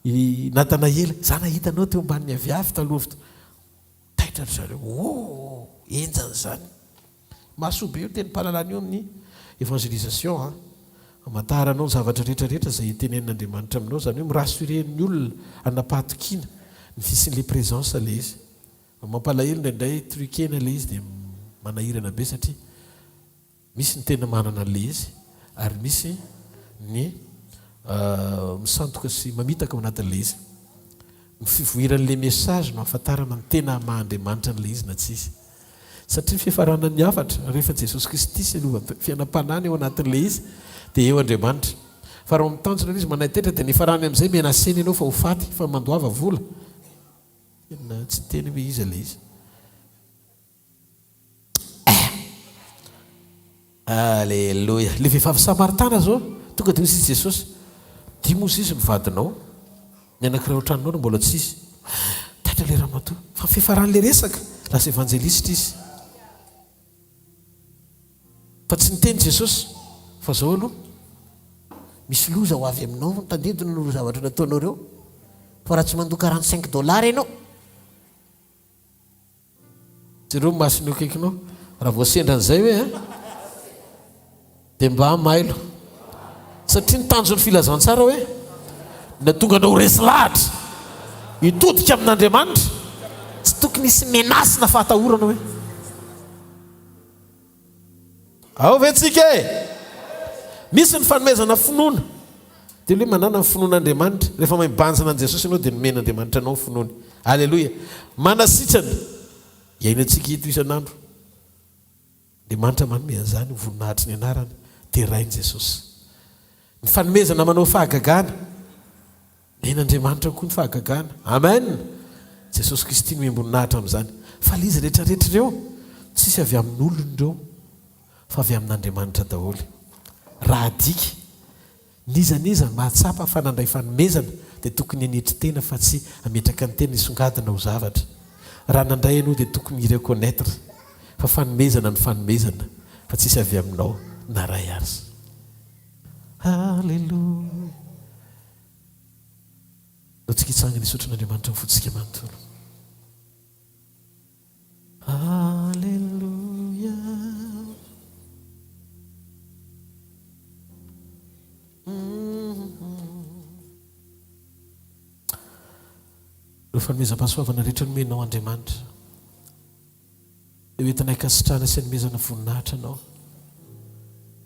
I Natanaela, Izaho nahita anao teo ambanin'ny aviavy taloha fotoana. Taitra ry zareo. Oh! Henjana izany. Mahasoa be io tenim-pahalalana io amin'ny évangélisation an. Hamantaranao ny zavatra rehetra rehetra izay tenenin'Andriamanitra aminao, izany hoe mi-rassurer ny olona hanam-pahatokiana ny fisian'ilay présence ilay izy. Mampalahelo indraindray truquena ilay izy dia manahirana be satria misy ny tena manana an'ilay izy ary misy ny misandoka sy mamitaka ao anatin'ilay izy. Ny fivoiran'ilay message no ahafantarana ny tena maha Andriamanitra an'ilay izy na tsy izy. Satria ny fiafaranan'ny hafatra, rehefa Jesosy Kristy sy ny fiainam-panahiny ao anatin'ilay izy dia eo Andriamanitra. Fa raha ao amin'ny tanjona ilay izy manaitaitra dia ny hifarany amin'izay menacena ianao fa ho faty fa mandoava vola. Tena tsy niteny hoe iza ilay izy. Eh! Aleloia. Ilay vehivavy samaritana izao, tonga dia hoy izy Jesosy, Dimy hozy izy ny vadinao, ny anankiray ao an-tranonao no mbola tsy izy. Taitra ilay ramatoa. Fa ny fiafaran'ilay resaka, lasa evanjelisitra izy. Fa tsy niteny Jesosy fa zao aloha Misy loza ho avy aminao, tandindona noho ireo zavatra nataonao ireo, fa raha tsy mandoa 45 dollars ianao. Jereo ny masony eo akaikinao, raha vao sendra an'izay hoe an, dia mba mailo. Satria ny tanjon'ny filazantsara hoe, ny hahatonga anao ho resy lahatra, hitodika amin'Andriamanitra. Tsy tokony hisy menace na fahatahorana hoe. Ao ve tsika e? Misy ny fanomezana finoana. Dia hoe manana ny finoan'Andriamanitra. Rehefa mahay mibanjina an'i Jesosy ianao dia nomen'Andriamanitra anao ny finoany. Aleloia. Manasitrana. Iainantsika eto isan'andro. Andriamanitra manome an'izany ho voninahitry ny anarany. Derain'i Jesosy. Ny fanomezana manao fahagagana. Nen'Andriamanitra koa ny fahagagana. Amen! Jesosy Kristy no miam-boninahitra amin'izany. Fa ilay izy rehetrarehetra ireo, tsisy avy amin'olona ireo, fa avy amin'Andriamanitra daholo. Raha adika, n'iza n'iza mahatsapa fa nandray fanomezana dia tokony hanetry tena fa tsy hametraka ny tena hisongadina ho zavatra. Raha nandray ianao dia tokony hi-reconnaitre fa fanomezana ny fanomezana fa tsisy avy aminao na ray aza. Haleloia. Ndao tsika hitsangana hisaotra an'Andriamanitra amin'ny fontsika manontolo. Haleloia. Ireo fanomezam-pahasoavana rehetra nomenao Andriamanitra. Eo entinay ankasitrahana sy anomezana voninahitra Anao.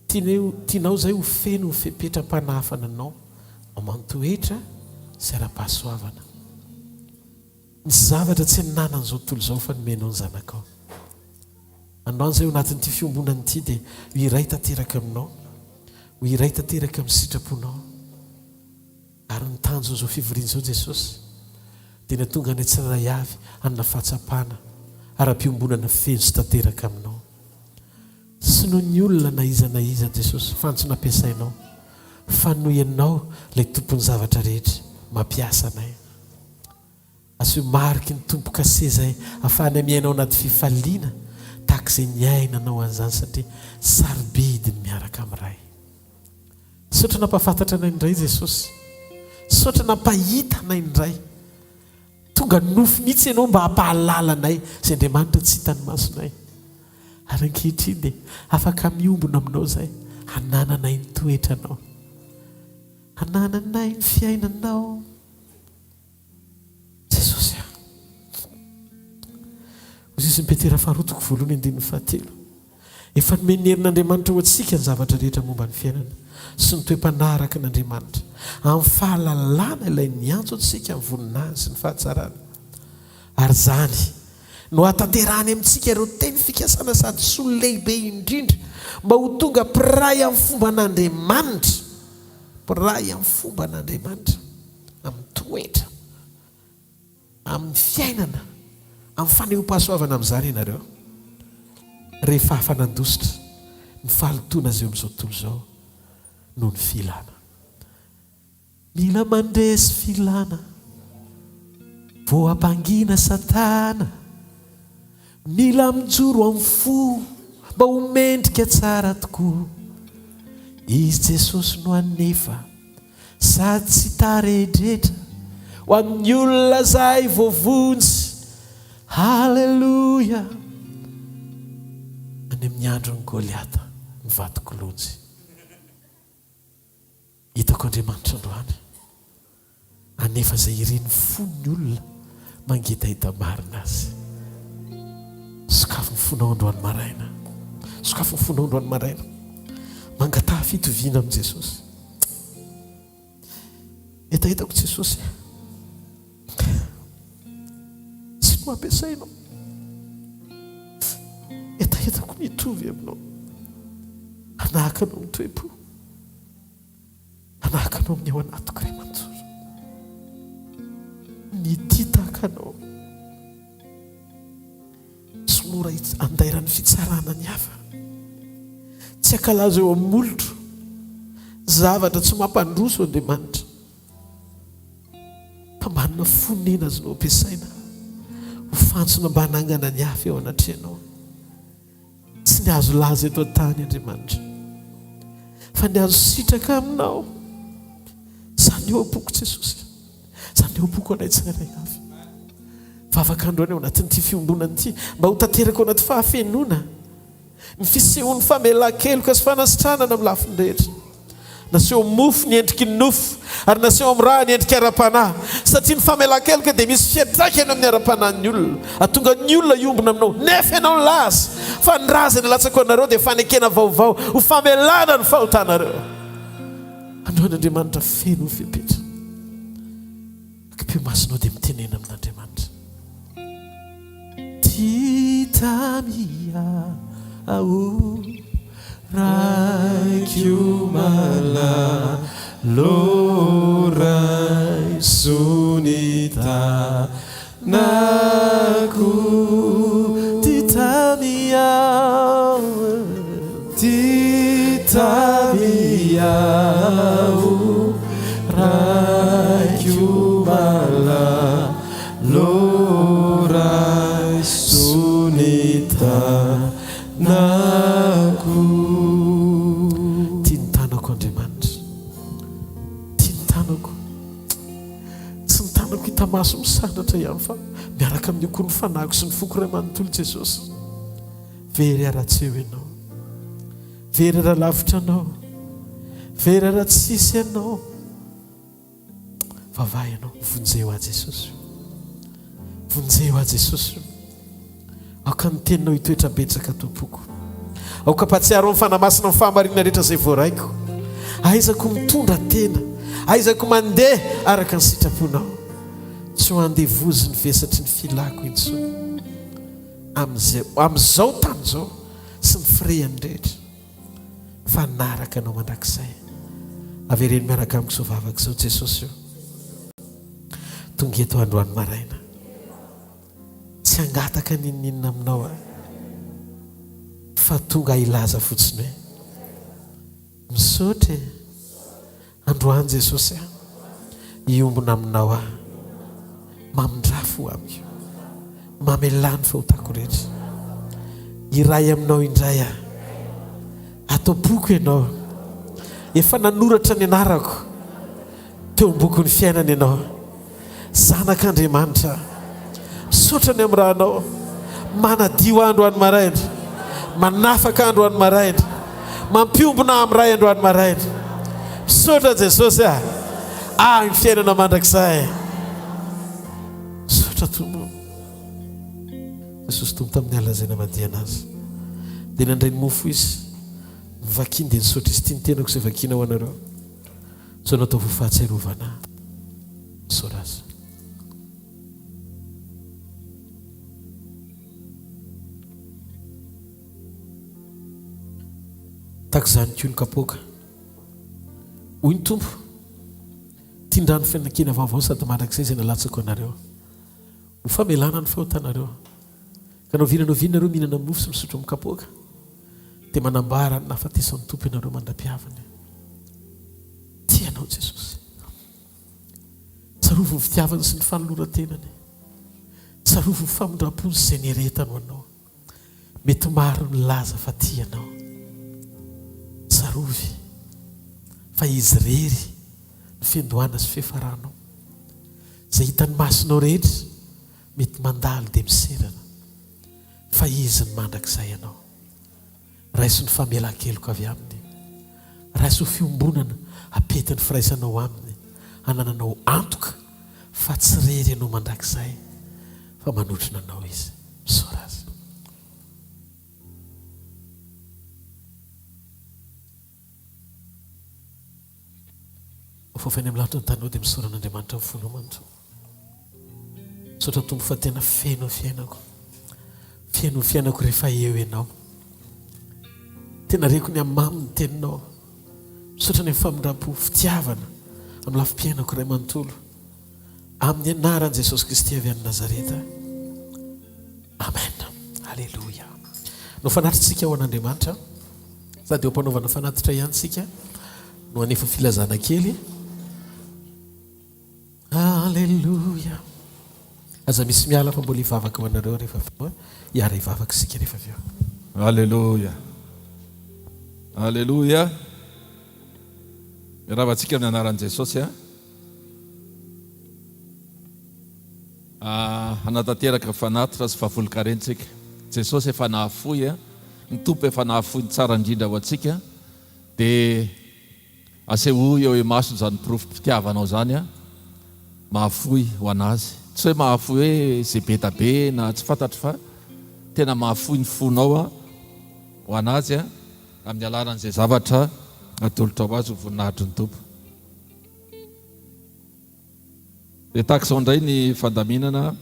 Tianay, tianao izay ho feno ny fepetram-panahafana anao aman-toetra sy ara-pahasoavana. Misy zavatra tsy ananan'izao tontolo izao fa nomenao ny zanakao. Androany izay ao anatin'ity fiombonana ity dia ho iray tanteraka aminao, ho iray tanteraka amin'ny sitraponao. Ary ny tanjon'izao fivoriana izao Jesosy dia ny hatonga anay tsirairay avy hanana fahatsapana ara-piombonana feno sy tanteraka aminao. Tsy noho ny olona na iza na iza Jesosy fantsona ampiasainao fa noho Ianao ilay Tompon'ny zavatra rehetra mampiasa anay. Asio mariky ny tombo-kase izay ahafahanay miaina ao anaty fifaliana tahaka izay niainanao an'izany satria sarobidy ny miaraka amin'ny Ray. Misaotra nampahafantatra anay indray Jesosy. Misaotra nampahita anay indray. Tonga nofo mihitsy Ianao mba hampahalala anay izay Andriamanitra tsy hitan'ny masonay. Ary ankehitriny dia afaka miombona aminao izay hanananay ny toetranao. Hanananay ny fiainanao. Jesosy a! Hoy Jesoa Petera faharoa toko voalohany andininy fahatelo, Efa nomen'ny herin'Andriamanitra ho antsika ny zavatra rehetra momba ny fiainana sy ny toe-panahy araka an'Andriamanitra, amin'ny fahalalana ilay niantso antsika amin'ny voninahiny sy ny fahatsarany. Ary izany no hahatanterahany amintsika ireo teny fikasana sady soa lehibe indrindra, mba ho tonga mpiray amin'ny fomban'Andriamanitra, mpiray amin'ny fomban'Andriamanitra. amin'ny toetra, amin'ny fiainana, amin'ny fanehoam-pahasoavana amin'izany ianareo, rehefa afa-nandositra ny fahalotoana izay eo amin'izao tontolo izao noho ny filana. Mila mandresy filana, voampangina Satana, mila mijoro amin'ny fo mba ho mendrika tsara tokoa. Izy Jesosy no hanefa. Sady tsy taredretra ho an'ny olona zay voavonjy. Haleloia! Any amin'ny andron'i Goliata ny vatokilonjy. Hitako Andriamanitra androany. Anefa izay irin'ny fon'ny olona mangetaheta marina azy. Sokafy ny fonao androany maraina. Sokafy ny fonao androany maraina. Mangataha fitoviana amin'i Jesosy. Hetahetako Jesosy. Tsy no ampiasainao. Hetahetako ny hitovy aminao. Hanahaka anao ny toe-po. Hanahaka anao amin'ny ao anatiko ray manontolo. Ny tia tahaka anao. Tsy mora andairan'ny fitsarana ny hafa. Tsy ankalaza eo amin'ny molotro. Zavatra tsy mampandroso Andriamanitra. Fa manana fonena azonao ampiasaina ho fantsona mba hanangana ny hafa eo anatrehanao. Tsy ny azo laza eto an-tany Andriamanitra, fa ny azo sitraka aminao. Izany eo am-poko Jesosy. Izany eo am-poko anay tsirairay avy. Vavaka androany ao anatin'ity fiombonana ity mba ho tanteraka ao anaty fahafenoana ny fisehoan'ny famelan-keloka sy fanasitranana amin'ny lafiny rehetra. Naseho amin'ny mofo ny endriky ny nofo, ary naseho amin'ny ra ny endrika ara-panahy. Satria ny famelan-keloka dia misy fiantraikany amin'ny ara-panahin'ny olona. Hahatonga ny olona hiombona aminao. Nefa ianao nilaza fa ny ra izay nalatsako anareo dia fanekena vaovao ho famelana ny fahotanareo. Androany Andriamanitra feno fepetra. Akipio masonao dia mitenena amin'Andriamanitra. Titamia aho Raiko malala raiso ny tanako Titamia aho Titamia aho Raiko malala raiso ny tanako. Tia ny tanako Andriamanitra. Tia ny tanako. Tsy ny tanako hita maso misandratra ihany fa miaraka amin'io koa ny fanahiko sy ny foko iray manontolo Jesosy. Very aho raha tsy eo Ianao. Very aho raha lavitra Anao. Very aho raha tsisy Ianao. Vavaha ianao, vonjeo ahy Jesosy o. Vonjeo ahy Jesosy o. Aoka ny teninao hitoetra betsaka ato am-poko. Aoka hampahatsiaro ny Fanahy Masina ny fahamarinana rehetra izay voaraiko. Ahaizako mitondra tena, ahaizako mandeha araka ny sitraponao. Tsy ho andevozin'ny vesatry ny filako intsony amin'izao tany izao sy ny firehany rehetra, fa hanaraka Anao mandrakizay. Avereno miaraka amiko izao vavaka izao, Jesosy ô, tonga eto androany maraina. Tsy hangataka n'inon'inona aminao aho fa tonga hilaza fotsiny hoe misaotra e! Androany Jesosy a! Hiombona aminao aho. Mamindrà fo amiko. Mamelà ny fahotako rehetra. Hiray aminao indray aho. Ato am-poko ianao. Efa nanoratra ny anarako teo am-bokin'ny fiainana ianao. Zanak'Andriamanitra, misaotra ny amin'ny ranao, manadio ahy androany maraina, manafaka ahy androany maraina, mampiombona ahy amin'ny Ray androany maraina. Misaotra Jesosy ah, ahy ny fiainana mandrakizay. Misaotra Tompo. Jesosy Tompo tamin'ny alina izay namadihana azy, dia nandray ny mofo izy, novakiny dia nisaotra izy, ity ny tenako izay vakiana ho anareo. Izao no ataovy ho fahatsiarovana ahy. Misaora azy. Tahaka izany koa ny kapoaka. Hoy ny Tompo, Ity ny rano fianakena vaovao sady mandrakizay izay nalatsako anareo, ho famelana ny fahotanareo. Ka na oviana na oviana nareo mihinana mofo sy misotro amin'ny kapoaka, dia manambara ny nahafatesan'ny Tompo ianareo mandra-pihaviny. Tia anao Jesosy. Tsarovy ny fitiavany sy ny fanoloran-tenany. Tsarovy ny famindram-pony sy izay nieretany ho anao. Mety maro ny milaza fa tia anao. Tsarovy fa Izy irery no fiandohana sy fiafaranao. Izay hitan'ny masonao rehetra Mety mandalo dia miserana fa Izy ny mandrakizay anao. Raiso ny famelan-keloka avy Aminy. Raiso ho fiombonana apety ny firaisanao Aminy hanananao antoka fa tsy irery ianao mandrakizay fa manotrona anao Izy. Misaora Azy. Voafaina amin'ny lanitra ny taninao dia misaora an'Andriamanitra amin'ny fonao manontolo. Misaotra Tompo fa tena feno ny fiainako. Feno ny fiainako rehefa eo Ianao. Tena reko ny hamamy ny teninao. Misaotra ny amin'ny famindram-po, fitiavana amin'ny lafim-piainako iray manontolo. Amin'ny anaran'i Jesosy Kristy avy any Nazareta. Amen. Aleloia. No fanatitsika ho an'Andriamanitra. Sady eo am-panaovana fanatitra ihany isika no hanefa filazana kely. Aleloia. Aza misy miala fa mbola hivavaka ho anareo rehefa avy eo. Hiara hivavaka isika rehefa avy eo. Aleloia. Aleloia. Miarahaba antsika amin'ny anaran'i Jesosy a. Hanatanteraka fanatitra sy fahafolon-karena isika. Jesosy efa nahafoy, ny Tompo efa nahafoy ny tsara indrindra ho antsika, dia asehoy eo imasony izany porofom-pitiavanao izany, mahafoy ho an'Azy. Tsy hoe mahafoy hoe izay be da be na tsy fantatro fa tena mahafoy ny fonao ho an'Azy amin'ny alalan'izay zavatra atolotrao Azy ho voninahitry ny Tompo. Dia tahaka izao indray ny fandaminana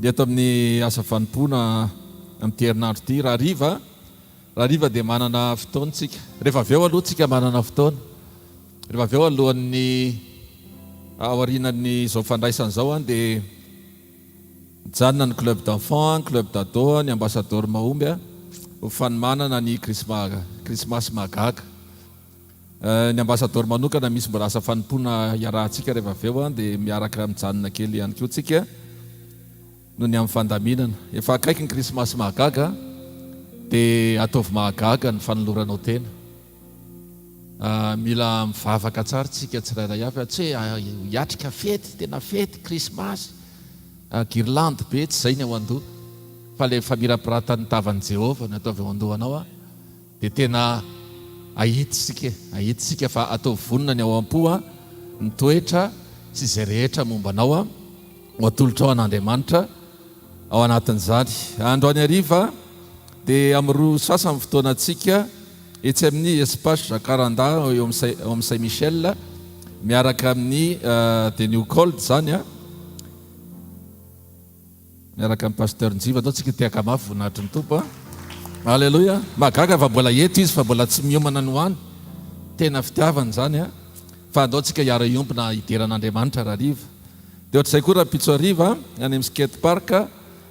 ny eto amin'ny asa fanompoana amin'ity herinandro ity. Rahariva, rahariva dia manana fotoana isika. Rehefa avy eo aloha tsika manana fotoana. Rehefa avy eo alohan'ny aorianan'ny izao fandraisana izao dia mijanona ny club d'enfants, club d'ado, ny ambassador mahomby ho fanomanana ny krismasy mahagaga. Ny ambasadaoro manokana misy mbola asa fanompoana iarahantsika rehefa avy eo dia miaraka mijanona kely ihany koa tsika noho ny amin'ny fandaminana. Efa akaiky ny krismasy mahagaga dia ataovy mahagaga ny fanoloranao tena. Mila mivavaka tsara tsika tsirairay avy, tsy hoe hiatrika fety, tena fety, krismasy, guirlande be, tsy izay ny ao an-doha fa ilay famirapiratan'ny tavan'i Jehovah no ataovy ao an-dohanao. Dia tena ahita isika e, ahita isika fa ataovy vonona ny ao am-po an, ny toetra sy izay rehetra momba anao an, ho atolotrao an'Andriamanitra ao anatin'izany. Androany hariva. dia amin'ny roa sasany fotoanantsika etsy amin'ny Espace Jacaranda eo amin'ny Saint Michel miaraka amin'ny The New Cold izany an. Miaraka amin'i Pasteur Njiva atao tsika tehaka mafy voninahitry ny Tompo a. Alléluia. Mahagaga fa mbola eto izy fa mbola tsy miomana ny ho any. Tena fitiavana izany a. Fa andao tsika hiara-hiombona hidera an'Andriamanitra rahariva. Dia ohatr'izay koa rahampitso hariva any amin'ny skate park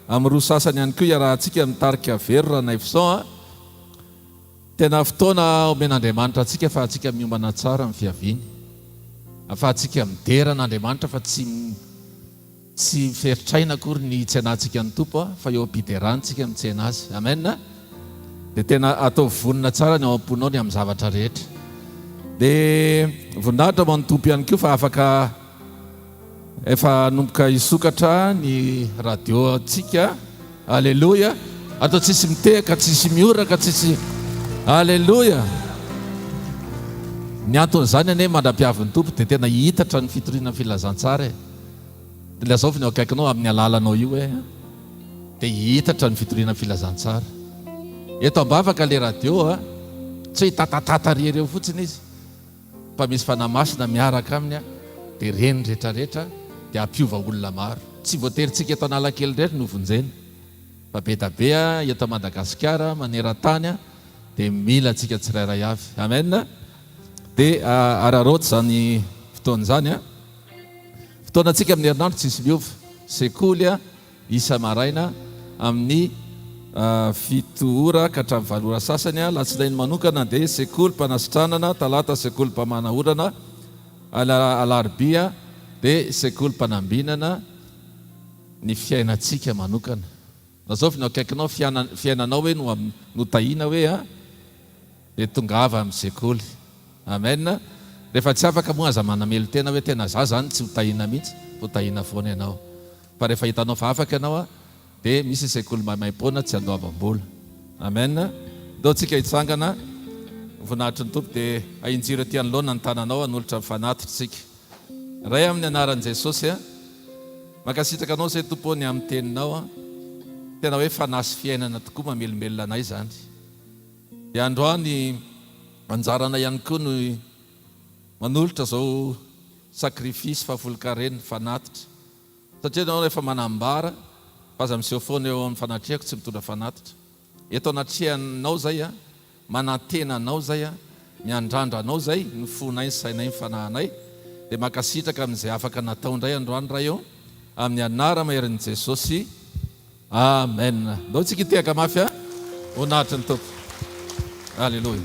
amin'ny roa sasany ihany koa hiarahantsika amin'ny tarika Vero Ranaivoson a. Tena fotoana omen'Andriamanitra antsika afahantsika miomana tsara amin'ny fiaviany. Afahantsika midera an'Andriamanitra fa tsy Tsy miferitr'aina akory ny hitsenantsika ny Tompo fa eo am-piderana tsika mitsena Azy. Amen. Dia tena ataovy vonona tsara ny ao am-ponao ny amin'ny zavatra rehetra. Dia voninahitra ho an'ny Tompo ihany koa fa afaka efa hanomboka hisokatra ny radio antsika. Aleloia. Atao tsisy mitehaka, tsisy mihoraka, tsisy. Aleloia. Ny anton'izany anie mandra-piavin'ny Tompo dia tena hihitatra ny fitoriana ny filazantsara e. Lazaovy ny eo akaikinao amin'ny alalanao io hoe dia hihitatra ny fitoriana ny filazantsara. Eto am-bavaka le radio a, tsy hoe hitatatata rery eo fotsiny izy fa misy fanahy masina miaraka aminy a, dia reny retraretra dia hampiova olona maro. Tsy voatery tsika eto Analakely irery no vonjena fa be da be eto Madagasikara, maneran-tany a, dia mila antsika tsirairay avy. Amen. Dia araraoty izany fotoana izany a. Fotoanantsika amin'ny herinandro tsisy miova. Sekoly isa-maraina amin'ny 7 ora ka hatramin'ny 8 ora sasany. Alatsinainy manokana dia sekolim-panasitranana, talata sekolim-pamahana orana, alarobia dia sekolim-panambinana ny fiainantsika manokana. Lazao ny akaikinao fiainanao hoe no tahiana hoe a. Dia tongava amin'ny sekoly. Amen. Rehefa tsy afaka moa aza manamelo-tena hoe tena za zany tsy ho tahiana mihitsy, ho tahiana foana ianao. Fa rehefa hitanao fa afaka ianao dia misy sekoly maimaimpoana tsy andoavam-bola. Amen. Ndao tsika hitsangana, voninahitry ny Tompo dia ahinjiro ety anoloana ny tananao hanolotra ny fanatitra isika. Ray amin'ny anaran'i Jesosy a. Mankasitraka anao izay Tompo ô ny amin'ny teninao a. Tena hoe fanahy sy fiainana tokoa mamelombelona anay izany. Dia androany anjaranay ihany koa ny manolotra izao sacrifice fahafolonkarena, fanatitra. Satria ianao rehefa manambara fa aza miseho foana eo amin'ny fanatrehako tsy mitondra fanatitra. Eto anatrehanao izay a, manantena anao izay a, miandrandra anao izay, ny fonay, ny sainay, ny fanahinay. Dia mankasitraka amin'izay afaka natao indray androany Ray ô, amin'ny anara-maherin'i Jesosy. Amen. Ndao tsika hitehaka mafy a. Voninahitry ny Tompo. Alléluia.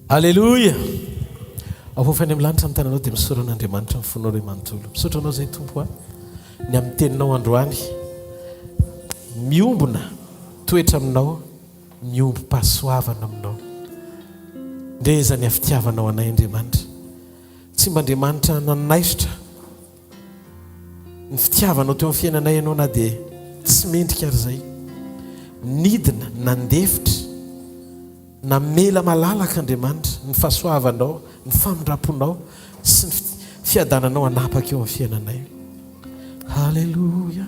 Alléluia. Avofa any amin'ny lanitra ny tananao dia misaora an'Andriamanitra ny fonao iray manontolo. Misaotra anao izay Tompo a. Ny amin'ny teninao androany. Miombona toetra aminao, miombom-pahasoavana aminao. Ndreza ny fitiavanao anay Andriamanitra. Tsy mba Andriamanitra nanaisotra Ny fitiavanao teo amin'ny fiainanay ianao na dia tsy mendrika ary izay. Nidina, nandefitra, namela malalaka Andriamanitra ny fahasoavanao, ny famindram-ponao sy ny fiadananao hanapaka eo amin'ny fiainanay. Haleloia.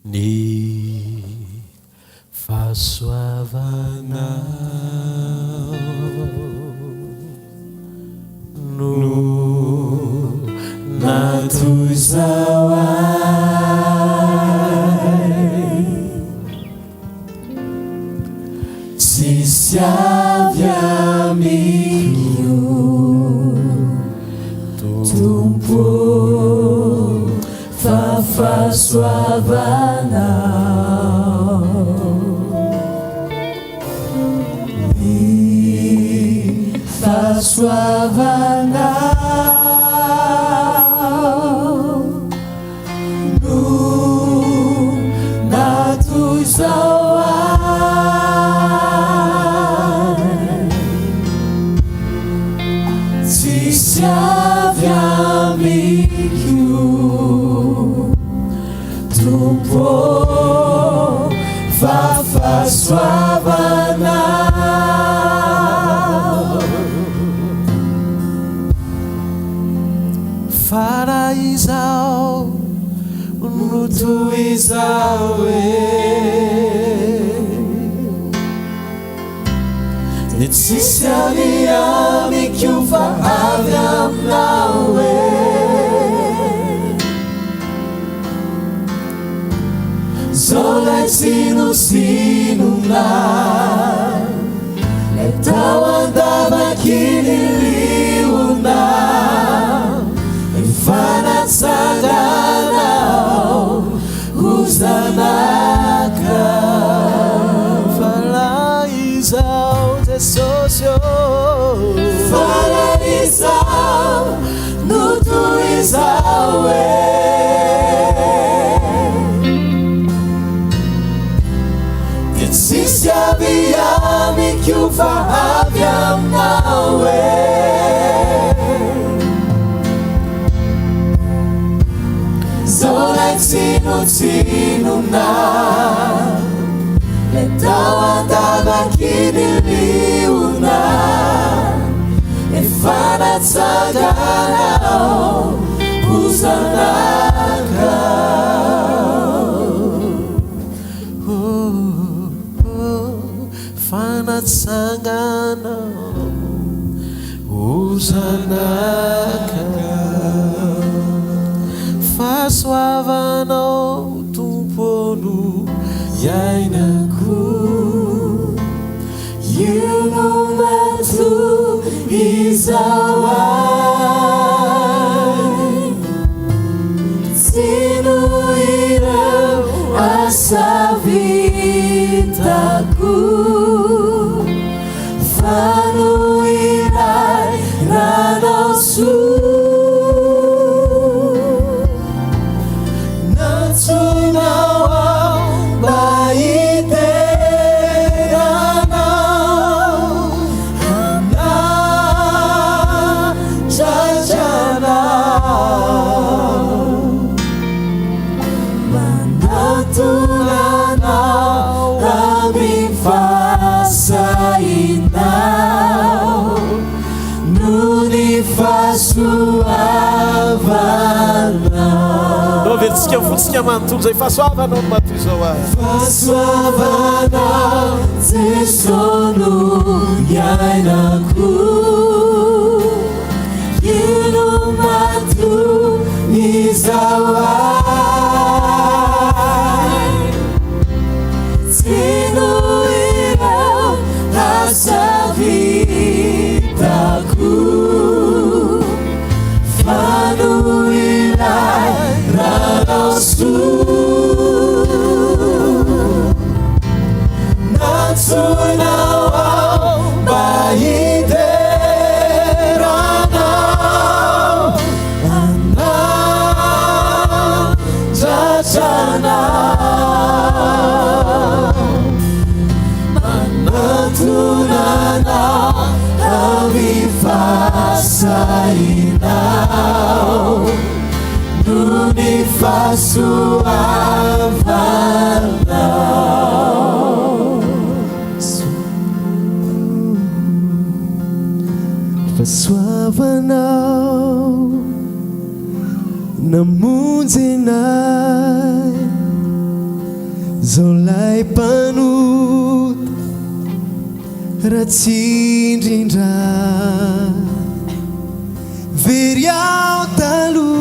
Ny fahasoavanao no natoy izao ahy. Tsisy avy amiko Tompo fa fahasoavanao Ny fahasoavanao No natoy izao ahy Tsisy avy amiko Tompo ô fa fahasoavanao Fa raha izao. izao e. Dia tsisy avy amiko fa avy aminao e. Zao lay tsinontsinona Lay tao an-davaky ny liona Efa natsanganao ho zanakao Fa raha izao Jesosy ô Fa raha izao no toy izao e Dia tsisy avy amiko fa avy aminao e Zao lay tsinontsinona Lay tao an-davaky ny liona Efa natsanganao ho zanakao. Oh, oh, fa natsanganao ho zanakao. Fahasoavanao Tompo ô no iainako. Io no mato izao ahy Tsy noho ireo asa vitako Fa noho ilay ranao soa Nantsoinao aho mba hidera Anao, hanatratra Anao, manatona Anao amim-fahasahiana Noho ny fahasoavanao. Ndao averintsika ny fontsika manontolo izay fahasoavanao no matoy izao ahy. Fahasoavanao Jeso no iainako. Io no matoy izao ahy. Tsy noho ireo asa vitako, fa noho ilay ranao soa. Nantsoinao aho mba hidera Anao, hanandratra Anao, manatona Anao amin'ny fahasahianao, noho ny fahasoavanao. Fahasoavanao namonjy anay Zao lay mpanota ratsy indrindra Very aho taloha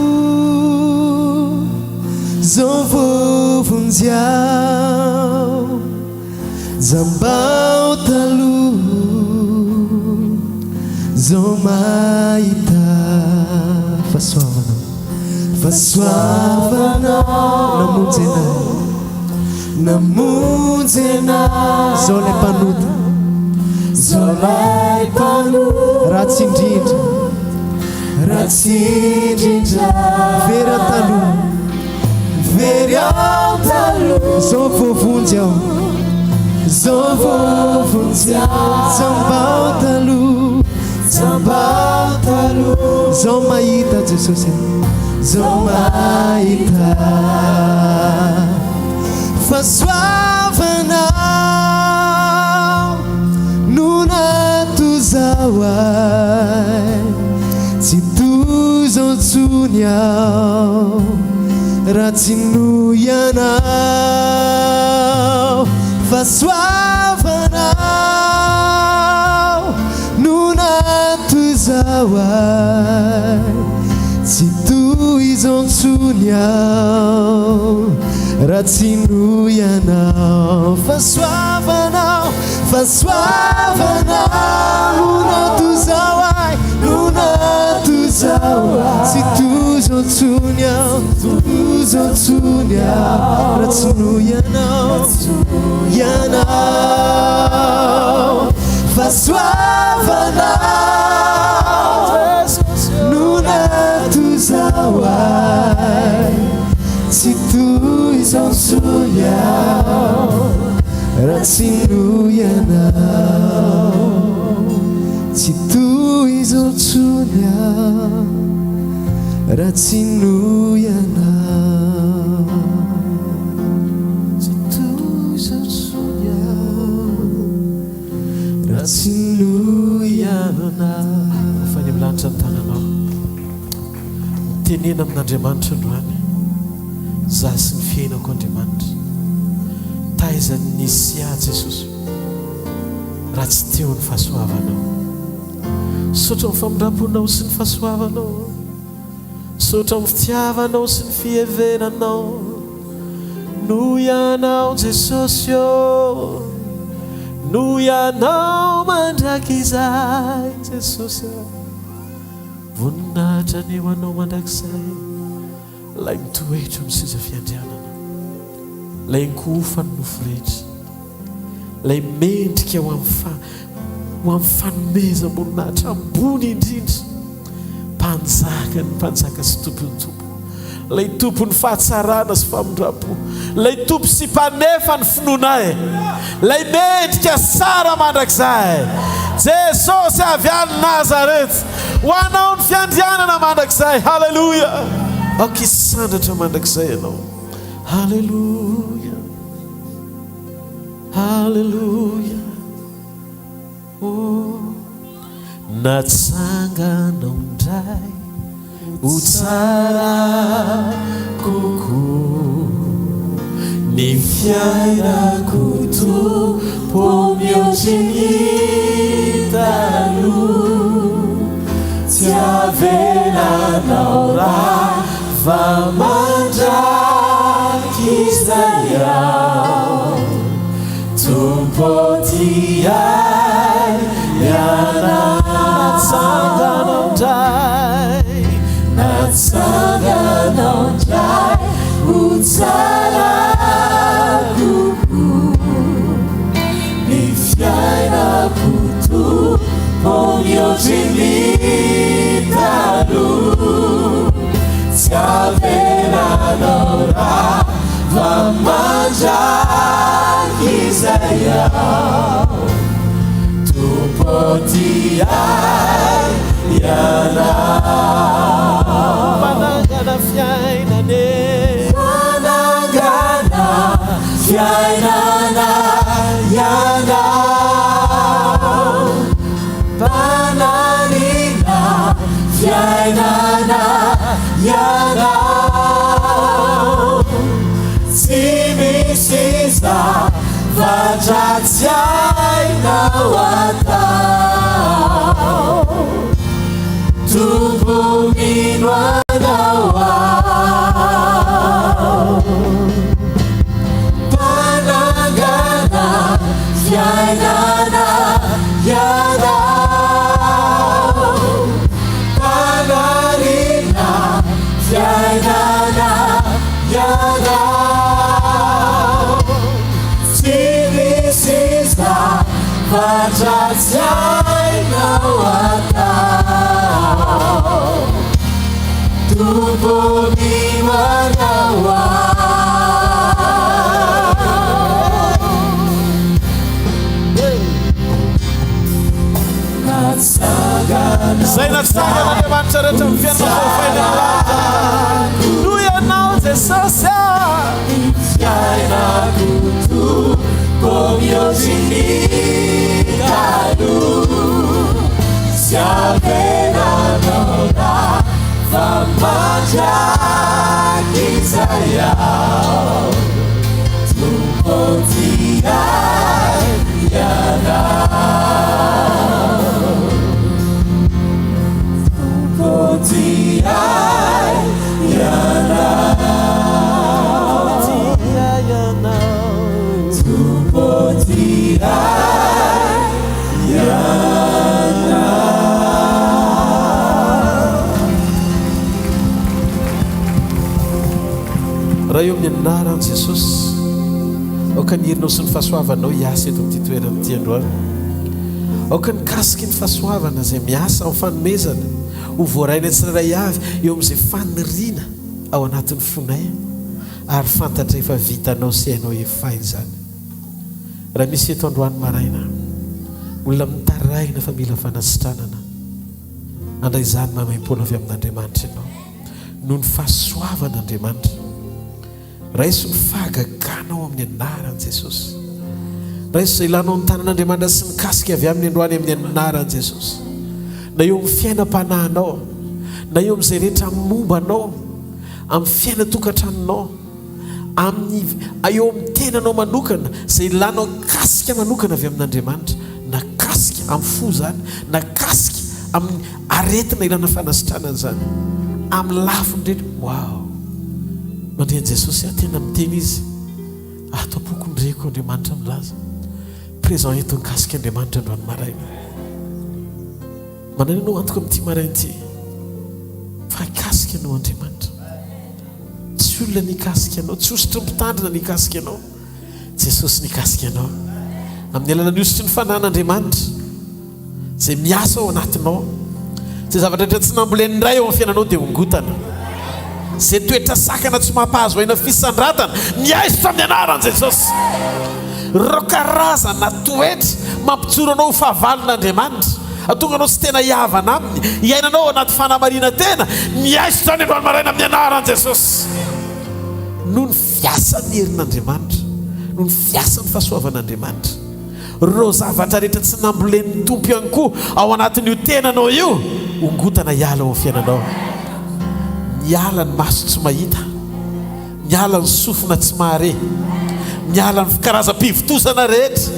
Zao voavonjy aho Jamba aho taloha Zao mahita Fahasoavana Fahasoavana Namonjy anay Namonjy anay Zao lay mpanota Zao lay mpanota Ratsy indrindra Ratsy indrindra Very aho taloha Very aho taloha Zao voavonjy aho Zao voavonjy aho Jamba aho taloha Jamba aho taloha Zao mahita Jesosy Zao mahita Fahasoavana no natozao ahy Tsy toy izao intsony aho. Raha tsy noho Ianao Fahasoavanao no natoy izao ahy Tsy toy izao intsony aho Raha tsy noho Ianao Fahasoavanao, fahasoavanao no natoy izao ahy No natoy izao ahy Tsy toy izao intsony aho Tsy toy izao intsony aho Raha tsy noho Ianao Ianao Fahasoavanao no natozao ahy Tsy toy izao intsony aho Raha tsy noho Ianao Tsy toy izao intsony aho Raha tsy noho Ianao. Tsy toy izao intsony aho raha tsy noho Ianao. Fa any amin'ny lanitra ny tananao. Mitenena amin'Andriamanitra androany. Izaho sy ny fiainako Andriamanitra. Taiza ny nisy ahy Jesosy raha tsy teo ny fahasoavanao. Misaotra amin'ny famindram-ponao sy ny fahasoavanao. Misaotra amin'ny fitiavanao sy ny fiheveranao Noho Ianao Jesosy ô Noho Ianao mandrakizay Jesosy a Voninahitra anie ho Anao mandrakizay Ilay mitoetra amin'ny seza fiandrianana Ilay ankohofan'ny nofo rehetra Ilay mendrika ho amin'ny fa ho amin'ny fanomezam-boninahitra ambony indrindra, Mpanjakan'ny mpanjaka sy Tompon'ny tompo, Ilay Tompon'ny fahatsarana sy famindram-po, Ilay Tompo sy Mpanefa ny finoanay, Ilay mendrika sy tsara mandrakizay, Jesosy avy any Nazareth, ho Anao ny fiandrianana mandrakizay. Haleloia! Aoka hisandratra mandrakizay Ianao. Haleloia! Haleloia oh Natsanganao indray ho tsara kokoa ny fiainako Tompo mihoatry ny taloha Tsy avelanao rava mandrakizay aho Tompo tia ahy Ianao Natsanganao indray Natsanganao indray ho tsara kokoa Ny fiainako Tompo mihoatry ny taloha Tsy avelanao rava mandrakizay aho Tompo tia ahy Ianao Manangana fiainana e Manangana fiainana Ianao Mpanarina fiainana Ianao Tsy misy zavatra tsy hainao atao Tompo mino Anao aho Mpanangana fiainana Ianao Mpanarina fiainana Ianao Tsy misy zavatra tsy hainao atao Tompo mino Anao aho. Izay natsangan'Andriamanitra rehetra amin'ny fiainana voafaina ny lanitra. Noho Ianao Jesosy a. Fiainako Tompo mihoatry ny taloha. Tsy avelanao rava mandrakizay. ahy aho Tompo tia ahy Ianao Tompo tia ahy Ianao Tompo tia ahy Ianao. Ray ô, amin'ny anaran'i Jesosy, aoka ny herinao sy ny fahasoavanao hiasa eto amin'ity toerana ity androany. Aoka ny kasiky ny fahasoavana izay miasa amin'ny fanomezana ho voarainay tsirairay avy eo amin'izay faniriana ao anatin'ny fonay ary fantatray fa vitanao sy hainao efaina izany. Raha misy eto androany maraina olona mitaraina fa mila fanasitranana, handray izany maimaimpoana avy amin'Andriamanitra ianao noho ny fahasoavan'Andriamanitra. Raiso ny fahagaganao amin'ny anaran'i Jesosy. Raiso izay ilanao ny tanan'Andriamanitra sy ny kasika avy aminy androany amin'ny anaran'i Jesosy. Na eo amin'ny fiainam-panahinao, na eo amin'izay rehetra momba anao, amin'ny fiainan-tokantranonao, amin'ny eo amin'ny tenanao manokana, izay ilanao kasika manokana avy amin'Andriamanitra, na kasika amin'ny fo izany, na kasika amin'ny aretina ilana fanasitranana izany, amin'ny lafiny rehetra. Wow! Mandre an'i Jesosy aho, tena miteny Izy. Ato am-poko ny reko Andriamanitra milaza. Présent eto ny kasika Andriamanitra androany maraina. Manana anao antoka amin'ity maraina ity fa hikasika anao Andriamanitra. Tsy olona nikasika anao, tsy hosotry ny mpitandrina nikasika anao. Jesosy nikasika anao. Amin'ny alalan'ny hosotry ny fanan'Andriamanitra izay miasa ao anatinao. Izay zavatra rehetra tsy nambolen'ny Ray ao amin'ny fiainanao dia hongotana. Izay toetra sakana tsy mampahazo aina fisandratana, miaisotra amin'ny anaran'i Jesosy. Ireo karazana toetra mampijoro anao ho fahavalon'Andriamanitra, hahatonga anao tsy tena hihavana Aminy, hiainanao ao anaty fanamarinan-tena, miaisotra any androany maraina amin'ny anaran'i Jesosy. Noho ny fiasan'ny herin'Andriamanitra, noho ny fiasan'ny fahasoavan'Andriamanitra, ireo zavatra rehetra tsy nambolen'ny Tompo ihany koa ao anatin'io tenanao io, hongotana hiala ao amin'ny fiainanao. Miala ny maso tsy mahita. Miala ny sofina tsy mahare. Miala ny karazam-pivontosana rehetra.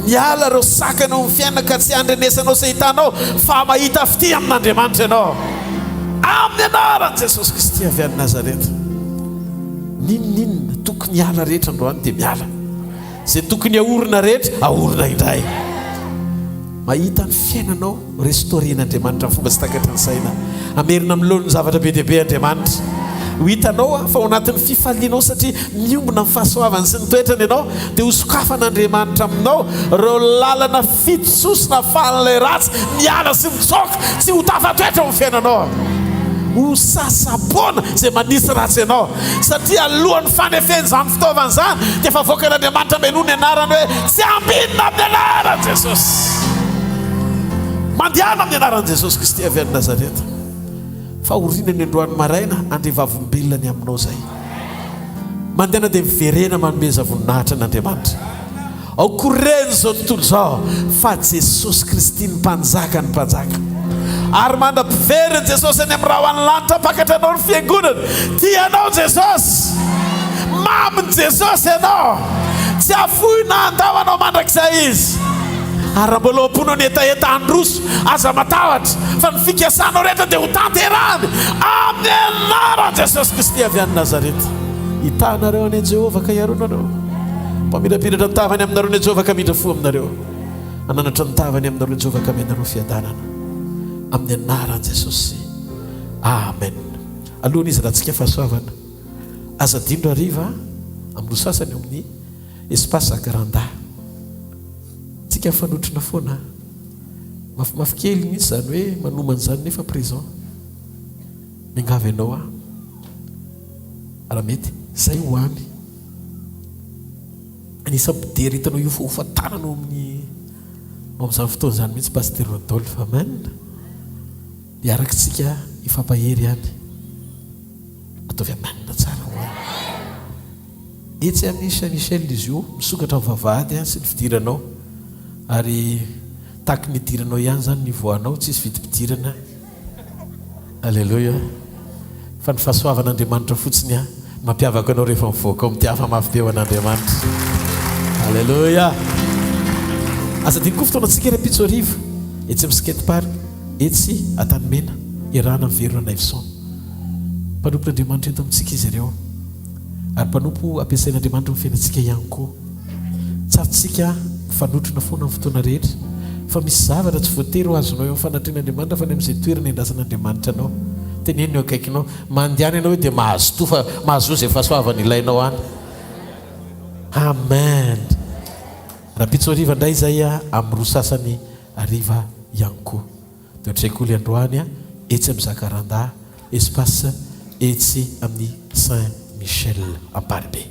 Miala ireo sakana eo amin'ny fiainana ka tsy andrenesanao sy ahitanao fa mahita fitia amin'Andriamanitra ianao. Amin'ny anaran'i Jesosy Kristy avy any Nazareta. N'inon'inona tokony hiala rehetra androany dia miala. Izay tokony haorina rehetra, haorina indray. Mahita ny fiainanao restaurer-n'Andriamanitra amin'ny fomba tsy takatry ny saina. Hamerina amin'ny laoniny zavatra be dia be Andriamanitra. Ho hitanao fa ao anatin'ny fifalianao satria miombona amin'ny fahasoavany sy ny toetrany ianao, dia hosokafan'Andriamanitra aminao ireo lalana fitososona ahafahan'ilay ratsy miala sy mitsoaka tsy ho tafatoetra ao amin'ny fiainanao. Ho sasa-poana izay manisy ratsy anao. Satria alohan'ny fanefena izany fitaovana izany dia efa avoakan'Andriamanitra mialoha ny anarany hoe tsy ambinina amin'ny anaran'i Jesosy. Mandehana amin'ny anaran'i Jesosy Kristy avy any Nazareta. Fahoriana ny androany maraina handre vavolombelona ny aminao izay. Mandehana dia miverena manomeza voninahitra an'Andriamanitra. Aoka ho ren'izao tontolo izao fa Jesosy Kristy ny Mpanjaka ny mpanjaka. Ary mandra-piverin'i Jesosy any amin'ny rahona lanitra hampakatra anao ny fiangonana. Tia anao Jesosy. Mamin'i Jesosy ianao. Tsy hafoy na handao anao mandrakizay Izy. Ary raha mbola ao am-ponao ny hetaheta handroso, aza matahotra, fa ny fikasanao rehetra dia ho tanterahany amin'ny anaran'i Jesosy Kristy avy any Nazareta. Hitahy anareo anie Jehovah ka hiaro anareo. Mpamirapiratra ny tavany aminareo anie Jehovah ka hamindra fo aminareo. Hananatra ny tavany aminareo Jehovah ka hamenareo fiadanana. Amin'ny anaran'i Jesosy. Amen. Alohan'ny hizarantsika fahasoavana, aza adino rahariva amin'ny roa sasany eo amin'ny Espace Jacaranda. Tsika mifanotrona foana. Mafimafy kely mihitsy izany hoe manomana izany nefa présent. Miangavy anao aho. Raha mety, zay ho any. Anisan'ny mpidera hitanao hiofahofa tanana ao amin'ny ao amin'izany fotoana izany mihitsy Pasitera Rodolphe. Amen. Dia araka isika hifampahery ihany. Ataovy amen tsara ho any. Etsy amin'ny Saint Michel izy io, misokatra ny vavahady sy ny fidiranao. Ary tahaky ny hidiranao ihany izany ny hivoahanao, tsisy vidim-pidirana. Aleloia! Fa ny fahasoavan'Andriamanitra fotsiny an! Mampiavaka anao rehefa mivoaka ao mitiava mafy be ho an'Andriamanitra. Aleloia. Aza adino koa fotoanantsika rahampitso hariva etsy amin'ny skate park etsy Antanimena iarahana amin'ny Vero Ranaivoson. Mpanompon'Andriamanitra eto amintsika izy ireo ary mpanompo ampiasain'Andriamanitra amin'ny fiainantsika ihany koa. Tsarotsika mifanotrona foana amin'ny fotoana rehetra fa misy zavatra tsy voatery ho azonao eo amin'ny fanatrehan'Andriamanitra fa any amin'izay toerana iandrasan'Andriamanitra anao. Teneno eo akaikinao, mandehana ianao hoe dia mahazotoa fa mahazoa izay fahasoavana ilainao any. Amen. Rahampitso hariva indray izay amin'ny roa sasany hariva ihany koa. Dia an-tsekoly androany etsy amin'ny Jacaranda Espace etsy amin'ny Saint Michel Amparibe.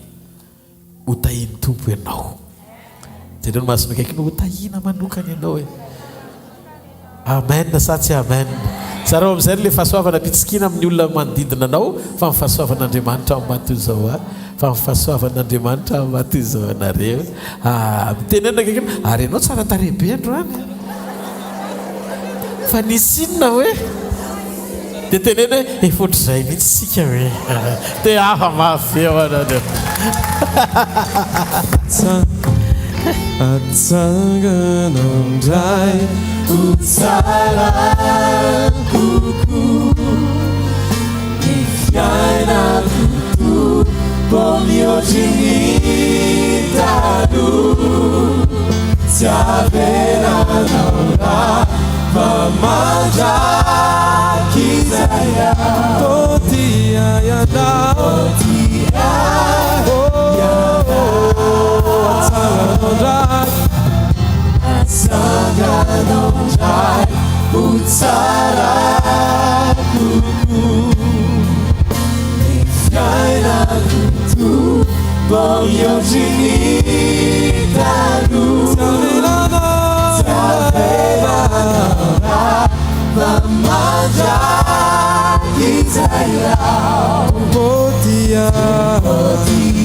Ho tahian'ny Tompo ianao. Jereo ny masony akaikinao, ho tahiana manokana ianao e. Amen sa tsy amen? Zarao amin'izay ry le fahasoavana ampitsikiana amin'ny olona manodidina anao fa ny fahasoavan'Andriamanitra amin'ny maha toy izao ahy, fa ny fahasoavan'Andriamanitra amin'ny maha toy izao anareo. Ah, mitenena akaikinao, ary ianao tsara tarehy be androany an. Fa nisy inona hoe? Dia teneno hoe efa ohatr'izay mihitsy isika hoe. Dia hafa mafy be ao anareo. Atsangana indray ho tsara kokoa ny fiainako Tompo mihoatry ny taloha. Tsy avelanao raha fa mandrakizay aho. Tô tia ianao. Tia ianao. Atsanganao ndray. Atsanganao ndray ho tsara kokoa. Ny fiainako Tompo mihoatry ny taloha. Tsy avelanao, tsy avelanao raha fa mandrakizay aho. Tompo tia, Tompo tia.